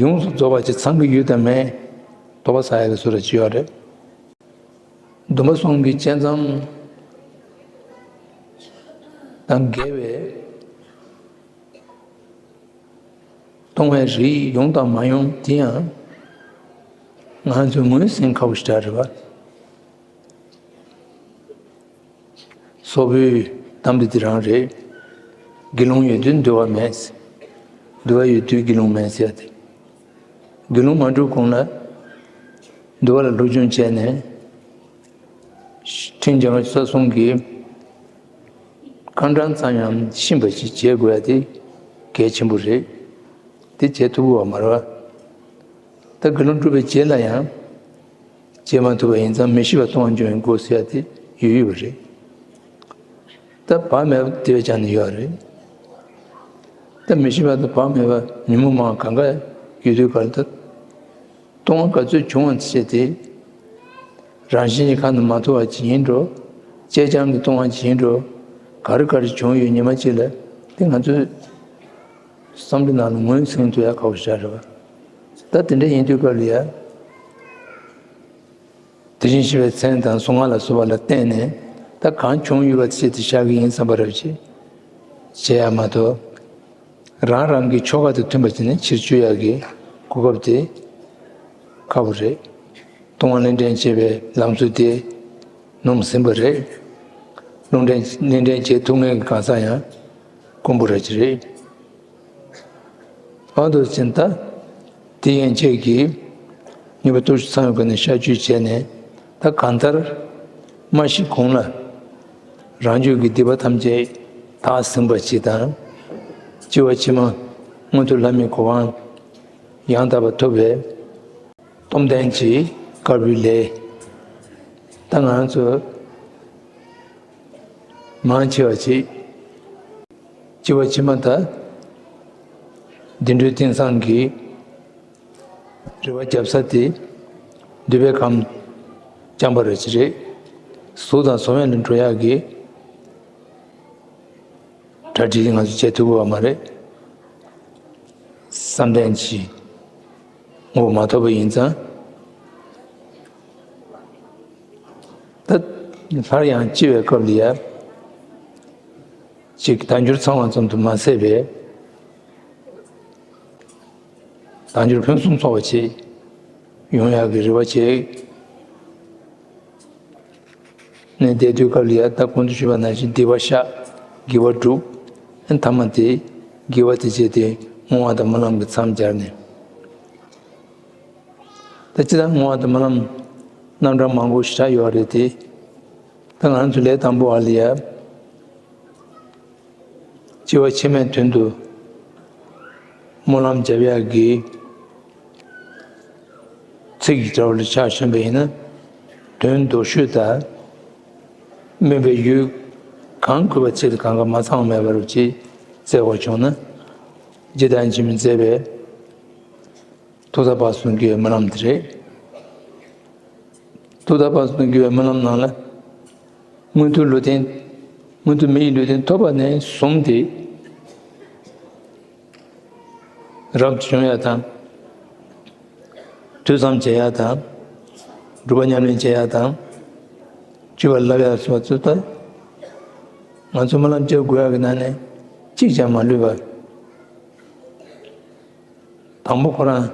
ཡོངས་སུ་རྫོགས་པ་ཅིག་ཚང་གི་ཡོད་དམ་མེད་དོགས་པ་ཟ་ཡག་གི་བཟོ་འདྲ་ཅིག་ཡོད་རེད། སྡོམ་པ་སྲུང་གི་བཅད་མཚམས་དང་འགལ་བའི་ལྟུང་བའི་རིགས་ཡོང་དང་མ་ཡོང་དེ་ཡང་ང་ཚོས་ངོས་ཟིན་ཁག་པོ་ཞིག་རེད་བ། སོག་པོའི་གཏམ་དཔེ་འདི་རང་རེད། དགེ་སློང་ཡོད་དུས་འདུལ་བ་མེད། འདུལ་བ་ཡོད་དུས་དགེ་སློང་མེད་ཟེར་ཏེ། དགེ་སློང་མ་གྲུབ་གོང་ལ་འདུལ་བ་ལ་སློབ་སྦྱོང་བྱས་ནས། ཁྲིམས་འཇམ་དབྱངས་ས་གསུམ་གྱི་ཁ་འདྲ་ཙམ་ཡང་ཤེས་པ་ཞིག་བྱེད་དགོས་ཡ་དེ་གལ་ཆེན་པོ་རེད། དེ་བྱེད་ཐུབ་ཀྱི་ཡོད་མ་རེད་པ། ད་དགེ་སློང་གྲུབ་པའི་རྗེས་ལ་ཡང་བྱེད་མ་ཐུབ་པ་ཡིན་ཙང་མི་ཤེས་པ་སྟོང་པར་འཇོམས་པའི་སྒོ་ཟེར་ཡ་དེ་ཡོད་ཡོད་པ་རེད། ད་བག་མེད་པ་དེ་བས་ཀྱང་ནི་ཡོད་རེད། ད་མི་ཤེས་པ་དང་བག་མེད་པ་ཉོན་མོངས་མ་གང་ག་ཡོད་དུས་ག་ལ་ད། ལྟུང་བ་ག་ཚོད་བྱུང་བ་བྱས་ཏེ། རང་བཞིན་གྱི་ཁ་ནས་མ་ཐོ་བ་ཅིག་ཡིན་འགྲོ། བཅད་རྐྱང་གི་ལྟུང་བ་ཅིག་ཡིན་འགྲོ། ག་རེ་ག་རེ་བྱུང་ཡོད་ཉི་མ་གཅིག་ལ་དེ་ང་ཚོའི་བསམ་བློ་ནང་ལ་ངོས་ཟིན་ཐུབ་ཡ་ཁག་པོ་ཞིག་རེད་པ། ད་དེ་འདྲ་ཡིན་དུས་སྐབས་ལ་ཡ། དེ་བཞིན་གཤེགས་པའི་མཚན་དང་གཟུངས་སྔགས་ལ་སོགས་པ་ལ་བརྟེན་ནས་ད་གང་བྱུང་ཡོད་པ་ཆེད་དུ་བཞག་གི་ཡིན་བསམ་པ་རབ་ཅིག་བྱེད་ཡ་མ་གཏོགས། རང་རང་གི་ཆོ་ག་དང་མཐུན་པ་བྱས་ནས་ཕྱིར་བཅོས་ཡག་གི་གོ་སྐབས་དེ་ཁག་པོ་རེད། ལྟུང་བ་ལས་འདྲེན་བྱེད་པའི་ལམ་སྲོལ་དེ་ནོམ་ཟིན་པ་རེད། ལྟུང་བ་ལས་འདྲེན་བྱེད་ཐུབ་མཁན་གྱི་གང་ཟག་ཡང་དཀོན་པོ་རེད་ཀྱི་རེད། ཨ་འདུག་ཕྱིན་ད། དེ་ཡན་ཆད་ཀྱིས་ཉེས་པ་སྟོབས་བཅུ་ཚང་བའི་སྒོ་ནས་གཤགས་བཅོས་བྱས་ནས་ད་གང་ལྟར་མ་ཤི་གོང་ལ་རང་རྒྱུད་ཀྱི་སྡིག་པ་ཐམས་ཅད་དག་ཟིན་པ་ཞིག་དང་། སྤྱི་བོ་ཕྱི་མ་མངོན་མཐོ་ལྷ་མིའི་གོ་འཕང་ཡང་དག་པ་ཐོབ་པའི་སྟོབས་ལྡན་གྱི་དཀར་པོའི་ལས། ད་ང་ཚོ་མང་ཆེ་བ་ཅིག་སྤྱི་བོ་ཕྱི་མ་དང་བདེ་འགྲོའི་དེང་སང་གི་རེ་བ་རྒྱབ་ས་དེ་འདོད་པའི་ཁམས་བྱམས་པ་རེ་ཅིག་རེད། གཟུགས་དང་གཟུགས་མེད་ལ་འགྲོ་ཡག་གི་གྲ་སྒྲིག་ང་ཚོ་བྱེད་ཐུབ་པ་མ་རེད། བསམ་གཏན་གྱི་ངོ་བོ་མ་ཐོབ་པ་ཡིན་ཙང་། ད་སླར་ཡང་སྐྱེ་བའི་སྐབས་ལ་ཡ། ཅིག་དལ་འབྱོར་ཚང་བ་ཙམ་དུ་མ་ཟད་པའི། དལ་འབྱོར་ཕུན་སུམ་ཚོགས་པ་ཅིག་ཡོང་ཡག་གི་རེ་བ་བྱེད། ནས་བསྡད་དུས་སྐབས་ལ་ཡ་ད་གོང་དུ་ཞུས་པ་ནང་བཞིན་སྡིག་པ་བཤགས། དགེ་བ་སྒྲུབ། ཨ་ཐ་མ་དེ་དགེ་བ་དེ་བྱས་ཏེ་བསྔོ་བ་དང་སྨོན་ལམ་གྱི་མཚམས་སྦྱར་ནས། ད་སྤྱིར་བཏང་བསྔོ་བ་དང་སྨོན་ལམ་རྣམ་གྲངས་མང་པོ་ཞིག་ཡོད་རེད་དེ། ད་ང་ཚོ་ལས་དང་པོ་བ་ལ་ཡ། སྤྱི་བོ་ཕྱི་མའི་དོན་དུ་སྨོན་ལམ་བརྒྱབ་ཡག་གི་ཚིག་གི་འདྲ་བ་ལ་ཆ་མཚོན་པ་ཡིན་ན། དོན་མདོར་བཤད་དང་། སྨོན་པའི་ཡུལ་གང་དགོས་པ་ཆེད་དུ་གང་ག་མ་ཚང་མེད་པར་ཅིག་བཙལ་བ་བྱུང་ན། རྗེ་བདག་ཉིད་ཆེན་པོས་མཛད་པའི་ཐུགས་བརྩེ་དཔག་བསམ་དགེ་བའི་སྨོན་ལམ་དེ་རེད། ཐུགས་བརྩེ་དཔག་བསམ་དགེ་བའི་སྨོན་ལམ་ནང་ལ། མངོན་མཐོའི་ལུས་རྟེན། མངོན་མཐོ་མི་ཡི་ལུས་རྟེན་ཐོབ་པ་ནས་བཟུང་སྟེ། རབ་ཏུ་བྱུང་ཡ་དང་། ཐོས་བསམ་བྱེད་ཡ་དང་། སྒྲུབ་པ་ཉམས་ལེན་བྱེད་ཡ་དང་། སྤྱོད་པ་བསླབ་ཡ་སོགས་ཚུལ་ལྟར། ང་ཚོ་སྨོན་ལམ་བརྒྱབ་དགོས་ཡ་གི་ནང་ནས་གཅིག་ཀྱང་མ་ལུས་པ། དང་པོ་ཁོ་རང་།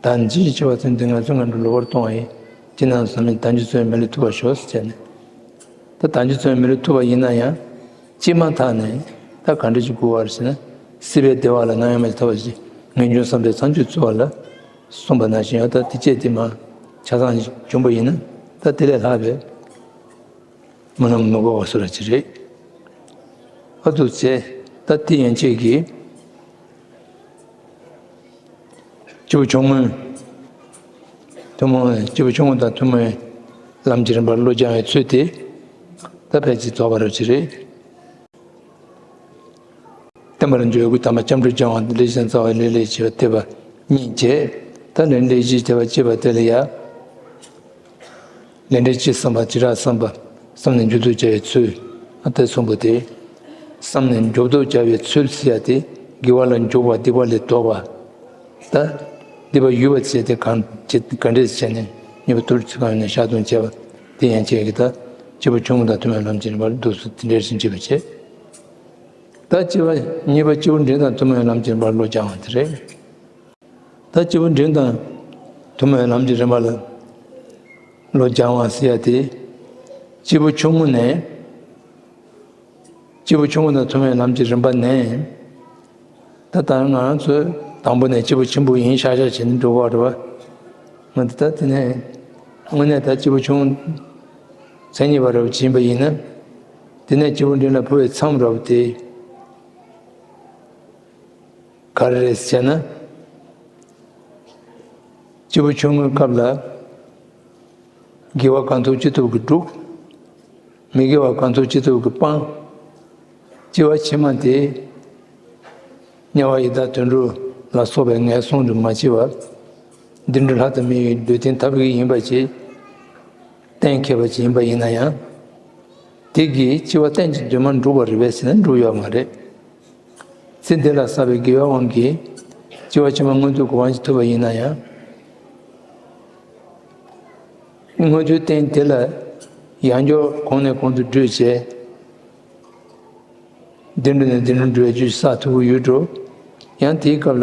བདག་ཉིད་ཆེ་བ་ཚུན་འདི་ང་ཚོ་ངན་འགྲོ་ལོག་པར་ལྟུང་བ་ཡིན། ཅི་ནང་བསམ་མེད་བདག་འཇུག་ཚུལ་མི་ལུས་ཐུབ་པར་ཤོག་ཟེར་ནས། ད་བདག་འཇུག་ཚུལ་མི་ལུས་ཐུབ་པ་ཡིན་ན་ཡང་། སྐྱེས་མ་ཐག་ནས་ད་ག་འདྲ་ཞིག་དགོས་པར་ཟེར་ན། སྲིད་པའི་བདེ་བ་ལ་ནམ་ཡང་མ་ཐོབ་པ་ཞིག་ངེས་འབྱུང་བསམ་པའི་མཚམས་གཅོད་ཚུལ་བ་ལ་གསུངས་པ་ནང་བཞིན་ཡང་ད་དེ་བཅས་དེ་མ་ཆ་ཚང་བྱུང་པ་ཡིན་ན། ད་དེ་ལས་ལྷག་པའི་སྨོན་ལམ་མི་དགོས་པ་སུ་ལ་ཅི་རེད། ཨ་ཐུགས་རྗེ། ད་དེ་ཡན་ཆད་ཀྱིས་སྐྱེས་བུ་ཆུང་ངུའི་ཐུན་མོང་། སྐྱེས་བུ་ཆུང་ངུ་དང་ཐུན་མོང་ལམ་གྱི་རིམ་པར་བློ་སྦྱང་བའི་ཚུལ་དེ་ད་ཕལ་ཆེར་རྫོགས་པ་རབ་ཅིག་རེད། བསྟན་པ་ལ་འཇུག་པའི་དམ་པ་སྐྱབས་འགྲོ་སྦྱང་བ་ལས་གཞན་རྩ་བའི་ལས་ལས་བྱེད་པ་སྡེ་པ་གཉིས་བྱས། ད་ལན་ལས་གཞི་བྱེད་པ་བྱེད་པ་དེ་ལ་ཡ། ལས་འབྲས་སྤྱི་བསམ་པ་བྱེ་བྲག་བསམ་པ་བསམ་ནས་མཇུག་བསྡུ་བྱ་བའི་ཚུལ། ཨ་དེ་གསུངས་པ་དེ། བསམ་ནས་མཇུག་བསྡུ་བྱ་བའི་ཚུལ་ཟེར་ཡ་དེ་དགེ་བ་ལ་འཇུག་པ་སྡིག་པ་ལས་ལྡོག་པ། ད་སྡིག་པ་ཡུལ་བ་བྱས་ཏེ་གང་བྱེད་ག་འདྲས་བྱས་ནས་ཉེས་པ་དུར་ཚུལ་གང་ཡོད་ནས་བཤགས་གཏོང་བྱས་པ་དེ་ཡན་ཆད་ཀྱི་ད་སྐྱེས་བུ་ཆུང་ངུ་དང་ཐུན་མོང་ལམ་གྱི་རིམ་པར་འདུག་སེ་དེ་འདྲས་ཟིན་བྱེད་པ་བྱེད། ད་སྐྱེས་པ་གཉིས་པ་སྐྱེས་བུ་འབྲིང་དང་ཐུན་མོང་ལམ་གྱི་རིམ་པར་བློ་སྦྱང་བ་དེ་རེད། ད་སྐྱེས་བུ་འབྲིང་དང་ཐུན་མོང་ལམ་གྱི་རིམ་པ་ལ་བློ་སྦྱང་བ་ཟེར་ཡ་དེ། སྐྱེས་བུ་ཆུང་ངུ་ནས་ སྐྱེས་བུ་ཆུང་ངུ་དང་ཐུན་མོང་ལམ་གྱི་རིམ་པ་ནས། ད་ལྟ་ང་རང་ཚོ་དང་པོ་ནས་སྐྱེས་བུ་ཆེན་པོ་ཡིན་ཤག་ཤག་བྱས་ནས་འགྲོ་གི་ཡོད་རེད་བ། ང་འདི་ལྟ་དེ་ནས་དངོས་གནས་ད་སྐྱེས་བུ་ཆུང་ངུ་མཚན་ཉིད་པ་རབ་ཅིག་ཡིན་པ་ཡིན་ན། དེ་ནས་སྐྱེས་བུ་འབྲིང་ལ་འཕོ་བའི་མཚམས་རབ་དེ་ག་རེ་རེད་ཟེར་ན། སྐྱེས་བུ་ཆུང་ངུའི་སྐབས་ལ། དགེ་བ་གང་ཐུབ་ཅི་ཐུབ་ཀྱིས་བསྒྲུབ། མི་དགེ་བ་གང་ཐུབ་ཅི་ཐུབ་ཀྱིས་སྤང་། སྐྱེ་བ་ཕྱི་མ་དེ། དམྱལ་བ་ཡི་དྭགས་དུད་འགྲོ་ལ་སོགས་པའི་ངན་སོང་དུ་མ་སྐྱེ་བར། བདུད་འགྲོ་ལྷ་དང་མི་ཡི་འདོད་ལྡན་ཐབས་ཀྱིས་ཡིན་པ་ཅིག་གཏན་འཁེལ་བ་ཅིག་ཡིན་པ་ཡིན་ན་ཡང་། དེ་གིས་སྐྱེ་བ་གཏན་གྱི་དོན་མ་འགྲུབ་པ་རེད་པས་ཟེར་ན་འགྲུབ་ཡོད་མ་རེད། ཚེ་འདི་ལ་བསགས་པའི་དགེ་བའི་དབང་གིས་སྐྱེ་བ་ཕྱི་མ་མངོན་མཐོའི་གོ་འཕང་ཞིག་ཐོབ་པ་ཡིན་ན་ཡང་། མངོན་མཐོའི་རྟེན་དེ་ལ་ཡང་བསྐྱར་གོང་ནས་གོང་དུ་བགྲོད་བྱས། བདེ་འགྲོ་ནས་བདེ་འགྲོ་འགྲོ་བའི་རྒྱུ་ཞིག་བསགས་ཐུབ་ཀྱི་ཡོད་འགྲོ། ཡང་དེའི་སྐབས་ལ།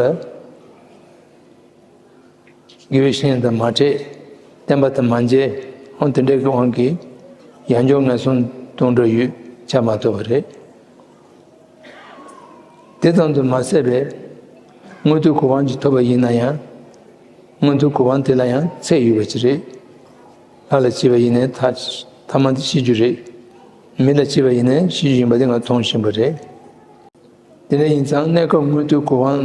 དགེ་བའི་བཤེས་གཉེན་དང་མ་འཕྲད། བསྟན་པ་དང་མ་མཇལ། འོ་དེ་འདྲའི་གི་དབང་གིས་ཡང་བསྐྱར་ངན་སོང་དུ་འགྲོ་ཡུལ་ཆགས་མ་ཐུབ་པ་རེད། དེ་ཙམ་དུ་མ་ཟད་པའི་མངོན་མཐོའི་གོ་འཕང་ཅིག་ཐོབ་པ་ཡིན་ན་ཡང་། མངོན་མཐོའི་གོ་འཕང་དེ་ལ་ཡང་ཚད་ཡོད་པ་ཅིག་རེད། ལྷ་ལ་སྐྱེས་པ་ཡིན་ནའི་ཐ་ཐ་མ་དེ་ཤི་རྒྱུ་རེད། མི་ལ་སྐྱེས་པ་ཡིན་ནའི་ཤི་རྒྱུ་ཡིན་པ་དེ་ང་མཐོང་བཞིན་པ་རེད། དེ་འདྲ་ཡིན་ཙང་གནས་སྐབས་མངོན་མཐོའི་གོ་འཕང་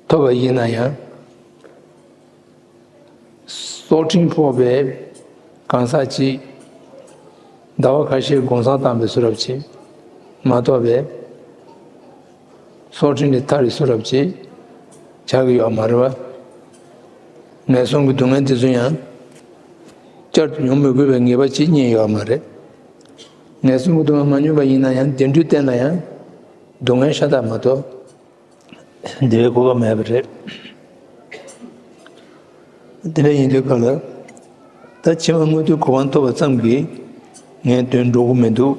ཐོབ་པ་ཡིན་ན་ཡང་། སྲོག་ཕྲེང་ཕོག་པའི་གང་ཟག་ཅིག་ཟླ་བ་ཁ་ཤས་གུང་སེང་བཏང་བའི་བཟོ་འདྲ་ཅིག་མ་གཏོགས་པའི། སྲོག་ཕྲེང་ལས་ཐར་བའི་བཟོ་འདྲ་ཅིག་ཆགས་ཀྱི་ཡོད་མ་རེད་བ། ངན་སོང་གི་སྡུག་བསྔལ་དེ་ཚོ་ཡང་བསྐྱར་དུ་མྱོང་མི་དགོས་པའི་ངེས་པ་ཅིག་རྙེད་ཡོད་མ་རེད། ངན་སོང་གི་སྡུག་བསྔལ་མ་མྱོང་བ་ཡིན་ན་ཡང་བདེ་འགྲོའི་རྟེན་ལ་ཡང་སྡུག་བསྔལ་ཤ་སྟག་མ་གཏོགས། བདེ་བའི་གོ་སྐབས་མེད་པ་རེད། དེ་འདྲ་ཡིན་དུས་སྐབས་ལ། ད་ཕྱི་མ་མངོན་མཐོའི་གོ་འཕང་ཐོབ་པ་ཙམ་གྱིས་ངའི་དོན་འགྲུབ་ཀྱི་མི་འདུག་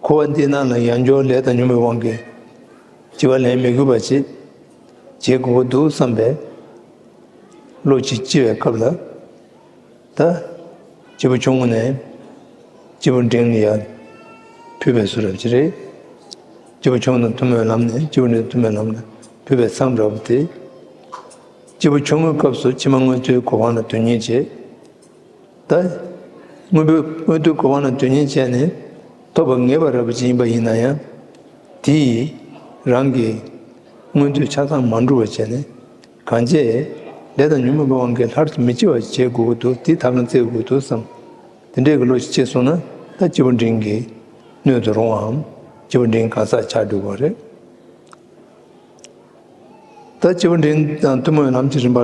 འཁོར་བ་འདིའི་ནང་ལ་ཡང་བསྐྱར་ལས་དང་ཉོན་མོངས་དབང་གིས་སྐྱེ་བ་ལེན་མི་དགོས་པ་ཅིག་བྱེད་དགོས་ཀྱི་འདུག་བསམ་པའི་བློ་ཅིག་སྐྱེ་བའི་སྐབས་ལ། ད་སྐྱེས་བུ་ཆུང་ངུ་ནས་སྐྱེས་བུ་འབྲིང་ལ་ཡར་ཕུལ་བའི་བཟོ་འདྲ་ཅིག་རེད། སྐྱེས་བུ་ཆུང་ངུ་དང་ཐུན་མོང་ལམ་ནས་སྐྱེས་བུ་འབྲིང་ཐུན་མོང་ལམ་ལ་ཕུལ་བའི་མཚམས་རབ་དེ། སྐྱེས་བུ་ཆུང་ངུའི་སྐབས་སུ་ཕྱི་མ་མངོན་མཐོའི་གོ་འཕང་ལ་དོན་གཉེར་བྱེད། ད་མངོན་པའི་མངོན་མཐོའི་གོ་འཕང་ལ་དོན་གཉེར་བྱས་ནས་ཐོབ་པ་ངེས་པ་རབ་ཅིག་ཡིན་པ་ཡིན་ན་ཡང་། དེ་ཡིས་རང་གི་མངོན་མཐོའི་ཆ་ཚང་མ་འགྲུབ་པ་བྱས་ནས། གང་བྱས། ལས་དང་ཉོན་མོངས་པའི་དབང་གིས་སླར་དུ་མི་སྐྱེ་བ་བྱེད་དགོས་ཀྱི་འདུག་དེའི་ཐབས་ལམ་བཙལ་དགོས་ཀྱི་འདུག་བསམ། དེ་འདྲའི་གི་བློ་ཞིག་སྐྱེས་སོང་ན་ད་སྐྱེས་བུ་འབྲིང་གི་སྣོད་དུ་རུང་བའམ་སྐྱེས་བུ་འབྲིང་གང་ཟག་ཆགས་འགྲོ་གི་རེད། ད་སྐྱེས་བུ་འབྲིང་དང་ཐུན་མོང་ལམ་གྱི་རིམ་པ་ལ་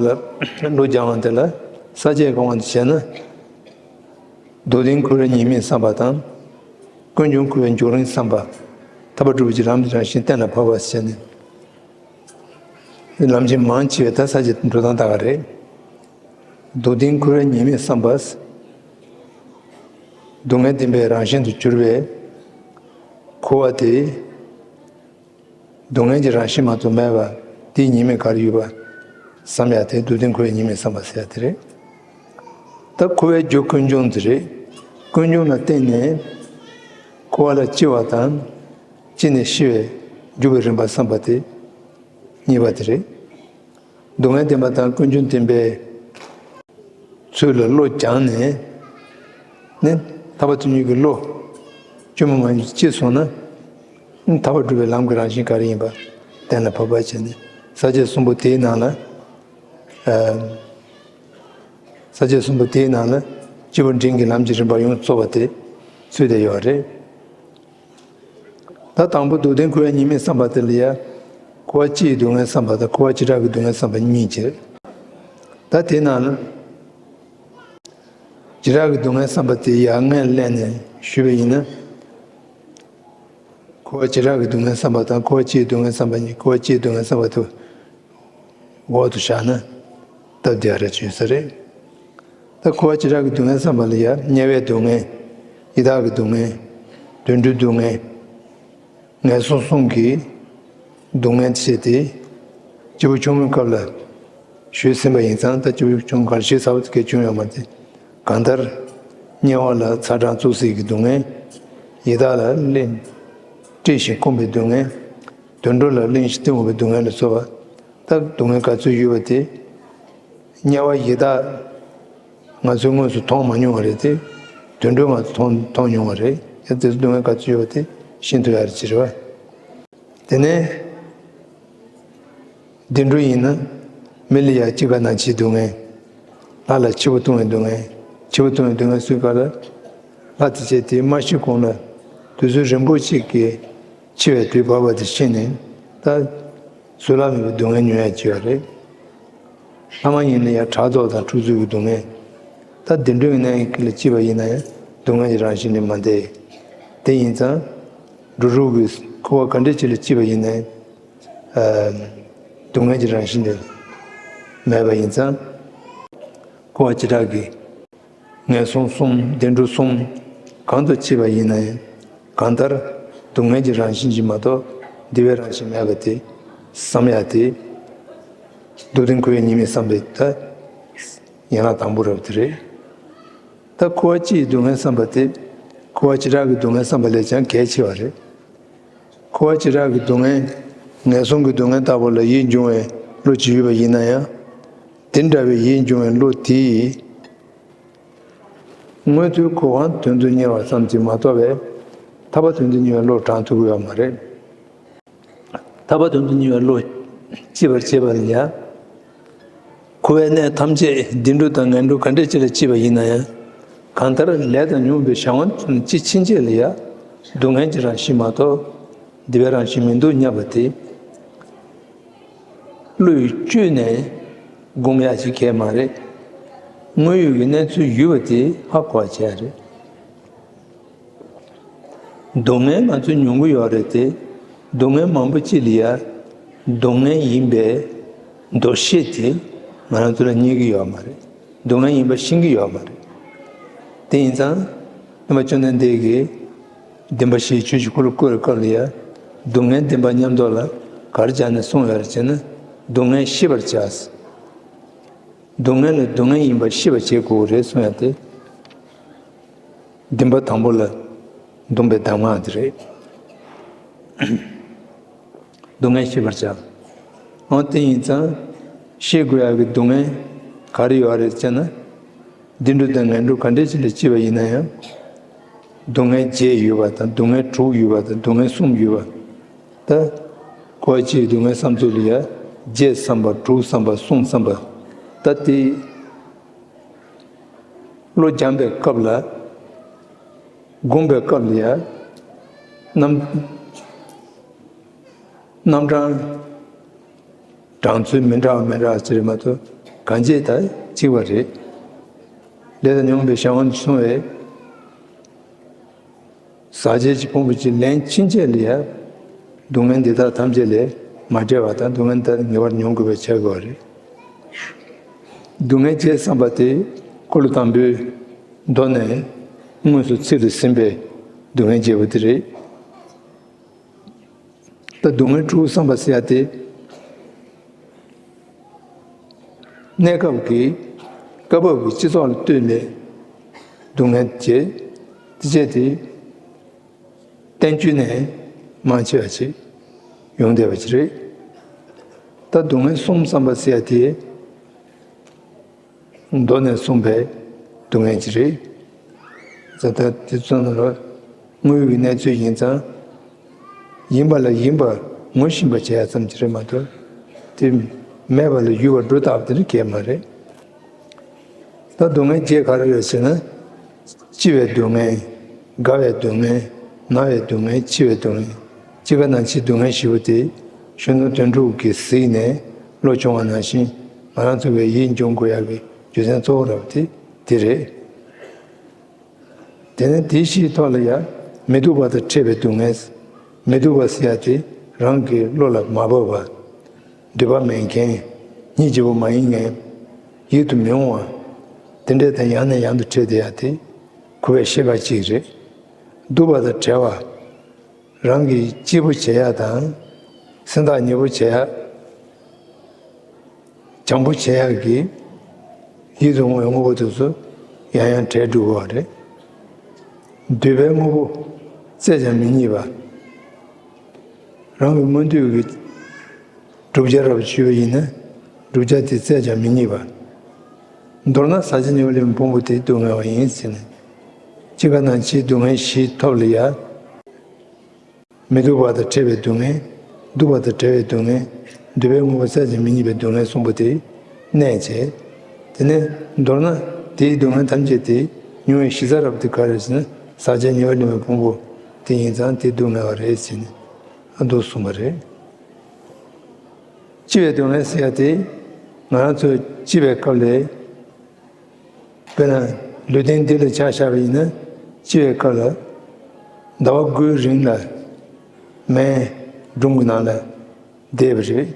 བློ་སྦྱང་བ་དེ་ལ་ས་བཅད་གང་བ་དེ་བྱས་ན། མདོར་བསྟན་འཁོར་བའི་ཉེས་དམིགས་བསམ་པ་དང་། ཀུན་འབྱུང་འཁོར་བའི་རྒྱུན་རིང་བསམ་པ། ཐར་པ་སྒྲུབ་པའི་ལམ་གྱི་རང་བཞིན་གཏན་ལ་ཕབ་པ་བྱས་ནས། ལམ་གྱི་མང་ཆེ་བའི་ད་ས་བཅད་འགྲོ་སྟངས་ལྟ་ག་རེད། མདོར་བསྟན་འཁོར་བའི་ཉེས་དམིགས་བསམ་པ། སྡུག་བསྔལ་བདེན་པའི་རང་བཞིན་དུ་གྱུར་པའི་འཁོར་བ་དེ། སྡུག་བསྔལ་གྱི་རང་བཞིན་མ་གཏོགས་མེད་པ་དེའི་ཉེས་དམིགས་ག་རེ་ཡོད་པ་བསམ་ཡ་དེ་མདོར་བསྟན་འཁོར་བའི་ཉེས་དམིགས་བསམ་པ་ཟེར་ཡ་དེ་རེད། ད་འཁོར་བའི་རྒྱུ་ཀུན་འབྱུང་དེ་རེད། ཀུན་འབྱུང་ལ་བརྟེན་ནས་འཁོར་བ་ལ་སྐྱེ་བ་དང་། སྐྱེས་ནས་ཤི་བའི་རྒྱུ་བའི་རིམ་པ་བསམ་པ་དེ་གཉིས་པ་དེ་རེད། སྡུག་བསྔལ་བདེན་པ་དང་ཀུན་འབྱུང་བདེན་པའི་ཚུལ་ལ་བློ་སྦྱངས་ནས། ནི་ཐར་པ་དོན་གཉེར་གྱི་བློ་ཆེན་པོ་ངང་སྐྱེས་སོང་ན། ནི་ཐར་པ་སྒྲུབ་པའི་ལམ་གྱི་རང་བཞིན་ག་རེ་ཡིན་པ་གཏན་ལ་ཕབ་པ་བྱས་ནས་ས་བཅད་གསུམ་པོ་དེའི་ནང་ལ། ཨ། ས་བཅད་གསུམ་པོ་དེའི་ནང་ལ་སྐྱེས་བུ་འབྲིང་གི་ལམ་གྱི་རིམ་པ་ཡོངས་རྫོགས་པ་དེ་ཚུད་བསྡད་ཡོད་རེད། ད་དང་པོ་མདོར་བསྟན་འཁོར་བའི་ཉེས་དམིགས་བསམ་པ་དེ་ལ་ཡ། འཁོར་བ་སྤྱིའི་སྡུག་བསྔལ་བསམ་པ་དང་འཁོར་བ་བྱེ་བྲག་གི་སྡུག་བསྔལ་བསམ་པ་གཉིས་བྱས། ད་དེ་ནང་ལ། བྱེ་བྲག་གི་སྡུག་བསྔལ་བསམ་པ་དེ་ཡ་སྔོན་གླེང་ནས་ཞུས་པ་ཡིན་ན། འཁོར་བ་བྱེ་བྲག་གི་སྡུག་བསྔལ་བསམ་པ་དང་འཁོར་བ་སྤྱིའི་སྡུག་བསྔལ་བསམ་པ་གཉིས། འཁོར་བ་སྤྱིའི་སྡུག་བསྔལ་བསམ་པ་དེ་འོག་ཏུ་བཞག་ན་སྟབས་བདེ་བ་རེ་བྱུང་ས་རེད། ད་འཁོར་བ་བྱེ་བྲག་གི་སྡུག་བསྔལ་བསམ་པ་ལ་ཡ་དམྱལ་བའི་སྡུག་བསྔལ། ཡི་དྭགས་ཀྱི་སྡུག་བསྔལ། དུད་འགྲོའི་སྡུག་བསྔལ། ངན་སོང་གསུམ་གྱི་སྡུག་བསྔལ་བྱས་ཏེ། སྐྱེས་བུ་ཆུང་ངུའི་སྐབས་ལ་ཞུས་ཟིན་པ་ཡིན་ཙང་ད་སྐྱེས་བུ་ཆུང་ངུ་ག་ལ་ཞུས་ཚར་བ་དེ་གས་བྱུང་ཡོད་མ་རེད། གང་ལྟར་ དམྱལ་བ་ལ་ཚ་གྲང་བཙོག་བསིལ་གྱི་སྡུག་བསྔལ། ཡི་དྭགས་ལ་གླེན་བཀྲེས་ཤིང་སྐོམ་པའི་སྡུག་བསྔལ། དུད་འགྲོ་ལ་གླེན་ཞིང་བསྟིམ་འོང་བའི་སྡུག་བསྔལ་ལ་སོགས་པ། ད་སྡུག་བསྔལ་ག་ཚོད་ཡོད་པ་དེ། དམྱལ་བ་ཡི་དྭགས་ང་ཚོས་དངོས་སུ་མཐོང་མ་མྱོང་བ་རེད་དེ། དུད་འགྲོས་ང་ཚོས་མཐོང་མཐོང་མྱོང་བ་རེད། ཡ་དེ་ཚོ་སྡུག་བསྔལ་ག་ཚོད་ཡོད་པ་དེ་ཤེས་ཐུབ་ཡ་རེད་ཅེས་རེད་བ། དེ་ནས། བདུད་འགྲོ་ཡིན་ན། མི་ལ་ཡ་ཅི་དགར་ན་འཆིའི་སྡུག་བསྔལ། ལྷ་ལ་འཆི་བ་ལྟུང་བའི་སྡུག་བསྔལ། འཆི་བ་ལྟུང་བའི་སྡུག་བསྔལ་སུའི་སྐབས་ལ། ལྷ་དེ་བྱས་དེ་མ་ཤི་གོང་ལ། དུས་ཚོད་རིང་པོ་གཅིག་གི་འཆི་བའི་དུས་བབ་པ་དེ་ཤེས་ནས། ད། བཟོད་གླགས་མེད་པའི་སྡུག་བསྔལ་མྱོང་ཡ་ཅིག་ཡོད་རེད། ལྷ་མ་ཡིན་ན་ཡང་ཕྲག་དོག་དང་འཁྲུག་རྩོད་ཀྱི་སྡུག་བསྔལ། ད་བདུད་འགྲོ་ཡིན་ན་ཡང་ཁྱི་ལ་སྐྱིད་པ་ཡིན་ན་ཡང་སྡུག་བསྔལ་གྱི་རང་བཞིན་ལས་མ་འདས། དེ་ཡིན་ཙང་། འགྲོ་དྲུག་གི་འཁོར་བ་ག་འདྲ་ཅིག་ལ་སྐྱིད་པ་ཡིན་ན་ཡང་། ཨ། སྡུག་བསྔལ་གྱི་རང་བཞིན་ལས་མེད་པ་ཡིན་ཙང་། འཁོར་བ་བྱེ་བྲག་གི་ངན་སོང་གསུམ་བདུད་འགྲོ་གསུམ་གང་དུ་སྐྱེས་པ་ཡིན་ན་ཡང་གང་ལྟར་སྡུག་བསྔལ་གྱི་རང་བཞིན་གྱིས་མ་གཏོགས་བདེ་བའི་རང་བཞིན་མེད་པ་དེ་བསམ་ཡ་དེ། སྡུག་བདེན་ཁོ་བོས་ཉིད་མི་བསམ་པའི་ད་ཡན་ལག་དང་པོ་རབ་དེ་རེད། ད་འཁོར་བ་སྤྱིའི་སྡུག་བསྔལ་བསམ་པ་དེ་འཁོར་བ་བྱེ་བྲག་གི་སྡུག་བསྔལ་བསམ་པ་ལས་ཀྱང་གལ་ཆེ་བ་རེད། འཁོར་བ་བྱེ་བྲག་གི་སྡུག་བསྔལ། ངན་སོང་གི་སྡུག་བསྔལ་ལྟ་བུ་ལ་ཡིད་འབྱུང་བའི་བློ་ཅིག་ཡོད་པ་ཡིན་ན་ཡང་། དེ་འདྲ་བའི་ཡིད་འབྱུང་བའི་བློ་དེས། མངོན་མཐོའི་གོ་འཕང་དོན་དུ་གཉེར་བ་ཙམ་གྱིས་མ་གཏོགས་པའི། ཐར་པ་དོན་དུ་གཉེར་བའི་བློ་དྲང་ཐུབ་ཀྱི་ཡོད་མ་རེད། ཐར་པ་དོན་དུ་གཉེར་བའི་བློ་སྐྱེད་པར་བྱེད་པ་ལ་ཡང་། འཁོར་བའི་གནས་ཐམས་ཅད་བདུད་འགྲོ་དང་ངན་འགྲོ་ག་འདྲ་ཅིག་ལ་སྐྱེས་པ་ཡིན་ན་ཡང་། གང་ལྟར་ལས་དང་མྱོང་བའི་བྱ་བ་ཅི་ཕྱིན་ཆད་ལ་ཡང་སྡུག་བསྔལ་གྱི་རང་བཞིན་མ་གཏོགས་བདེ་བའི་རང་བཞིན་མི་འདུག་སྙམ་པ་དེ། བློ་ཡིས་བཅོས་ནས་སྒོམ་ཡག་ཅིག་གལ་མ་རེད། དངོས་ཡོད་ཀྱི་གནས་ཚུལ་ཡོད་པ་དེ་ཧ་གོ་བ་བྱས་རེད། སྡུག་བསྔལ་ང་ཚོས་མྱོང་གི་ཡོད་རེད་དེ། སྡུག་བསྔལ་མང་པོ་ཅིག་ལ་ཡ། སྡུག་བསྔལ་ཡིན་པའི་འདུ་ཤེས་དེ་ང་རང་ཚོ་ལ་རྙེད་ཀྱི་ཡོད་མ་རེད། སྡུག་བསྔལ་ཡིན་པ་ཤེས་ཀྱི་ཡོད་མ་རེད། དེ་ཡིན་ཙང་། སྟོན་པ་བཅོམ་ལྡན་འདས་ཀྱིས་བདེན་པ་བཞིའི་ཆོས་ཀྱི་འཁོར་ལོ་བསྐོར་བའི་སྐབས་ལ་ཡ། སྡུག་བསྔལ་བདེན་པ་མཉམ་དུ་ལ་ག་རེ་སྦྱར་ནས་གསུངས་ཡོད་རེད་ཅེ་ན། སྡུག་བསྔལ་ཤེས་པར་བྱ། སྡུག་བསྔལ་ལ་སྡུག་བསྔལ་ཡིན་པ་ཤེས་པར་བྱེད་དགོས་རེད་གསུངས་ཡ་དེ། བདུན་པ་དང་པོ་ལ་འདོམས་པའི་གདམས་ངག་དེ་རེད། སྡུག་བསྔལ་ཤེས་པར་བྱ། འོ་དེ་ཡིན་ཙང་ཤེས་དགོས་ཡག་གི་སྡུག་བསྔལ་ག་རེ་ཡོད་རེད་ཅེ་ན། བདུད་འགྲོ་དང་ངན་འགྲོ་ག་འདྲ་ཅིག་ལ་སྐྱེས་པ་ཡིན་ན་ཡང་། སྡུག་བསྔལ་བརྒྱད་ཡོད་པ་དང་སྡུག་བསྔལ་དྲུག་ཡོད་པ་དང་སྡུག་བསྔལ་གསུམ་ཡོད་པ། ད། འཁོར་བ་སྤྱིའི་སྡུག་བསྔལ་བསམ་ཚུལ་ལ་ཡ། བརྒྱད་བསམ་པ་དྲུག་བསམ་པ་གསུམ་བསམ་པ། ད་དེ། བློ་སྦྱངས་པའི་སྐབས་ལ། སྒོམ་པའི་སྐབས་ལ་ཡ། རྣམ། རྣམ་གྲངས། གྲངས་ཚུལ་མི་འདྲ་བ་མི་འདྲ་བ་ཅི་རེད་མ་གཏོགས་གང་ཅི་ད་གཅིག་པ་རེད། ལས་དང་མྱོང་བའི་བྱ་བ་ནས་བྱུང་བའི། ཟག་བཅས་ཀྱི་ཕུང་པོ་གཅིག་ལན་ཕྱིན་ཆད་ལ་ཡ། སྡུག་བསྔལ་འདི་དག་ཐམས་ཅད་ལས་མ་བྲལ་བ་དང་སྡུག་བསྔལ་འདི་དག་ངེས་པར་མྱོང་དགོས་པ་ཆགས་དགོས་པ་རེད། སྡུག་བསྔལ་བརྒྱད་བསམ་པ་དེ་འཁོར་ལོ་དང་པོའི་མདོ་ནས་དངོས་སུ་ཚིག་ཏུ་ཟིན་པའི་སྡུག་བསྔལ་བརྒྱད་པོ་དེ་རེད། ད་སྡུག་བསྔལ་དྲུག་བསམ་པ་ཟེར་ཡ་དེ། གནས་སྐབས་ཀྱི་སྐབས་བབ་ཀྱི་སྤྱི་ཚོགས་ལ་ལྟོས་ནས་སྡུག་བསྔལ་བྱེད་དེ་བྱས་ཏེ། བསྟན་བཅོས་ནས་མང་ཆེ་བ་ཞིག་ཡོང་བསྡད་པ་ཞིག་རེད། ད་སྡུག་བསྔལ་གསུམ་བསམ་པ་ཟེར་ཡ་དེ། མདོ་ནས་གསུངས་པའི་སྡུག་བསྔལ་ཅིག་རེད། ད་ལྟ་དེ་ཚོ་ནང་ལ་དངོས་ཡོད་ཀྱི་གནས་ཚུལ་ཡིན་ཙང་། ཡིན་པ་ལ་ཡིན་པ་ངོ་ཤེས་པ་བྱེད་ཡ་ཙམ་ཅིག་རེད་མ་གཏོགས། དེ་མེད་པ་ལ་ཡོད་པར་སྒྲོ་བཏགས་པ་དེ་ནི་གལ་མ་རེད། ད་སྡུག་བསྔལ་བརྒྱད་ག་རེ་རེད་ཟེར་ན། སྐྱིད་པའི་སྡུག་བསྔལ། དགའ་བའི་སྡུག་བསྔལ། ན་བའི་སྡུག་བསྔལ། འཆི་བའི་སྡུག་བསྔལ། སྐྱེ་རྒ་ན་འཆིའི་སྡུག་བསྔལ་བཞི་པོ་དེ་གཞོན་ནུ་དོན་གྲུབ་ཀྱིས་གཟིགས་ནས་བློ་སྦྱོང་བ་ནང་བཞིན་ང་རང་ཚོ་བའི་ཡིད་འབྱུང་དགོས་ཡག་གི་རྒྱུ་མཚན་གཙོ་བོ་རབ་དེ་དེ་རེད། དེ་ནས་དེ་བཞིའི་ཐོག་ལ་ཡང་མི་སྡུག་པ་དང་འཕྲད་པའི་སྡུག་བསྔལ། མི་སྡུག་པ་ཟེར་ཡ་དེ་རང་གི་བློ་ལ་མ་བབས་པ། འདོད་པ་མེད་མཁན། སྙིང་རྗེ་པོ་མ་ཡིན་མཁན། ཡིད་དུ་མི་འོང་བ། དེ་འདྲ་དང་ཡང་ནས་ཡང་དུ་འཕྲད་བསྡད་ཡ་དེ་འཁོར་བའི་ཤེས་པ་གཅིག་རེད། སྡུག་པ་དང་བྲལ་བ། རང་གིས་སྐྱིད་པོ་བྱེད་ཡ་དང་། སེམས་ཐག་ཉེ་པོ་བྱེད་ཡ། བྱམས་པོ་བྱེད་ཡག་གི་ཡིད་དུ་འོང་བའི་དངོས་པོ་དེ་ཚོ་ཡང་ཡང་བྲལ་འགྲོ་གི་ཡོད་རེད། འདོད་པའི་དངོས་པོ་བཙལ་ཀྱང་མི་རྙེད་པ། རང་གི་མངོན་འདོད་ཀྱི་བསྒྲུབ་བྱ་རབ་ཞུས་པ་ཡིན་ན། བསྒྲུབ་བྱ་དེ་བཙལ་ཀྱང་མི་རྙེད་པ། མདོར་ན་ཟག་བཅས་ཉེ་བར་ལེན་པའི་ཕུང་པོ་དེ་སྡུག་བསྔལ་བ་ཡིན་ཟེར་ནས། སྤྱིར་ཁ་ནང་ཕྱིའི་སྡུག་བསྔལ་བཞི་ཐོབ་ལ་ཡ། མི་སྡུག་པ་དང་ཕྲད་པའི་སྡུག་བསྔལ། སྡུག་པ་དང་བྲལ་བའི་སྡུག་བསྔལ། འདོད་པའི་དངོས་པོ་བཙལ་ཀྱང་མི་རྙེད་པའི་སྡུག་བསྔལ་གསུམ་པོ་དེ་གནས་བྱས། དེ་ནས་མདོར་ན་དེའི་སྡུག་བསྔལ་ཐམས་ཅད་དེ་མྱོང་བའི་གཞི་རྩ་རབ་དེ་ག་རེ་ཟེར་ན། ཟག་བཅས་ཉེ་བར་ལེན་པའི་ཕུང་པོ་དེ་ཡིན་ཙང་དེ་སྡུག་བསྔལ་བ་རེད་ཟེར་ནས་ཨ་འདུག་གསུངས་པ་རེད། སྐྱེ་བའི་སྡུག་བསྔལ་ཟེར་ཡ་དེ། ང་རང་ཚོ་སྐྱེ་བའི་སྐབས་ལས། དཔེར་ན་ལུས་རྟེན་འདི་ལ་ཆ་བཞག་པ་ཡིན་ན། སྐྱེ་བའི་སྐབས་ལ་ཟླ་བ་དགུའི་རིང་ལ་སྨན་སྒྲུང་གི་ནང་ལ་བསྡད་པ་རེད།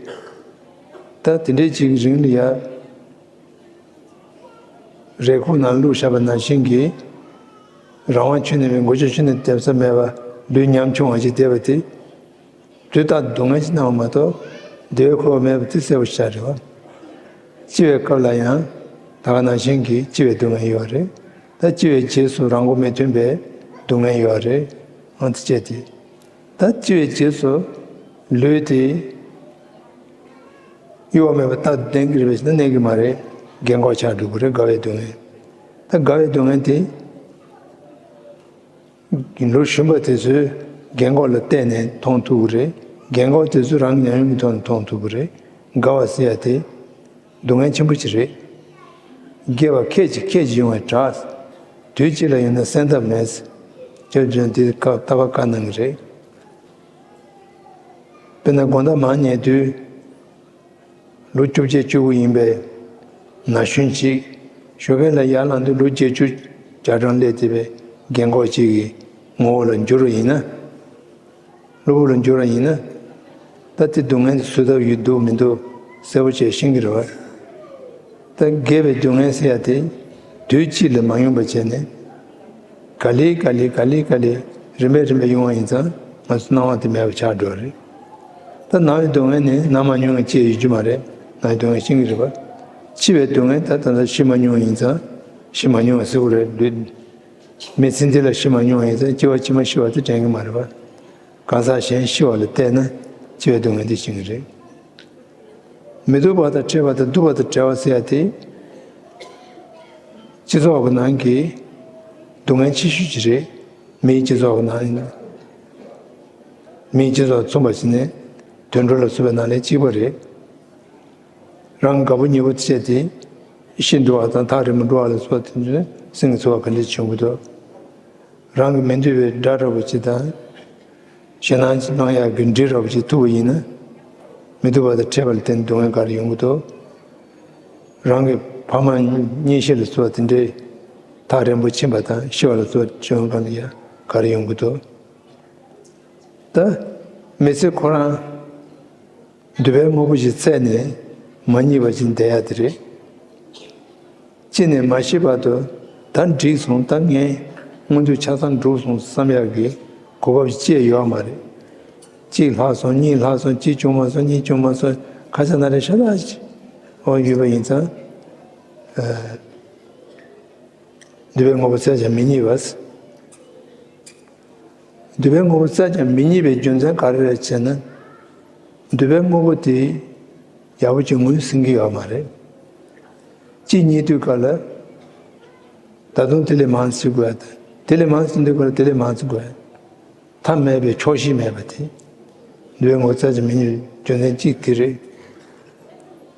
ད་དེ་འདྲའི་ཅིག་རིང་ལ་ཡ་རས་ཁུག་ནང་བླུགས་བཞག་པ་ནང་བཞིན་གྱི་རང་དབང་ཆོས་གནས་མེད། འགོག་བྱེད་ཆོས་གནས་སྡེབ་ས་མེད་པ་ལུས་ཉམ་ཆུང་བ་ཞིག་བསྡད་པ་དེ། དུས་རྟག་སྡུག་བསྔལ་ཞིག་སྣང་བ་མ་གཏོགས་བདེ་བའི་ཁོ་བོ་མེད་པ་དེ་གསལ་པོ་ཤར་རེད་བ། སྐྱེ་བའི་སྐབས་ལ་ཡང་ད་ག་ནང་བཞིན་གྱི་སྐྱེ་བའི་སྡུག་བསྔལ་ཡོད་རེད། ད་སྐྱེ་བའི་རྗེས་སུ་རང་མགོ་མི་ཐོན་པའི་སྡུག་བསྔལ་ཡོད་རེད། འོ་དེ་བྱས་ཏེ། ད་སྐྱེ་བའི་རྗེས་སུ་ལུས་དེ་གཡོ་བ་མེད་པ་རྟག་ཏུ་ལྡན་གྱི་རེད་པས་ན། གནས་ཀྱི་མ་རེད། རྒན་གོག་ཆགས་འགྲོ་གི་རེད། རྒ་བའི་སྡུག་བསྔལ། ད་རྒ་བའི་སྡུག་བསྔལ་དེ། ལོ་གཞོན་པ་དེ་ཚོས་རྒན་གོག་ལ་བལྟས་ནས་མཐོང་ཐུབ་ཀྱི་རེད། རྒན་གོག་དེ་ཚོས་རང་ཉམས་མྱོང་གི་ཐོག་ནས་མཐོང་ཐུབ་ཀྱི་རེད། རྒ་བ་ཟེར་ཡ་དེ་སྡུག་བསྔལ་ཆེན་པོ་ཅིག་རེད། རྒས་པ་ཁད་ཀྱིས་ཁད་ཀྱིས་ཡོང་བའི་དྲག། དུས་གཅིག་ལ་ཡོང་ན་གསན་ཐབས་མེད། སྐྱབས་བཅོལ་འདི་སྐབས་ལྟ་བ་བཀའ་གནང་གི་རེད། དཔེར་ན་དགོང་དག་མར་ཉལ་དུས། ལོ་བཅོ་བརྒྱད་བཅུ་དགུ་ཡིན་པའི་ན་གཞོན་ཅིག་ཞོགས་ཀས་ལ་ཡར་ལངས་དུས་ལོ་བརྒྱད་ཅུ་གྱ་གྲངས་སླེབས་བསྡད་པའི་རྒན་གོག་ཅིག་གི་ངོ་བོ་ལ་འགྱུར་བ་ཡིན་ན། གློ་བུར་ལ་འགྱུར་བ་ཡིན་ན། ད་དེ་སྡུག་བསྔལ་དེ་བཟོད་ཐབས་ཡོད་འདུག་མི་འདུག་གསལ་པོ་བྱས་ཤེས་ཀྱི་རེད་བ། ད་རྒས་པའི་སྡུག་བསྔལ་ཟེར་ཡ་དེ་དུས་གཅིག་ལ་མ་ཡོང་བ་བྱས་ནས། ག་ལེ་ག་ལེ་ག་ལེ་ག་ལེ་རིམ་པས་རིམ་པས་ཡོང་བ་ཡིན་ཙང་ང་ཚོ་སྣང་བ་དེ་མེད་པ་ཆགས་འགྲོ་བ་རེད། ད་ན་བའི་སྡུག་བསྔལ་ནི་ན་མ་མྱོང་བའི་སྐྱེ་ཡོད་རྒྱུ་མ་རེད། ན་བའི་སྡུག་བསྔལ་ཤེས་ཀྱི་རེད་པ། འཆི་བའི་སྡུག་བསྔལ་ད་ད་ལྟ་ཤི་མ་མྱོང་བ་ཡིན་ཙང་ཤི་མ་མྱོང་བ་ཟེར་དགོས་རེད། ལུས་མི་ཚེ་འདི་ལ་ཤི་མ་མྱོང་བ་ཡིན་ཙང་སྐྱེ་བ་ཕྱི་མ་ཤི་བ་དེ་དྲན་གྱི་མ་རེད་པ། གང་ཟག་གཞན་ཤི་བ་ལ་བལྟས་ན་འཆི་བའི་སྡུག་བསྔལ་དེ་ཤེས་ཀྱི་རེད། མི་སྡུག་པ་དང་ཕྲད་པ་དང་སྡུག་པ་དང་བྲལ་བ་ཟེར་ཡ་དེ། སྤྱི་ཚོགས་ཀྱི་ནང་གི་སྡུག་བསྔལ་ཆེ་ཤོས་ཅིག་རེད། མིའི་སྤྱི་ཚོགས་ཀྱི་ནང་ཡིན་ན། མིའི་སྤྱི་ཚོགས་མཚོན་པ་བྱས་ནས་དུད་འགྲོ་ལ་སོགས་པའི་ནང་ལས་གཅིག་པ་རེད། རང་དགའ་པོ་ཉེ་པོ་བྱས་ཏེ་ཤི་འགྲོ་བ་དང་ཐག་རིང་པོ་འགྲོ་བ་ལ་སོགས་དེ་ཚོ་སེམས་ཀྱི་ཚོར་བ་ག་འདྲ་བྱུང་གི་འདུག་རང་གི་མི་འདོད་པའི་དགྲ་འདྲ་པོ་ཅིག་དང་། ཞེད་སྣང་སྣང་ཡག་གི་འདྲེ་འདྲ་པོ་ཅིག་ཐུག་པ་ཡིན་ན། མི་སྡུག་པ་དང་ཕྲད་པ་ལ་བརྟེན་ནས་སྡུག་བསྔལ་ག་རེ་ཡོང་གི་འདུག་རང་གི་ཕ་མ་གཉེན་བཤེས་ལ་སོགས་པ་དེ་འདྲའི་ཐག་རིང་པོ་ཕྱིན་པ་དང་ཤི་བ་ལ་སོགས་བྱུང་གང་ལ་ཡང་ག་རེ་ཡོང་གི་འདུག་ད་མི་ཚེ་ཁོ་རང་འདོད་པའི་དངོས་པོ་ཞིག་བཙལ་ནས་མ་རྙེད་པ་ཞིག་བསྡད་ཡ་དེ་རེད། ཅི་ནས་མ་ཤི་བར་དུ་ད་འགྲིག་སོང་། ད་ངས་སྔོན་དུ་ཆ་ཚང་འགྲུབ་སོང་བསམ་ཡག་གི་གོ་སྐབས་ཅི་ཡོད་མ་རེད། གཅིག་ལྷག་སོང་། གཉིས་ལྷག་སོང་། གཅིག་བྱུང་མ་སོང་། གཉིས་བྱུང་མ་སོང་། ཁ་ཆ་ན་རེ་ཤ་ད་ཅི་འོ་ཡོད་པ་ཡིན་ཙང་། འདོད་པའི་དངོས་པོ་བཙལ་ཀྱང་མི་རྙེད་པ། འདོད་པའི་དངོས་པོ་བཙལ་ཀྱང་མི་རྙེད་པའི་རྒྱུ་མཚན་ག་རེ་རེད་ཅེ་ན། འདོད་པའི་དངོས་པོ་དེ་ཡག་པོ་ཅིག་ངོས་ཟིན་གྱི་ཡོད་མ་རེད། གཅིག་རྙེད་དུས་སྐབས་ལ་ད་དུང་དེ་ལས་མང་ཙམ་དགོས་ཡ་དང་། དེ་ལས་མང་ཙམ་རྙེད་དུས་སྐབས་ལ་དེ་ལས་མང་ཙམ་དགོས་ཡ། མཐའ་མེད་པའི་ཆོག་ཤེས་མེད་པ་དེ། འདོད་པའི་དངོས་པོ་བཙལ་ཀྱང་མི་རྙེད་པའི་རྒྱུ་མཚན་གཅིག་དེ་རེད།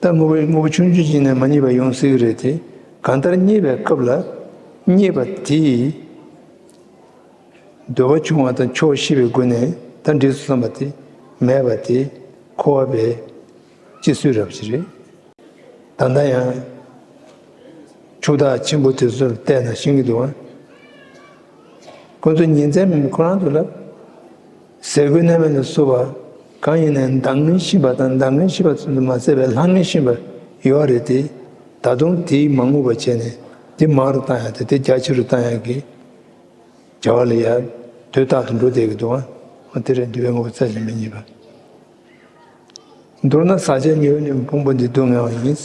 ད་དངོས་པོ་དངོས་པོ་ཆུང་ཆུང་ཅིག་ནས་མ་རྙེད་པ་ཡོང་སྲིད་ཀྱི་རེད་དེ། གང་ལྟར་རྙེད་པའི་སྐབས་ལ་རྙེད་པ་དེ་འདོད་པ་ཆུང་བ་དང་ཆོག་ཤེས་པའི་སྒོ་ནས་ད་འགྲིག་སོང་བསམ་པ་དེ་མེད་པ་དེ་འཁོར་བ་པའི་སྤྱི་སྲོལ་རབ་ཅིག་རེད། ད་ལྟ་ཡང་ཕྱུག་བདག་ཆེན་པོ་དེ་ཚོར་བལྟས་ན་ཤེས་ཀྱི་འདུག་ཨ། ཁོ་ཚོ་ཉིན་མཚན་མེད་ཁོ་རང་ཚོ་ལ་ཟས་གོས་གནས་མལ་ལ་སོགས་པ་གང་ཡིན་ནའང་འདང་ངེས་ཤེས་པ་དང་། འདང་ངེས་ཤེས་པ་ཙམ་དུ་མ་ཟད་པའི་ལྷང་ངེས་ཤེས་པ་ཡོད་རེད་དེ། ད་དུང་དེའི་མ་ངུ་བ་བྱས་ནས་དེ་མང་རུ་བཏང་ཡ་དེ་དེ་རྒྱ་ཆེ་རུ་བཏང་ཡ་གི་བྱ་བ་ལ་ཡ་དུས་རྟག་ཏུ་འགྲོ་བསྡད་ཀྱི་འདུག་ཨ། དེ་རེད་འདོད་པའི་དངོས་པོ་བཙལ་ཀྱང་མི་རྙེད་པ། མདོར་ན་ཟག་བཅས་ཉེ་བར་ལེན་པའི་ཕུང་པོ་འདི་སྡུག་བསྔལ་བ་ཡིན།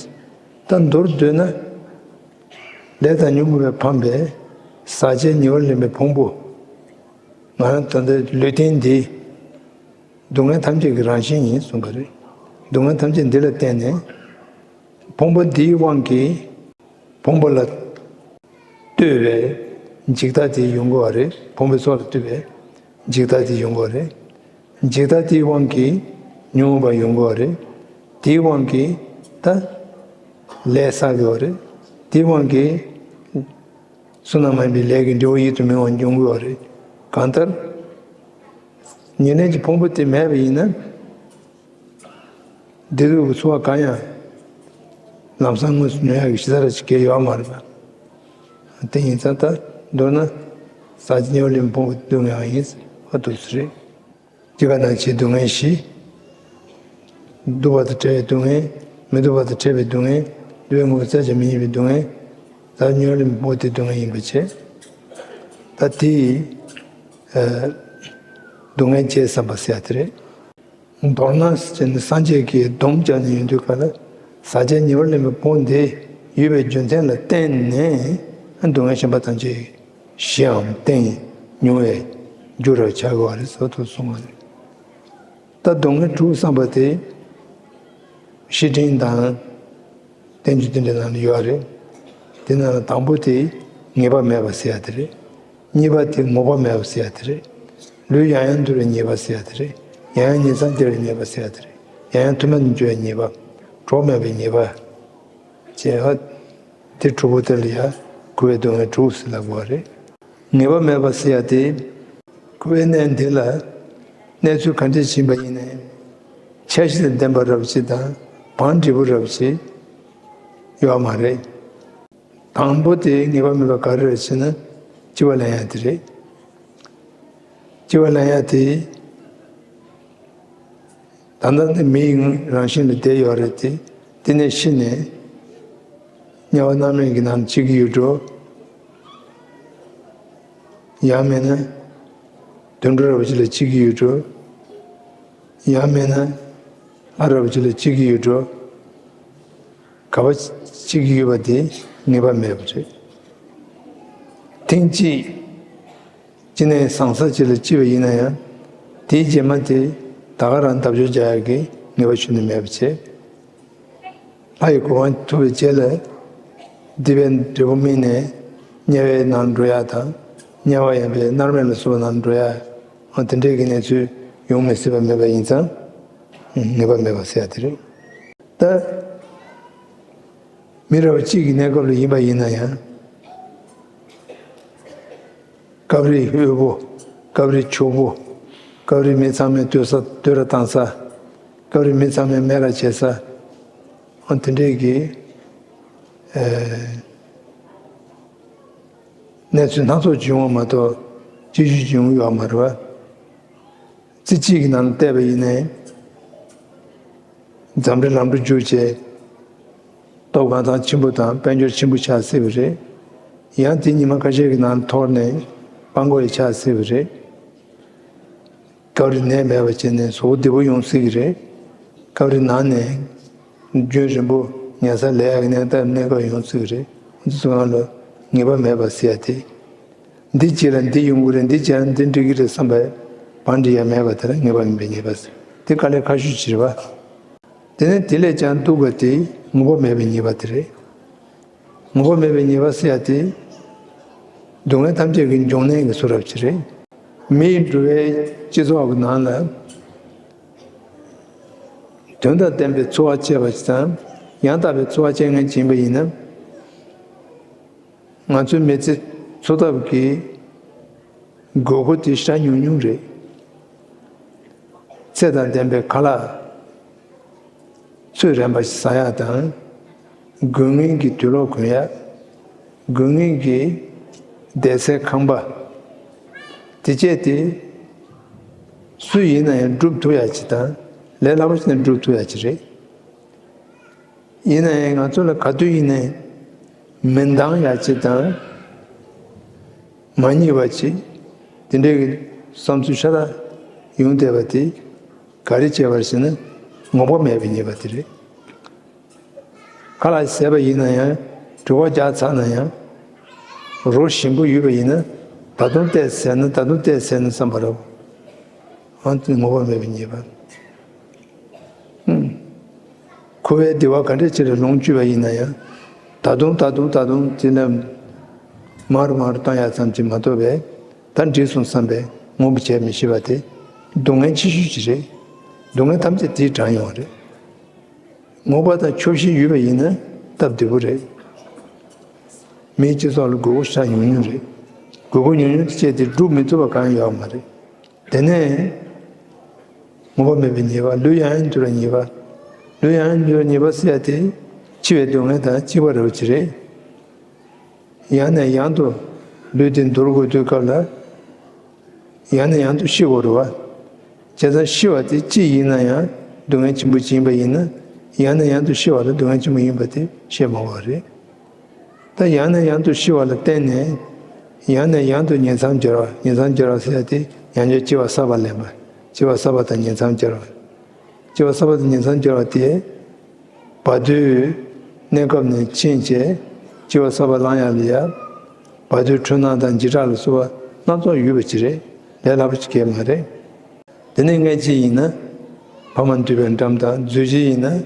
ད་མདོར་བསྡུས་ན། ལས་དང་ཉོན་མོངས་པས་ཕམ་པའི་ཟག་བཅས་ཉེ་བར་ལེན་པའི་ཕུང་པོ། ང་རང་ད་ལྟ་ལུས་རྟེན་འདི་སྡུག་བསྔལ་ཐམས་ཅད་ཀྱི་རང་བཞིན་ཡིན་གསུངས་པ་རེད། སྡུག་བསྔལ་ཐམས་ཅད་འདི་ལ་བརྟེན་ནས་ཕུང་པོ་འདིའི་དབང་གིས་ཕུང་པོ་ལ་ལྟོས་པའི་འཇིགས་སྐྲག་དེ་ཡོང་གི་ཡོད་རེད། ཕུང་པོའི་ཚོགས་ལ་ལྟོས་པའི་འཇིགས་སྐྲག་དེ་ཡོང་གི་ཡོད་རེད། འཇིགས་སྐྲག་དེའི་དབང་གིས་ཉོན་མོངས་པ་ཡོང་གི་ཡོད་རེད། དེའི་དབང་གིས་ད་ལས་བསགས་ཀྱི་ཡོད་རེད། དེའི་དབང་གིས་བསོད་ནམས་མ་ཡིན་པའི་ལས་ཀྱི་འབྲས་བུ་ཡིད་དུ་མི་འོང་བ་འབྱུང་གི་ཡོད་རེད། གང་ལྟར་ཉེར་ལེན་གྱི་ཕུང་པོ་དེ་མེད་པ་ཡིན་ན། བདེ་སྡུག་གི་ཚོར་བ་གང་ཡང་ལམ་སང་དངོས་སུ་མྱོང་ཡག་གི་གཞི་རྩ་ར་ཅིག་གལ་ཡོད་མ་རེད་པ། དེ་ཡིན་ཙང་ད་མདོར་ན་ཟག་བཅས་ཉེ་བར་ལེན་པའི་ཕུང་པོ་སྡུག་བསྔལ་ཡིན་ཟེར་བ་འདུག་ཟེར་རེད། སྐྱེ་རྒ་ན་འཆིའི་སྡུག་བསྔལ་བཞི། སྡུག་པ་དང་བྲལ་བའི་སྡུག་བསྔལ། མི་སྡུག་པ་དང་བྲལ་བའི་སྡུག་བསྔལ། སྡུག་བསྔལ་ངོ་བོ་བཙལ་བྱ་མི་རྙེད་པའི་སྡུག་བསྔལ། ཟག་བཅས་ཉེ་བར་ལེན་པའི་ཕུང་པོ་དེ་སྡུག་བསྔལ་ཡིན་པ་བྱས། ད་དེ་ཡི་སྡུག་བསྔལ་བརྗེད་བསམ་པ་ཟེར་ཡ་དེ་རེད། མདོར་ན་ཟེར་ནས་སངས་རྒྱས་ཀྱིས་སྡོམ་བརྒྱབ་ནས་ཡོང་དུས་ག་ལ་ཟག་བཅས་ཉེ་བར་ལེན་པའི་ཕུང་པོ་འདི་ཡོད་པའི་རྒྱུ་མཚན་ལ་བརྟེན་ནས་སྡུག་བསྔལ་གཞན་པ་ཐམས་ཅད་ཞིའམ་བརྟེན་མྱོང་བའི་རྒྱུ་རུ་ཆགས་དགོས་པ་རེད་ཟེར་དུ་གསུངས་པ་རེད། ད་སྡུག་བསྔལ་དྲུག་བསམ་པ་དེ་བཤེས་སྤྲིང་དང་། བསྟན་བཅོས་འདི་འདྲའི་ནང་ལ་ཡོད་རེད། དེ་ནང་ལ་དང་པོ་དེ་ངེས་པ་མེད་པ་ཟེར་ཡ་དེ་རེད། གཉིས་པ་དེ་ངོ་བོ་མེད་པ་ཟེར་ཡ་དེ་རེད། ལུས་ཡང་ཡང་འདུ་བའི་ཉེས་པ་ཟེར་ཡ་དེ་རེད། ཡང་ཡང་ཉིང་མཚམས་སྐྱེ་བའི་ཉེས་པ་ཟེར་ཡ་དེ་རེད། ཡང་ཡང་ཐུན་མོང་དུ་འགྱུར་བའི་ཉེས་པ། གྲོགས་མེད་པའི་ཉེས་པ། བཅས་ཨ། དེ་དྲུག་པོ་དེ་ལ་ཡང་འཁོར་བའི་སྡུག་བསྔལ་དྲུག་ཟེར་ལབ་དགོས་པ་རེད། ངེས་པ་མེད་པ་ཟེར་ཡ་དེ། འཁོར་བའི་གནས་འདི་ལ་གནས་ཚུལ་ག་འདྲས་ཕྱིན་པ་ཡིན་ནའི། འཆར་གཞི་དང་ལྡན་པ་རབ་ཅིག་དང་བང་འབྲས་བུ་རབ་ཅིག་ཡོད་མ་རེད། དང་པོ་དེ་ངེས་པ་མེད་པ་ག་རེ་རེད་ཟེར་ན་སྐྱེ་བ་ལེན་ཡ་དེ་རེད། སྐྱེ་བ་ལེན་ཡ་དེ། ད་ལྟ་འདི་མི་ཡི་རང་བཞིན་ལ་བསྡད་ཡོད་རེད་དེ། དེ་ནས་ཤི་ནས་དམྱལ་བ་མནར་མེད་ཀྱི་ནང་སྐྱེ་གི་ཡོད་འགྲོ། ཡང་མིན་ན་དུད་འགྲོ་རབ་ཅིག་ལ་སྐྱེ་གི་ཡོད་འགྲོ། ཡང་མིན་ན་ལྷ་རབ་ཅིག་ལ་སྐྱེ་གི་ཡོད་འགྲོ། ག་པར་སྐྱེ་གི་ཡོད་པ་དེ་ངེས་པ་མེད་པ་རེད། ཐེངས་གཅིག་སྐྱེ་གནས་བཟང་ས་ཅིག་ལ་སྐྱེས་པ་ཡིན་ན་ཡང་། དེའི་རྗེས་མ་དེ་ད་ག་རང་བརྡབ་གཅོད་རྒྱག་ཡག་གི་ངེས་པ་ཁྱོན་ནས་མེད་པ་བྱས། ལྷ་ཡི་གོ་འཕང་ཐོབ་པའི་རྗེས་ལ་སྡིག་པའི་འབྲས་བུ་སྨིན་ནས་དམྱལ་བའི་ནང་འགྲོ་ཡག་དང་། དམྱལ་བ་ཡིན་པའི་མནར་མེད་ལ་སོགས་པ་ནང་འགྲོ་ཡག་དེ་འདྲའི་གི་གནས་ཚུལ་ཡོང་མི་སྲིད་པ་མེད་པ་ཡིན་ཙང་། ངེས་པ་མེད་པ་ཟེར་ཡ་དེ་རེད། ད་མི་རབས་གཅིག་གི་གནས་སྐབས་ལ་ཡིན་པ་ཡིན་ན་ཡང་། སྐབས་རེ་དབུལ་པོ། སྐབས་རེ་ཕྱུག་པོ། སྐབས་རེ་མི་ཚང་མས་བསྟོད་ས་བསྟོད་ར་བཏང་ས། སྐབས་རེ་མི་ཚང་མས་སྨད་ར་བྱེད་ས། ཨ་དེ་འདྲས་ཀྱི་ཨེ་གནས་ཚུལ་སྣ་ཚོགས་ཅིག་ཡོང་བ་མ་གཏོགས་གཅིག་གྱུར་ཅིག་ཡོང་གི་ཡོད་མ་རེད་པ། རྩེ་གཅིག་གི་ནང་ལ་བལྟས་པ་ཡིན་ནའི། འཛམ་གླིང་ལམ་འགྲོ་རྒྱུགས་བྱས། སྟོབས་གང་ཐང་ཆེན་པོ་དང་དཔལ་འབྱོར་ཆེན་པོ་ཆགས་སྲིད་པ་རེད། ཡང་དེ་ཉི་མ་ཁ་ཤས་ཀྱི་ནང་འཐོར་ནས་སྤྲང་པོ་ཡང་ཆགས་སྲིད་པ་རེད། སྐབས་རེ་ནད་མེད་པ་བྱས་ནས་གཟུགས་པོ་བདེ་པོ་ཡོང་སྲིད་ཀྱི་རེད། སྐབས་རེ་ན་ནས་རྒྱུན་རིང་པོ་ཉལ་ས་ལས་ཡག་གི་གནས་སྟངས་གནས་སྐབས་ཡོང་སྲིད་ཀྱི་རེད། འདི་ཚོ་སྒང་ལ་ངེས་པ་མེད་པ་ཟེར་ཡ་དེ། འདི་བྱས་ལ་འདི་ཡོང་གི་རེད། འདི་བྱས་ལ་འདི་འགྲིག་གི་རེད་བསམ་པའི་བང་སྒྲིག་ཡ་མེད་པ་དེ་ལ་ངེས་པ་མེད་པའི་ཉེས་པ་ཟེར། དེ་དཀའ་ལས་ཁག་ཤོས་ཅིག་རེད་པ། དེ་ནས་དེ་ལས་ཀྱང་སྡུག་པ་དེ་ངོ་བོ་མེད་པའི་ཉེས་པ་དེ་རེད། ངོ་བོ་མེད་པའི་ཉེས་པ་ཟེར་ཡ་དེ། སྡུག་བསྔལ་ཐམས་ཅད་ཀྱི་འབྱུང་གནས་ཀྱི་ཚོགས་རབ་ཅིག་རེད། མི་ཡི་འགྲོ་བའི་སྤྱི་ཚོགས་ཀྱི་ནང་ལ། དོན་དང་ལྡན་པའི་འཚོ་བ་སྐྱེལ་བ་ཞིག་དང་། ཡང་དག་པའི་འཚོ་བ་སྐྱེལ་མཁན་ཅིག་ཡིན་པ་ཡིན་ན། ང་ཚོའི་མི་ཚེ་འཚོ་ཐབས་ཀྱི་དགོས་མཁོ་དེ་ཞེ་དྲག་ཉུང་ཉུང་རེད། ཚེ་དང་ལྡན་པའི་ཁ་ལག་ཚོད་རན་པ་ཞིག་ཟ་ཡག་དང་། དགོས་ངེས་ཀྱི་དུག་ལོག་གོན་ཡག་དགོས་ངེས་ཀྱི་བསྡད་སའི་ཁང་པ། དེ་བཅས་དེ་སུ་ཡིན་ན་ཡང་སྒྲུབ་ཐུབ་ཡག་ཅིག་དང་། ལས་སླ་པོ་ཞིག་ནས་སྒྲུབ་ཐུབ་ཡག་ཅིག་རེད། ཡིན་ན་ཡང་ང་ཚོ་ལ་ག་དུས་ཡིན་ནའི་མི་འདང་ཡག་ཅིག་དང་། མ་སྙིང་པ་ཅིག་དེ་འདྲའི་གི་བསམ་ཚུལ་ཤ་སྟག་ཡོང་བསྡད་པ་དེ་ག་རེ་བྱས་པ་རེད་ཟེར་ན། ངོ་བོ་མེད་པའི་ཉེས་པ་དེ་རེད། ཁ་ལག་ཟས་པ་ཡིན་ན་ཡང་། གྲོད་ཁོག་རྒྱགས་ཚར་ན་ཡང་། རོ་ཞིམ་པོ་ཡོད་པ་ཡིན་ན། ད་ ད་དུང་བལྟས་ཟེར་ན་ད་དུང་བལྟས་ཟེར་ན་བསམ་པ་རེད། ཨང་དེ་ངོ་བོ་མེད་པའི་ཉེས་པ། ཁོ་བོས་བདེ་བ་ག་འདྲ་ཅིག་ལ་ལོངས་སྤྱོད་པ་ཡིན་ན་ཡང་། ད་དུང་ད་དུང་ད་དུང་དེ་ལ་མར་མར་བཏང་ཡག་ཙམ་གྱིས་མ་གཏོགས་པས། ད་འགྲིག་སོང་བསམ་པས་ངོམས་བྱས་མི་ཤེས་པ་དེ་སྡུག་བསྔལ་ཆེ་ཤོས་ཅིག་རེད། སྡུག་བསྔལ་ཐམས་ཅད་དེས་དྲངས་ཡོང་བ་རེད། ངོམས་པ་དང་ཆོག་ཤེས་ཡོད་པ་ཡིན་ན་སྟབས་བདེ་པོ་རེད། མིའི་སྤྱི་ཚོགས་ལ་དགོས་མཁོ་ཆགས་ཉུང་ཉུང་རེད། དགོས་མཁོ་ཉུང་ཉུང་དེ་སྤྱད་དེ་སྒྲུབ་མི་ཐུབ་པ་གང་ཡང་ཡོད་མ་རེད། དེ་ནས་ངོམས་པ་མེད་པའི་ཉེས་པ། ལུས་ཡང་ཡང་འགྱུར་བའི་ཉེས་པ། ལུས་ཡང་ཡང་འགྱུར་བའི་ཉེས་པ་ཟེར་ཡ་དེ་འཆི་བའི་སྡུག་བསྔལ་དང་གཅིག་པ་རེད་པ་ཅིག་རེད། ཡང་ནས་ཡང་དུ་ལུས་དེ་འདོར་དགོས་དུས་སྐབས་ལ། ཡང་ནས་ཡང་དུ་ཤི་དགོས་རེད་པ། བྱས་ཙང་ཤི་བ་དེ་གཅིག་ཡིན་ན་ཡང་སྡུག་བསྔལ་ཆེན་པོ་ཅིག་ཡིན་པ་ཡིན་ན། ཡང་ནས་ཡང་དུ་ཤི་བ་ལ་སྡུག་བསྔལ་ཆེན་པོ་ཡིན་པ་དེ་བཤད་མ་དགོས་པ་རེད། ད་ཡང་ནས་ཡང་དུ་ཤི་བ་ལ་བརྟེན་ནས་ཡང་ནས་ཡང་དུ་ཉིང་མཚམས་སྦྱར་བ། ཉིང་མཚམས་སྦྱར་བ་ཟེར་ཡ་དེ་ཡང་བསྐྱར་སྐྱེ་བ་གསར་པ་ལེན་པ། སྐྱེ་བ་གསར་པ་དང་ཉིང་མཚམས་སྦྱར་བ། སྐྱེ་བ་གསར་པ་དང་ཉིང་མཚམས་སྦྱར་བ་དེ། བར་དོའི་གནས་སྐབས་ནས་ཕྱིན་བྱས་སྐྱེ་བ་གསར་པ་བླང་ཡག་ལ་ཡ། བར་དོའི་འཁྲུལ་སྣང་དང་འཇིགས་སྐྲག་ལ་སོགས་པ་སྣ་ཚོགས་ཡོད་པ་ཅིག་རེད། ལས་སླ་པོ་ཅིག་གང་ཡང་མ་རེད། དེ་ནས་སྔ་ཕྱི་ཡིན་ན་ཕ་མ་འདུས་པའི་འགྲམ་དང་། རྫུས་ཕྱི་ཡིན་ན་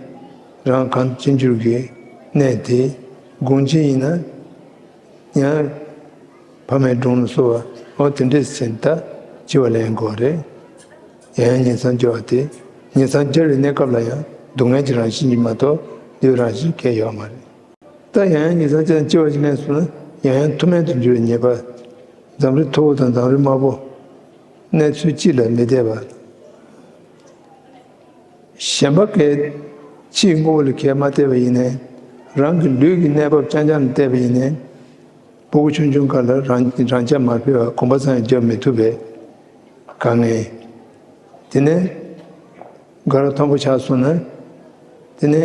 རང་གངས་ཅན་གྱི་གནས་དེ། གོང་ཕྱི་ཡིན་ན་ཡང་ཕ་མའི་དྲུང་ལ་སོགས་པ། འོ་དེ་འདྲས་ཟིན་ད་འཆི་བ་ལེན་དགོས་རེད། ཡང་ཡང་ཉིང་མཚམས་སྦྱར་བ་དེ། ཉིང་མཚམས་སྦྱར་བའི་གནས་སྐབས་ལ་ཡང་སྡུག་བསྔལ་གྱི་རང་བཞིན་གྱིས་མ་གཏོགས་བདེ་བའི་རང་བཞིན་གང་ཡང་ཡོད་མ་རེད། ད་ཡང་ཡང་ཉིང་མཚམས་སྦྱར་ནས་འཆི་བ་ཞིག་ལེན་སོང་ན་ཡང་ཡང་མཐུ་དམན་དུ་འགྱུར་བའི་ཉེས་པ། འཛམ་རིགས་མཐོ་པོ་དང་འཛམ་རིགས་དམའ་པོ། གནས་ཚུལ་གཅིག་ལ་མི་བལྟས་པ། གཞན་པ་གས་ཕྱིའི་དངོས་པོ་ལ་གས་མ་བལྟས་པ་ཡིན་ནའི། རང་གི་ལུས་ཀྱི་གནས་བབ་རྐྱང་རྐྱང་ལ་བལྟས་པ་ཡིན་ནའི། སྤུ་གུ་ཆུང་ཆུང་སྐབས་ལ་རང་རང་ཅག་མ་ཕུད་པར་གོམ་པ་ཙམ་ཡང་རྒྱབ་མི་ཐུབ་པའི་དཀའ་ངལ། དེ་ནས་དགའ་རབ་མཐོན་པོ་ཆགས་སོང་ན། དེ་ནས་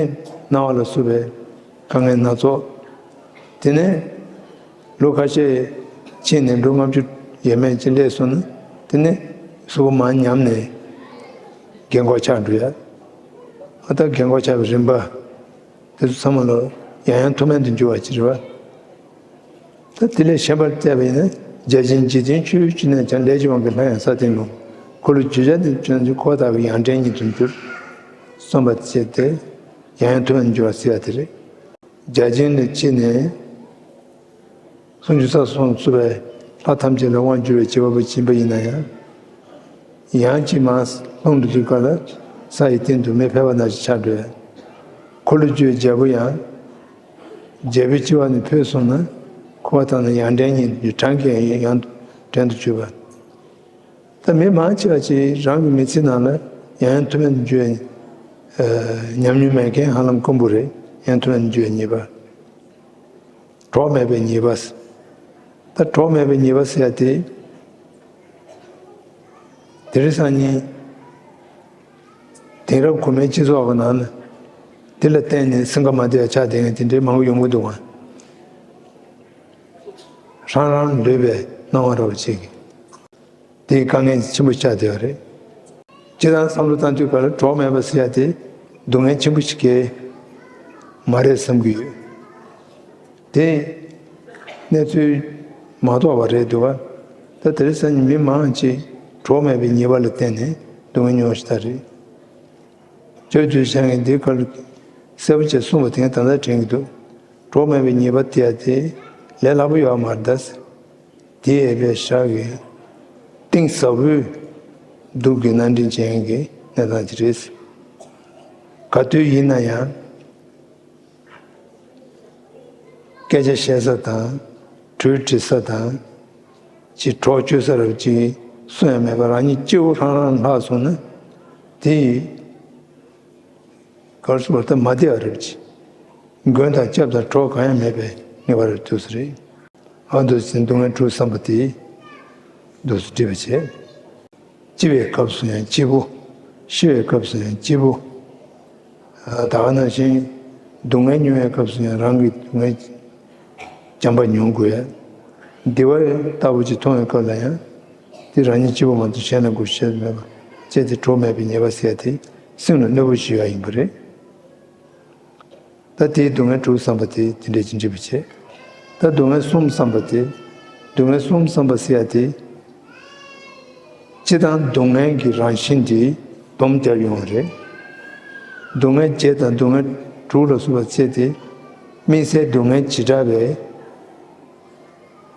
ན་བ་ལ་སོགས་པའི་དཀའ་ངལ་སྣ་ཚོགས། དེ་ནས་ལོ་ཁ་ཤས་ཕྱིན་ནས་ལོ་ལྔ་བཅུ་ཡས་མས་ཅིག་སླེབས་སོང་ན། དེ་ནས་གཟུགས་པོ་མར་ཉམས་ནས་རྒན་གོག་ཆགས་འགྲོ་ཡ། ཨ་ད་རྒན་གོག་ཆགས་པའི་རིམ་པ་དེ་ཚོ་ཚང་མ་ལ་ཡང་ཡང་མཐུ་དམན་དུ་འགྱུར་བ་ཅིག་རེད་པ། ད་དེ་ལས་གཞན་པར་བལྟས་པ་ཡིན་ན། བརྒྱ་བྱིན་འཇིག་རྟེན་ཆོས་བཅུ་ནས་ཀྱང་། ལས་ཀྱི་དབང་གིས་ལྷ་ཡང་ས་སྟེང་ལ། འཁོར་ལོས་སྒྱུར་བྱ་དེ་བྱོན་ཚུལ། འཁོར་བ་དག་གི་ཡང་སྒྲོན་ཉིད་དུ་གྱུར། གསུངས་པ་བྱས་ཏེ་ཡང་ཡང་མཐུ་དམན་དུ་འགྱུར་བ་ཟེར་ཡ་དེ་རེད། བརྒྱ་བྱིན་ལ་ཕྱིན་ནས་སུམ་ཅུ་རྩ་གསུམ་བཙུགས་པའི་ལྷ་ཐམས་ཅད་ལ་དབང་བསྒྱུར་བའི་བྱེད་པ་པོ་ཡིན་པ་ཡིན་ན་ཡང་། ཡང་གཅིག་མར་ལྷུང་དུ་འཇུག་སྐབས་ལ་ས་ཡི་སྟེང་དུ་མེ་ཕལ་པ་ནང་བཞིན་ཆགས་འགྲོ་བས། འཁོར་ལོས་སྒྱུར་བའི་རྒྱལ་པོ་ཡང་རྒྱལ་པོའི་སྤྱི་བོ་ནས་འཕོས་སོང་ན། འཁོར་བ་དག་ནི་ཡང་སྒྲོན་ཉིད་དུ་གྱུར། གྲངས་ཀྱིས་ཡང་དུ་སྒྲོན་དུ་གྱུར་པ། ད་མི་མང་ཆེ་བ་ཅིག་རང་གི་མི་ཚེའི་ནང་ལ་ཡང་ཡང་མཐུ་དམན་དུ་འགྱུར་བའི་ཉམས་མྱོང་མེད་མཁན་ཧ་ལམ་དཀོན་པོ་རེད། ཡང་མཐུ་དམན་དུ་འགྱུར་བའི་ཉེས་པ། གྲོགས་མེད་པའི་ཉེས་པ། ད་གྲོགས་མེད་པའི་ཉེས་པ་ཟེར་ཡ་དེ། དེ་རིང་སང་ཉིན་དེང་རབས་གོང་མའི་སྤྱི་ཚོགས་ཀྱི་ནང་ལ་དེ་ལ་བརྟེན་ནས་སེམས་ཁ་མ་བདེ་བ་ཆགས་བསྡད་མཁན་དེ་འདྲའི་མང་པོ་ཡོང་གི་འདུག་ག། རང་རང་ལུས་པའི་སྣང་བ་འདྲ་བོ་ཅིག་གིས་དེའི་དཀའ་ངལ་ཆེན་པོ་ཆགས་བསྡད་པ་རེད། སྤྱིར་བཏང་བསམ་བློ་བཏང་དུས་ག་ལ་གྲོགས་མེད་པ་ཟེར་ཡ་དེ་སྡུག་བསྔལ་ཆེན་པོ་ཞིག་གས་མ་རེད་བསམ་གྱི་ཡོད། དེ་གནས་ཚུལ་མ་རྟོགས་པ་རེད་འདུག་ག། ད་དེ་རིང་སང་ཉིན་མི་མང་ཆེ་གྲོགས་མེད་པའི་ཉེས་པ་ལ་བརྟེན་ནས་སྡུག་བསྔལ་མྱོང་བཞིན་པ་རེད། ཆོས་བརྒྱུད་ཆེན་གྱིས་འདིའི་སྐོར་ལ་གསལ་པོ་བྱས་གསུངས་པ་དེ་ད་ལྟ་དྲན་གྱི་འདུག། གྲོགས་མེད་པའི་ཉེས་པ་དེ་ཡང་དེ་ལས་སླ་པོ་ཡོད་མ་རེད་ད། དེ་ཡས་པའི་ཞག་གི་གཏིང་ཟབ་པོའི་སྡུག་གི་སྣ་འདྲེན་བྱེད་མཁན་གྱི་གནས་སྟངས་ཅིག་རེད། ག་དུས་ཡིན་ན་ཡང་། སྐད་ཆ་བཤད་ས་དང་། གྲོས་འདྲི་ས་དང་། ཅིག་གྲོགས་བཅོལ་ས་རབ་ཅིག་སུ་ཡང་མེད་པར་རང་ཉིད་སྐྱིད་པོ་ཧྲང་ཧྲང་ལྷག་སོང་ན། དེ་ཡིས་གར་སོང་བ་ལྟ་མ་བདེ་བ་རབ་ཅིག། མགོན་དང་སྐྱབས་དང་གྲོགས་གང་ཡང་མེད་པའི་ངེས་པ་རབ་ཐུག་ས་རེད། ཨ་འདུག་ཟིན་སྡུག་བསྔལ་དྲུག་བསམ་པ་དེ་འདུག་སེ་འདྲིས་པ་བྱས། སྐྱིད་པའི་སྐབས་སུ་ཡང་སྐྱིད་པོ། ཤི་བའི་སྐབས་སུ་ཡང་སྐྱིད་པོ། ད་ག་ནང་བཞིན་སྡུག་བསྔལ་མྱོང་བའི་སྐབས་སུ་ཡང་རང་གི་སྡུག་བསྔལ་བྱམས་པ་མྱོང་དགོས་ཡ། བདེ་བ་ལྟ་བུ་ཅིག་མཐོང་བའི་སྐབས་ལ་ཡང་དེ་རང་ཉིད་སྐྱིད་པོ་མ་གཏོགས་གཞན་ལ་དགོས་ཤེས་མེད་པ་བྱས་ཏེ་གྲོགས་མེད་པའི་ཉེས་པ་ཟེར་ཡ་དེ་སེམས་ལ་གནོད་པ་ཞུ་ཡ་ཡིན་པ་རེད། ད་དེའི་སྡུག་བསྔལ་དྲུག་བསམ་པ་དེ་དེ་འདྲས་ཀྱི་འདྲིས་པ་བྱས། ད་སྡུག་བསྔལ་གསུམ་བསམ་པ་དེ། སྡུག་བསྔལ་གསུམ་བསམ་པ་ཟེར་ཡ་དེ། སྤྱིར་བཏང་སྡུག་བསྔལ་གྱི་རང་བཞིན་དེ་སྡོམ་རྒྱབ་ཡོང་བ་རེད། སྡུག་བསྔལ་བརྒྱད་དང་སྡུག་བསྔལ་དྲུག་ལ་སོགས་པ་བཅས་ཏེ། དམིགས་བསལ་སྡུག་བསྔལ་བྱེ་བྲག་པའི་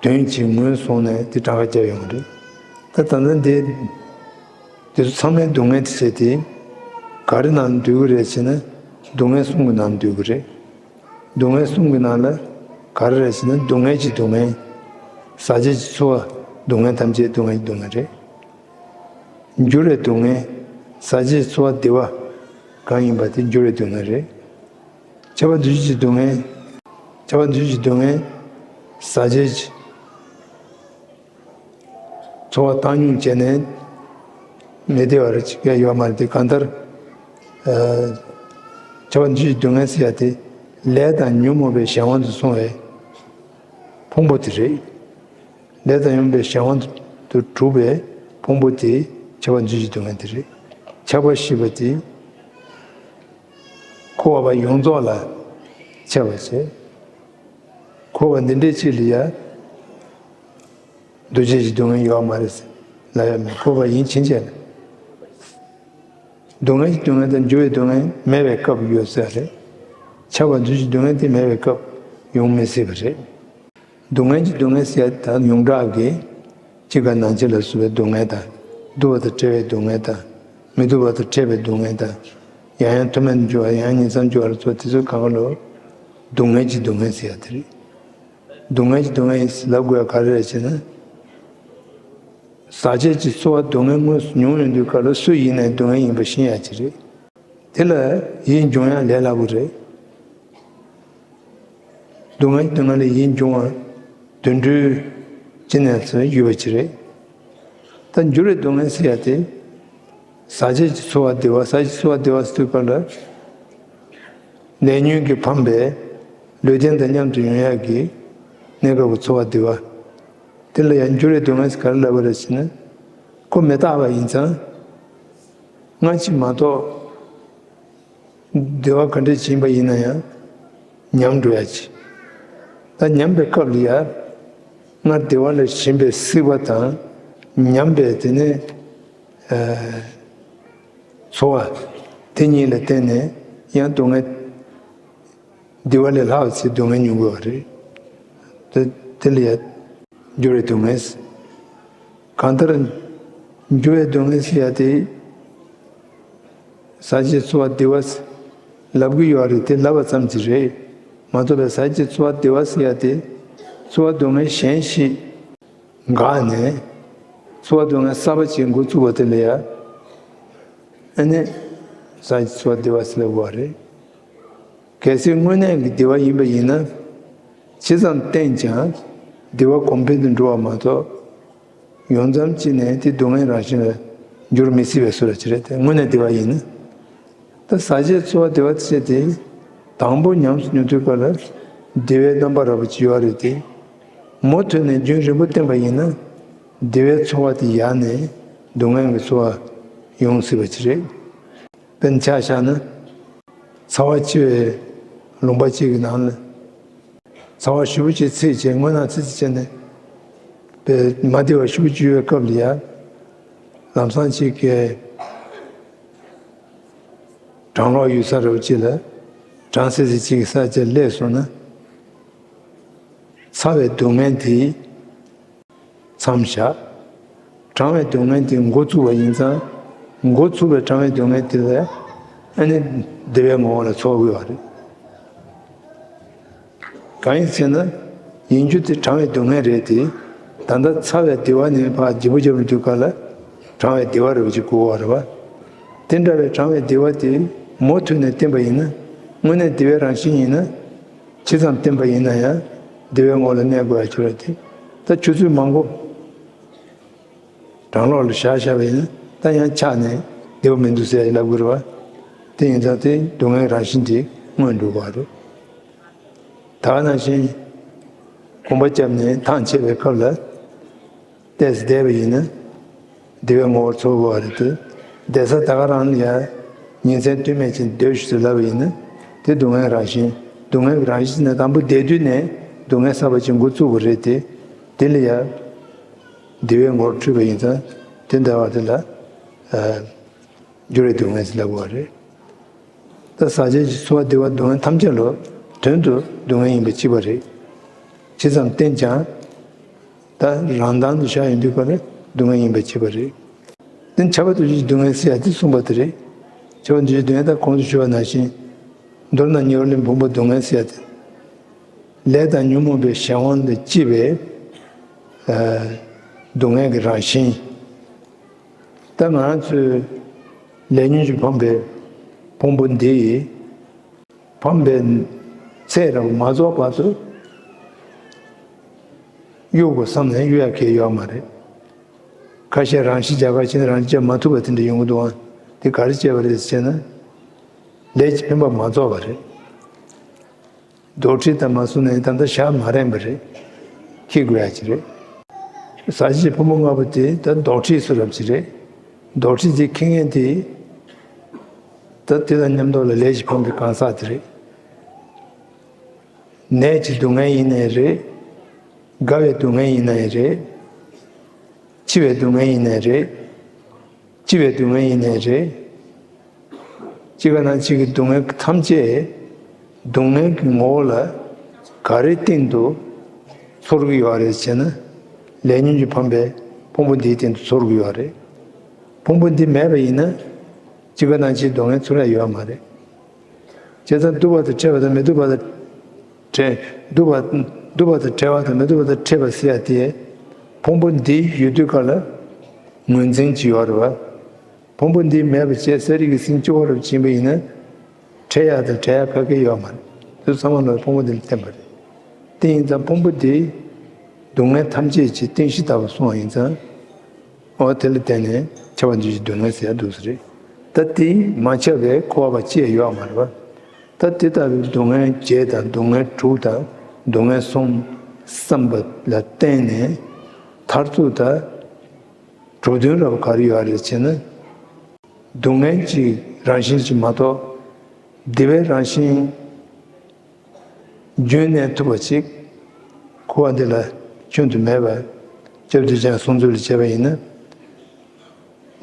དོན་གྱི་ངོས་བཟུང་ནས་དེ་གྲངས་ཀ་བརྒྱབ་ཡོང་བ་རེད། ད་ད་ལྟ་འདི་དེ་ཚོ་ཚང་མའི་སྡུག་བསྔལ་དེ་བྱས་ཏེ། ག་རེ་ནང་འདུས་ཀྱི་རེད་ཟེར་ན། སྡུག་བསྔལ་གསུམ་གྱི་ནང་འདུས་ཀྱི་རེད། སྡུག་བསྔལ་གསུམ་གྱི་ནང་ལ་ག་རེ་རེད་ཟེར་ན། སྡུག་བསྔལ་གྱི་སྡུག་བསྔལ། ཟག་བཅས་ཀྱི་ཚོར་བ། སྡུག་བསྔལ་ཐམས་ཅད་སྡུག་བསྔལ་གྱི་སྡུག་བསྔལ་རེད། འགྱུར་བའི་སྡུག་བསྔལ། ཟག་བཅས་ཀྱི་ཚོར་བ་བདེ་བ་གང་ཡིན་པ་དེ་འགྱུར་བའི་སྡུག་བསྔལ་རེད། ཁྱབ་པ་འདུ་བྱེད་ཀྱི་སྡུག་བསྔལ། ཁྱབ་པ་འདུ་བྱེད་ཀྱི་སྡུག་བསྔལ། ཟག་བཅས་ཀྱི་ཚོར་བ་བཏང་སྙོམས་བྱས་ནས་མི་བདེ་བ་རེ་ཅིག་ཡོད་མ་རེད་དེ། གང་ལྟར། ཨ། ཁྱབ་པ་འདུ་བྱེད་ཀྱི་སྡུག་བསྔལ་ཟེར་ཡ་དེ། ལས་དང་ཉོན་མོངས་པའི་གཞན་དབང་དུ་སོང་བའི་ཕུང་པོ་དེ་རེད། ལས་དང་ཉོན་མོངས་པའི་གཞན་དབང་དུ་གྲུབ་པའི་ཕུང་པོ་དེ་ཁྱབ་པ་འདུ་བྱེད་ཀྱི་སྡུག་བསྔལ་དེ་རེད། ཁྱབ་པ་ཞེས་པ་དེ། འཁོར་བ་པ་ཡོངས་རྫོགས་ལ་ཁྱབ་པ་བྱས། འཁོར་བ་འདི་འདྲའི་ཅིག་ལ་ཡ། འདུ་བྱེད་ཀྱི་སྡུག་བསྔལ་ཡོད་མ་རེད་ཟེར་ལབ་ཡ་མེད། འཁོར་བ་ཡིན་ཕྱིན་ཆད་ལ། སྡུག་བསྔལ་གྱི་སྡུག་བསྔལ་དང་འགྱུར་བའི་སྡུག་བསྔལ་མེད་པའི་སྐབས་ཡོད་ས་རེད། ཁྱབ་པ་འདུ་བྱེད་སྡུག་བསྔལ་དེ་མེད་པའི་སྐབས་ཡོང་མི་སྲིད་པ་རེད། སྡུག་བསྔལ་གྱི་སྡུག་བསྔལ་ཟེར་ཡ་ད་ཡོངས་གྲགས་ཀྱི། སྐྱེ་རྒ་ན་འཆི་ལ་སོགས་པའི་སྡུག་བསྔལ་དང་། སྡུག་པ་དང་བྲལ་བའི་སྡུག་བསྔལ་དང་། མི་སྡུག་པ་དང་བྲལ་བའི་སྡུག་བསྔལ་དང་། ཡང་ཡང་ཐུག་མེད་དུ་འགྱུར་བ། ཡང་ཡང་ཉིང་མཚམས་སྦྱོར་བ་ལ་སོགས་དེ་ཚོ་གང་ག་ལོ། སྡུག་བསྔལ་གྱི་སྡུག་བསྔལ་ཟེར་ཡ་དེ་རེད། སྡུག་བསྔལ་གྱི་སྡུག་བསྔལ་ཡིན་ཟེར་ལབ་དགོས་ཡ་ག་རེ་རེད་ཟེར་ན། ཟག་བཅས་ཀྱི་ཚོར་བ་སྡུག་བསྔལ་དངོས་སུ་མྱོང་ཡོང་དུས་སྐབས་ལ་སུ་ཡིན་ནའི་སྡུག་བསྔལ་ཡིན་པ་ཤེས་ཡ་ཅིག་རེད། དེ་ལ་ཡིད་འབྱུང་ཡ་ལས་སླ་པོ་རེད། སྡུག་བསྔལ་གྱི་སྡུག་བསྔལ་ལ་ཡིད་འབྱུང་བ་དོན་འགྲུབ་ཅི་ནས་སུ་ཡོད་པ་ཅིག་རེད། ད་འགྱུར་བའི་སྡུག་བསྔལ་ཟེར་ཡ་དེ། ཟག་བཅས་ཀྱི་ཚོར་བ་བདེ་བ། ཟག་བཅས་ཀྱི་ཚོར་བ་བདེ་བ་ཟེར་དུས་སྐབས་ལ། ལས་ཉོན་གྱིས་ཕམ་པའི་ལུས་རྟེན་དང་མཉམ་དུ་ཡོང་ཡག་གི་གནས་སྐབས་ཀྱི་ཚོར་བ་བདེ་བ། དེ་ལ་ཡང་འགྱུར་བའི་སྡུག་བསྔལ་ཟེར་ག་རེ་ལབ་པ་རེད་ཟེར་ན། ཁོ་མི་རྟག་པ་ཡིན་ཙང་། སྔ་ཕྱི་མ་གཏོགས། བདེ་བ་ག་འདྲ་ཞིག་ཡིན་པ་ཡིན་ན་ཡང་ཉམས་འགྲོ་ཡ་ཅིག་ད་ཉམས་པའི་སྐབས་ལ་ཡ། སྔར་བདེ་བ་ལ་ཞེན་པའི་སྲིད་པ་དང་། ཉམས་པའི་དེ་ནས། ཨ། ཚོར་བ། དེ་གཉིས་ལ་བརྟེན་ནས་ཡང་སྡུག་བསྔལ། བདེ་བ་ལས་ལྷག་ཚེ་སྡུག་བསྔལ་མྱོང་དགོས་པ་རེད། དེ་དེ་ལ་ཡ། འགྱུར་བའི་སྡུག་བསྔལ། གང་ལྟར། འགྱུར་བའི་སྡུག་བསྔལ་ཟེར་ཡ་དེ། ཟག་བཅས་ཚོར་བ་བདེ་བ་ཟེར་ལབ་ཀྱི་ཡོད་རེད་དེ་ལབ་པ་ཙམ་གྱིས་རེད་མ་གཏོགས་པའི་ཟག་བཅས་ཚོར་བ་བདེ་བ་ཟེར་ཡ་དེ། ཚོར་བ་སྡུག་བསྔལ་གཞན་ཞིག་འགགས་ནས། ཚོར་བ་སྡུག་བསྔལ་གསར་པ་ཅིག་འགོ་བཙུགས་པ་དེ་ལ་ཡ། ཨ་ནི། ཟག་བཅས་ཚོར་བ་བདེ་བ་ཟེར་ལབ་དགོས་པ་རེད། གལ་སྲིད་དངོས་གནས་ཀྱི་བདེ་བ་ཡིན་པ་ཡིན་ན། ཇི་ཙམ་བསྟེན་ཀྱང་བདེ་བ་གོང་འཕེལ་དུ་འགྲོ་བ་མ་གཏོགས། ཡོང་མཚམས་གཅིག་ནས་དེ་སྡུག་བསྔལ་རང་བཞིན་ལ་འགྱུར་མི་སྲིད་པའི་བཟོ་འདྲ་ཅིག་རེད་དེ། དངོས་གནས་བདེ་བ་ཡིན་ན། ད་ཟག་བཅས་ཚོར་བ་བདེ་བ་ཟེར་དེ། དང་པོ་ཉམས་སུ་མྱོང་དུས་སྐབས་ལ་བདེ་བའི་རྣམ་པ་རགས་པ་ཅིག་ཡོད་རེད་དེ། མུ་མཐུད་ནས་རྒྱུན་རིང་པོ་བསྟེན་པ་ཡིན་ན། བདེ་བའི་ཚོར་བ་དེ་ཡལ་ནས་སྡུག་བསྔལ་གྱི་ཚོར་བ་ཡོང་སྲིད་པ་ཅིག་རེད། དཔེར་ན་ཆ་བཞག་ན། ཚ་བ་ཆེ་བའི་ལུང་པ་གཅིག་གི་ནང་ལ། ཚ་བ་ཞེ་པོ་ཅིག་ཚིག་བྱས། རྔུལ་ནག་ཚིག་ཚིག་བྱས་ནས། དཔེ་མ་བདེ་བ་ཞེ་པོ་ཅིག་ཡོད་པའི་སྐབས་ལ་ཡ། ལམ་སང་གཅིག་གི་གྲང་གློག་ཡོད་ས་རེད་པ་ཅིག་ལ། གྲང་སིལ་སིལ་ཅིག་གི་ས་ཆ་སླེབས་སོང་ན། ཚ་བའི་སྡུག་བསྔལ་དེ། མཚམས་བཞག་གྲང་བའི་སྡུག་བསྔལ་དེ་འགོ་བཙུགས་པ་ཡིན་ཙང་། འགོ་ཚུགས་པའི་གྲང་བའི་སྡུག་བསྔལ་དེ་ལ། ཨ་ནི། བདེ་བའི་ངོ་བོ་ལ་ཚོར་དགོས་པ་རེད། གང་ཡིན་ཟེར་ན། ཡིན་རྒྱུ་དེ་གྲང་བའི་སྡུག་བསྔལ་རེད་དེ། ད་ལྟ་ཚ་བའི་བདེ་བ་ནས་ཕར་ལྗིད་པོ་རྒྱབ་ནས་དུས་སྐབས་ལ། གྲང་བའི་བདེ་བ་རེད་པ་ཅིག་དགོས་པ་རེད་པ། དེ་འདྲ་བའི་གྲང་བའི་བདེ་བ་དེ་མུ་མཐུད་ནས་བསྟེན་པ་ཡིན་ན། དངོས་གནས་བདེ་བའི་རང་བཞིན་ཡིན་ན། ཇི་ཙམ་བསྟེན་པ་ཡིན་ན་ཡང་བདེ་བའི་ངོ་ལ་གནས་དགོས་ཡ་ཅིག་རེད་དེ། ད་ཆུ་ཚོད་མང་པོ་གྲང་གློག་ལ་བཞག་བཞག་པ་ཡིན་ན། ད་ཡང་ཆག་ནས་བདེ་པོ་མི་འདུག་ཟེར་ལབ་དགོས་རེད་པ། དེ་ཡིན་ཙང་དེ་སྡུག་བསྔལ་རང་བཞིན་དེ་མངོན་འགྲོ་གི་རེད། ད་ག་ནང་བཞིན་གོམ་པ་བརྒྱབ་ནས་ཐང་ཆད་པའི་སྐབས་ལ། ཏོག་ཙམ་བསྡད་པ་ཡིན་ན། བདེ་བའི་ངོ་བོར་ཚོར་དགོས་པ་རེད་དེ། བསྡད་ས་ད་ག་རང་ལ་ཡ། ཉིན་མཚན་ལྟོས་མེད་ཅིག་སྡོད་ཤོག་ཟེར་ལབ་པ་ཡིན་ན། དེ་སྡུག་བསྔལ་རང་བཞིན། སྡུག་བསྔལ་གྱི་རང་བཞིན་ནི་དང་པོ་བསྡད་དུས་ནས་སྡུག་བསྔལ་གསར་པ་ཅིག་འགོ་བཙུགས་པ་རེད་དེ། དེ་ལ་ཡང་བདེ་བའི་ངོར་འཁྲུལ་པ་ཡིན་ཙང་དེ་འདྲ་བ་དེ་ལ་ཨ་འགྱུར་བའི་སྡུག་བསྔལ་ཟེར་ལབ་དགོས་པ་རེད། ད་ཟག་བཅས་ཀྱི་ཚོར་བ་བདེ་བ་སྡུག་བསྔལ་ཐམས་ཅད་ལ་དོན་དུ་སྡུག་བསྔལ་ཡིན་པ་གཅིག་པ་རེད། ཇི་ཙམ་བསྟན་ཀྱང་ད་རང་དོན་དུ་བཞག་ཡོང་དུས་ག་ལ་སྡུག་བསྔལ་ཡིན་པ་གཅིག་པ་རེད། དེ་ཁྱབ་པ་དུ་བཞིའི་སྡུག་བསྔལ་ཟེར་ཡ་དེ་གསུངས་པ་དེ་རེད། ཁྱབ་པ་དུ་བཞིའི་སྡུག་བསྔལ་ད་གོང་དུ་ཞུས་པ་ནང་བཞིན། མདོར་ན་ཉེ་བར་ལེན་ཕུང་པོ་སྡུག་བསྔལ་ཟེར་ཡ་དེ། ལས་དང་ཉོན་མོངས་པའི་གཞན་དབང་དུ་སྐྱེས་པའི་ཨ་སྡུག་བསྔལ་གྱི་རང་བཞིན། ད་ང་རང་ཚོའི་ལས་ཉོན་གྱིས་ཕམ་པའི་ཕུང་པོ་འདི་ཡིས་ཕམ་པའི་ཚད་རབ་མ་རྫོགས་བར་དུ་གཡོལ་དགོས་བསམ་ནས་གཡོལ་ཡ་གལ་ཡོད་མ་རེད། ཁ་ཤས་རང་ཤི་རྒྱག་ག་ཕྱིན་ན་རང་ཤི་རྒྱག་མ་ཐུབ་པ་དེ་འདྲ་ཡོང་གི་འདུག་ཨང་། དེ་ག་རེ་བྱས་པ་རེད་ཟེར་ན། ལས་ཀྱི་འཕེན་པ་མ་རྫོགས་པ་རེད། རྡོག་ཁྲེས་དང་མ་སོང་ནས་ད་ལྟ་ཞག་མ་རན་པ་རེད། འཁྱེར་དགོས་ཡ་ཅིག་རེད། ཟག་བཅས་ཀྱི་ཕུང་པོ་ལྔ་པོ་དེ་ད་རྡོག་ཁྲེས་སུ་རབ་ཅིག་རེད། རྡོག་ཁྲེས་དེ་འཁྱེར་མཁན་དེ། ད་དེ་དང་མཉམ་དུ་ལ་ལས་ཀྱི་འཕེན་པའི་གང་ཟག་དེ་རེད། ནད་ཀྱི་སྡུག་བསྔལ་ཡིན་ནའི་རེད། རྒ་བའི་སྡུག་བསྔལ་ཡིན་ནའི་རེད། འཆི་བའི་སྡུག་བསྔལ་ཡིན་ནའི་རེད། སྐྱིད་པའི་སྡུག་བསྔལ་ཡིན་ནའི་རེད། གཅིག་ག་ནང་གཅིག་གི་སྡུག་བསྔལ་ཐམས་ཅད་སྡུག་བསྔལ་གྱི་ངོ་བོ་ལ་ག་རེ་སྟེང་དུ་ཚོར་གྱི་ཡོད་རེད་ཟེར་ན། ལས་ཉོན་གྱིས་ཕམ་པའི་ཕུང་པོ་འདིའི་སྟེང་དུ་ཚོར་གྱི་ཡོད་རེད། ཕུང་པོ་འདི་མེད་པ་ཡིན་ན་གཅིག་ག་ནང་གཅིག་སྡུག་བསྔལ་ཚོར་ཡ་ཡོད་མ་རེད། བྱས་ཙང་སྡུག་པ་དང་བྲལ་བ་དང་མི་སྡུག་པ་དང་བྲལ། སྡུག་པ། སྡུག་པ་དང་བྲལ་བ་དང་མི་སྡུག་པ་དང་བྲལ་བ་ཟེར་ཡ་དེ། ཕུང་པོ་འདི་ཡོད་དུས་ག་ལ་ངོས་འཛིན་གྱི་ཡོད་རེད་བ། ཕུང་པོ་འདི་མེད་པ་བྱས་ས་རིག་གི་སེམས་སྐྱོ་བ་རུ་ཕྱིན་པ་ཡིན་ན། བྲལ་ཡག་དང་བྲལ་ཡག་ག་གེ་ཡོད་མ་རེད། དེ་ཚང་མ་ལ་ཕུང་པོ་འདི་ལ་བརྟེན་པ་རེད། དེ་ཡིན་ཙང་ཕུང་པོ་འདི་སྡུག་བསྔལ་ཐམས་ཅད་ཀྱི་རྟེན་གཞི་ལྟ་བུ་སོང་བ་ཡིན་ཙང་། འོ་དེ་ལ་བརྟེན་ནས་ཁྱབ་པ་འདུས་ཀྱི་སྡུག་བསྔལ་ཟེར་ཡག་འདུག་ས་རེད། ད་དེ་མ་ཁྱབ་པའི་འཁོར་བ་བར་ཆད་ཡོད་མ་རེད་བ། ད་དེ་ལྟ་བུའི་སྡུག་བསྔལ་བརྒྱད་དང་སྡུག་བསྔལ་དྲུག་དང་སྡུག་བསྔལ་གསུམ་བསམ་པ་ལ་བརྟེན་ནས་མཐར་ཐུག་ད། གྲུབ་དོན་རབ་ག་རེ་ཡོད་རེད་ཅེ་ན། སྡུག་བསྔལ་གྱི་རང་བཞིན་གྱིས་མ་གཏོགས། བདེ་བའི་རང་བཞིན་རྒྱུན་གནས་ཐུབ་པ་ཅིག་འཁོར་བ་འདི་ལ་རྒྱུན་དུ་མེད་པར་སྐྱབས་བཅོལ་ཅན་གསུང་ཚུལ་ལ་བྱས་པ་ཡིན་ན།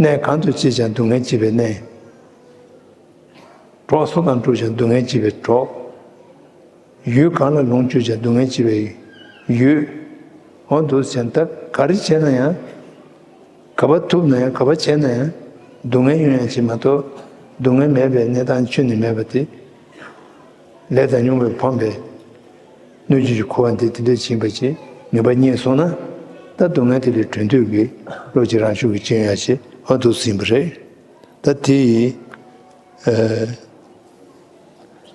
གནས་གང་དུ་སྐྱེས་ཀྱང་སྡུག་བསྔལ་སྐྱེས་པའི་གནས། གྲོགས་སུ་དང་འགྲོགས་ཀྱང་སྡུག་བསྔལ་སྐྱེས་པའི་གྲོགས། ཡུལ་གང་ལ་ལོངས་སྤྱོད་ཀྱང་སྡུག་བསྔལ་སྐྱེས་པའི་ཡུལ། འོ་འདུག་སེ་བྱས་ན་ད་ག་རེ་བྱས་ན་ཡང་། ག་པར་ཐུག་ན་ཡང་ག་པར་བྱས་ན་ཡང་སྡུག་བསྔལ་ཡོང་ཡ་ཅིག་མ་གཏོགས་སྡུག་བསྔལ་མེད་པའི་གནས་སྟངས་ཁྱོན་ནས་མེད་པ་དེ། ལས་དང་ཉོན་མོངས་པས་ཕམ་པའི་སྣོད་བཅུད་ཀྱི་འཁོར་བ་འདི་དེ་འདྲ་ཕྱིན་པ་ཅིག་ངེས་པ་རྙེད་སོང་ན། ད་སྡུག་བསྔལ་དེ་ལས་གྲོལ་འདོད་ཀྱི་བློ་གཅིག་རང་ཤུགས་ཀྱིས་སྐྱེ་ཡོང་ཡ་ཅིག་འོ་འདུག་སེ་ཡིན་པ་རེད། ད་དེ་ཡིས། ཨ།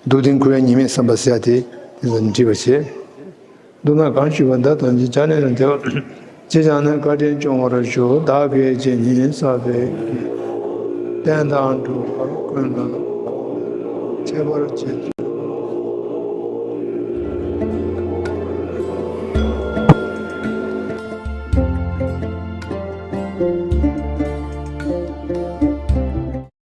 སྡུག་བདེན་ཁོ་ཡང་གཉིས་མེད་བསམ་པ་ཟེར་ཡ་དེ་དེ་ཚོ་འདྲིས་པ་བྱེད། མདོར་ན་གང་ཞུས་པ་འདི་དང་ཅི་བྱ་ནས་རང་བདེ་བ། ཅི་བྱ་ནས་བཀའ་དྲིན་སྐྱོང་བར་ཞུ། བདག་གིས་ཇི་སྙེད་བསགས་པའི་བསྟན་དང་སྒྲུབ་པར་ཀུན་ལ་ཁྱད་པར་ཅན།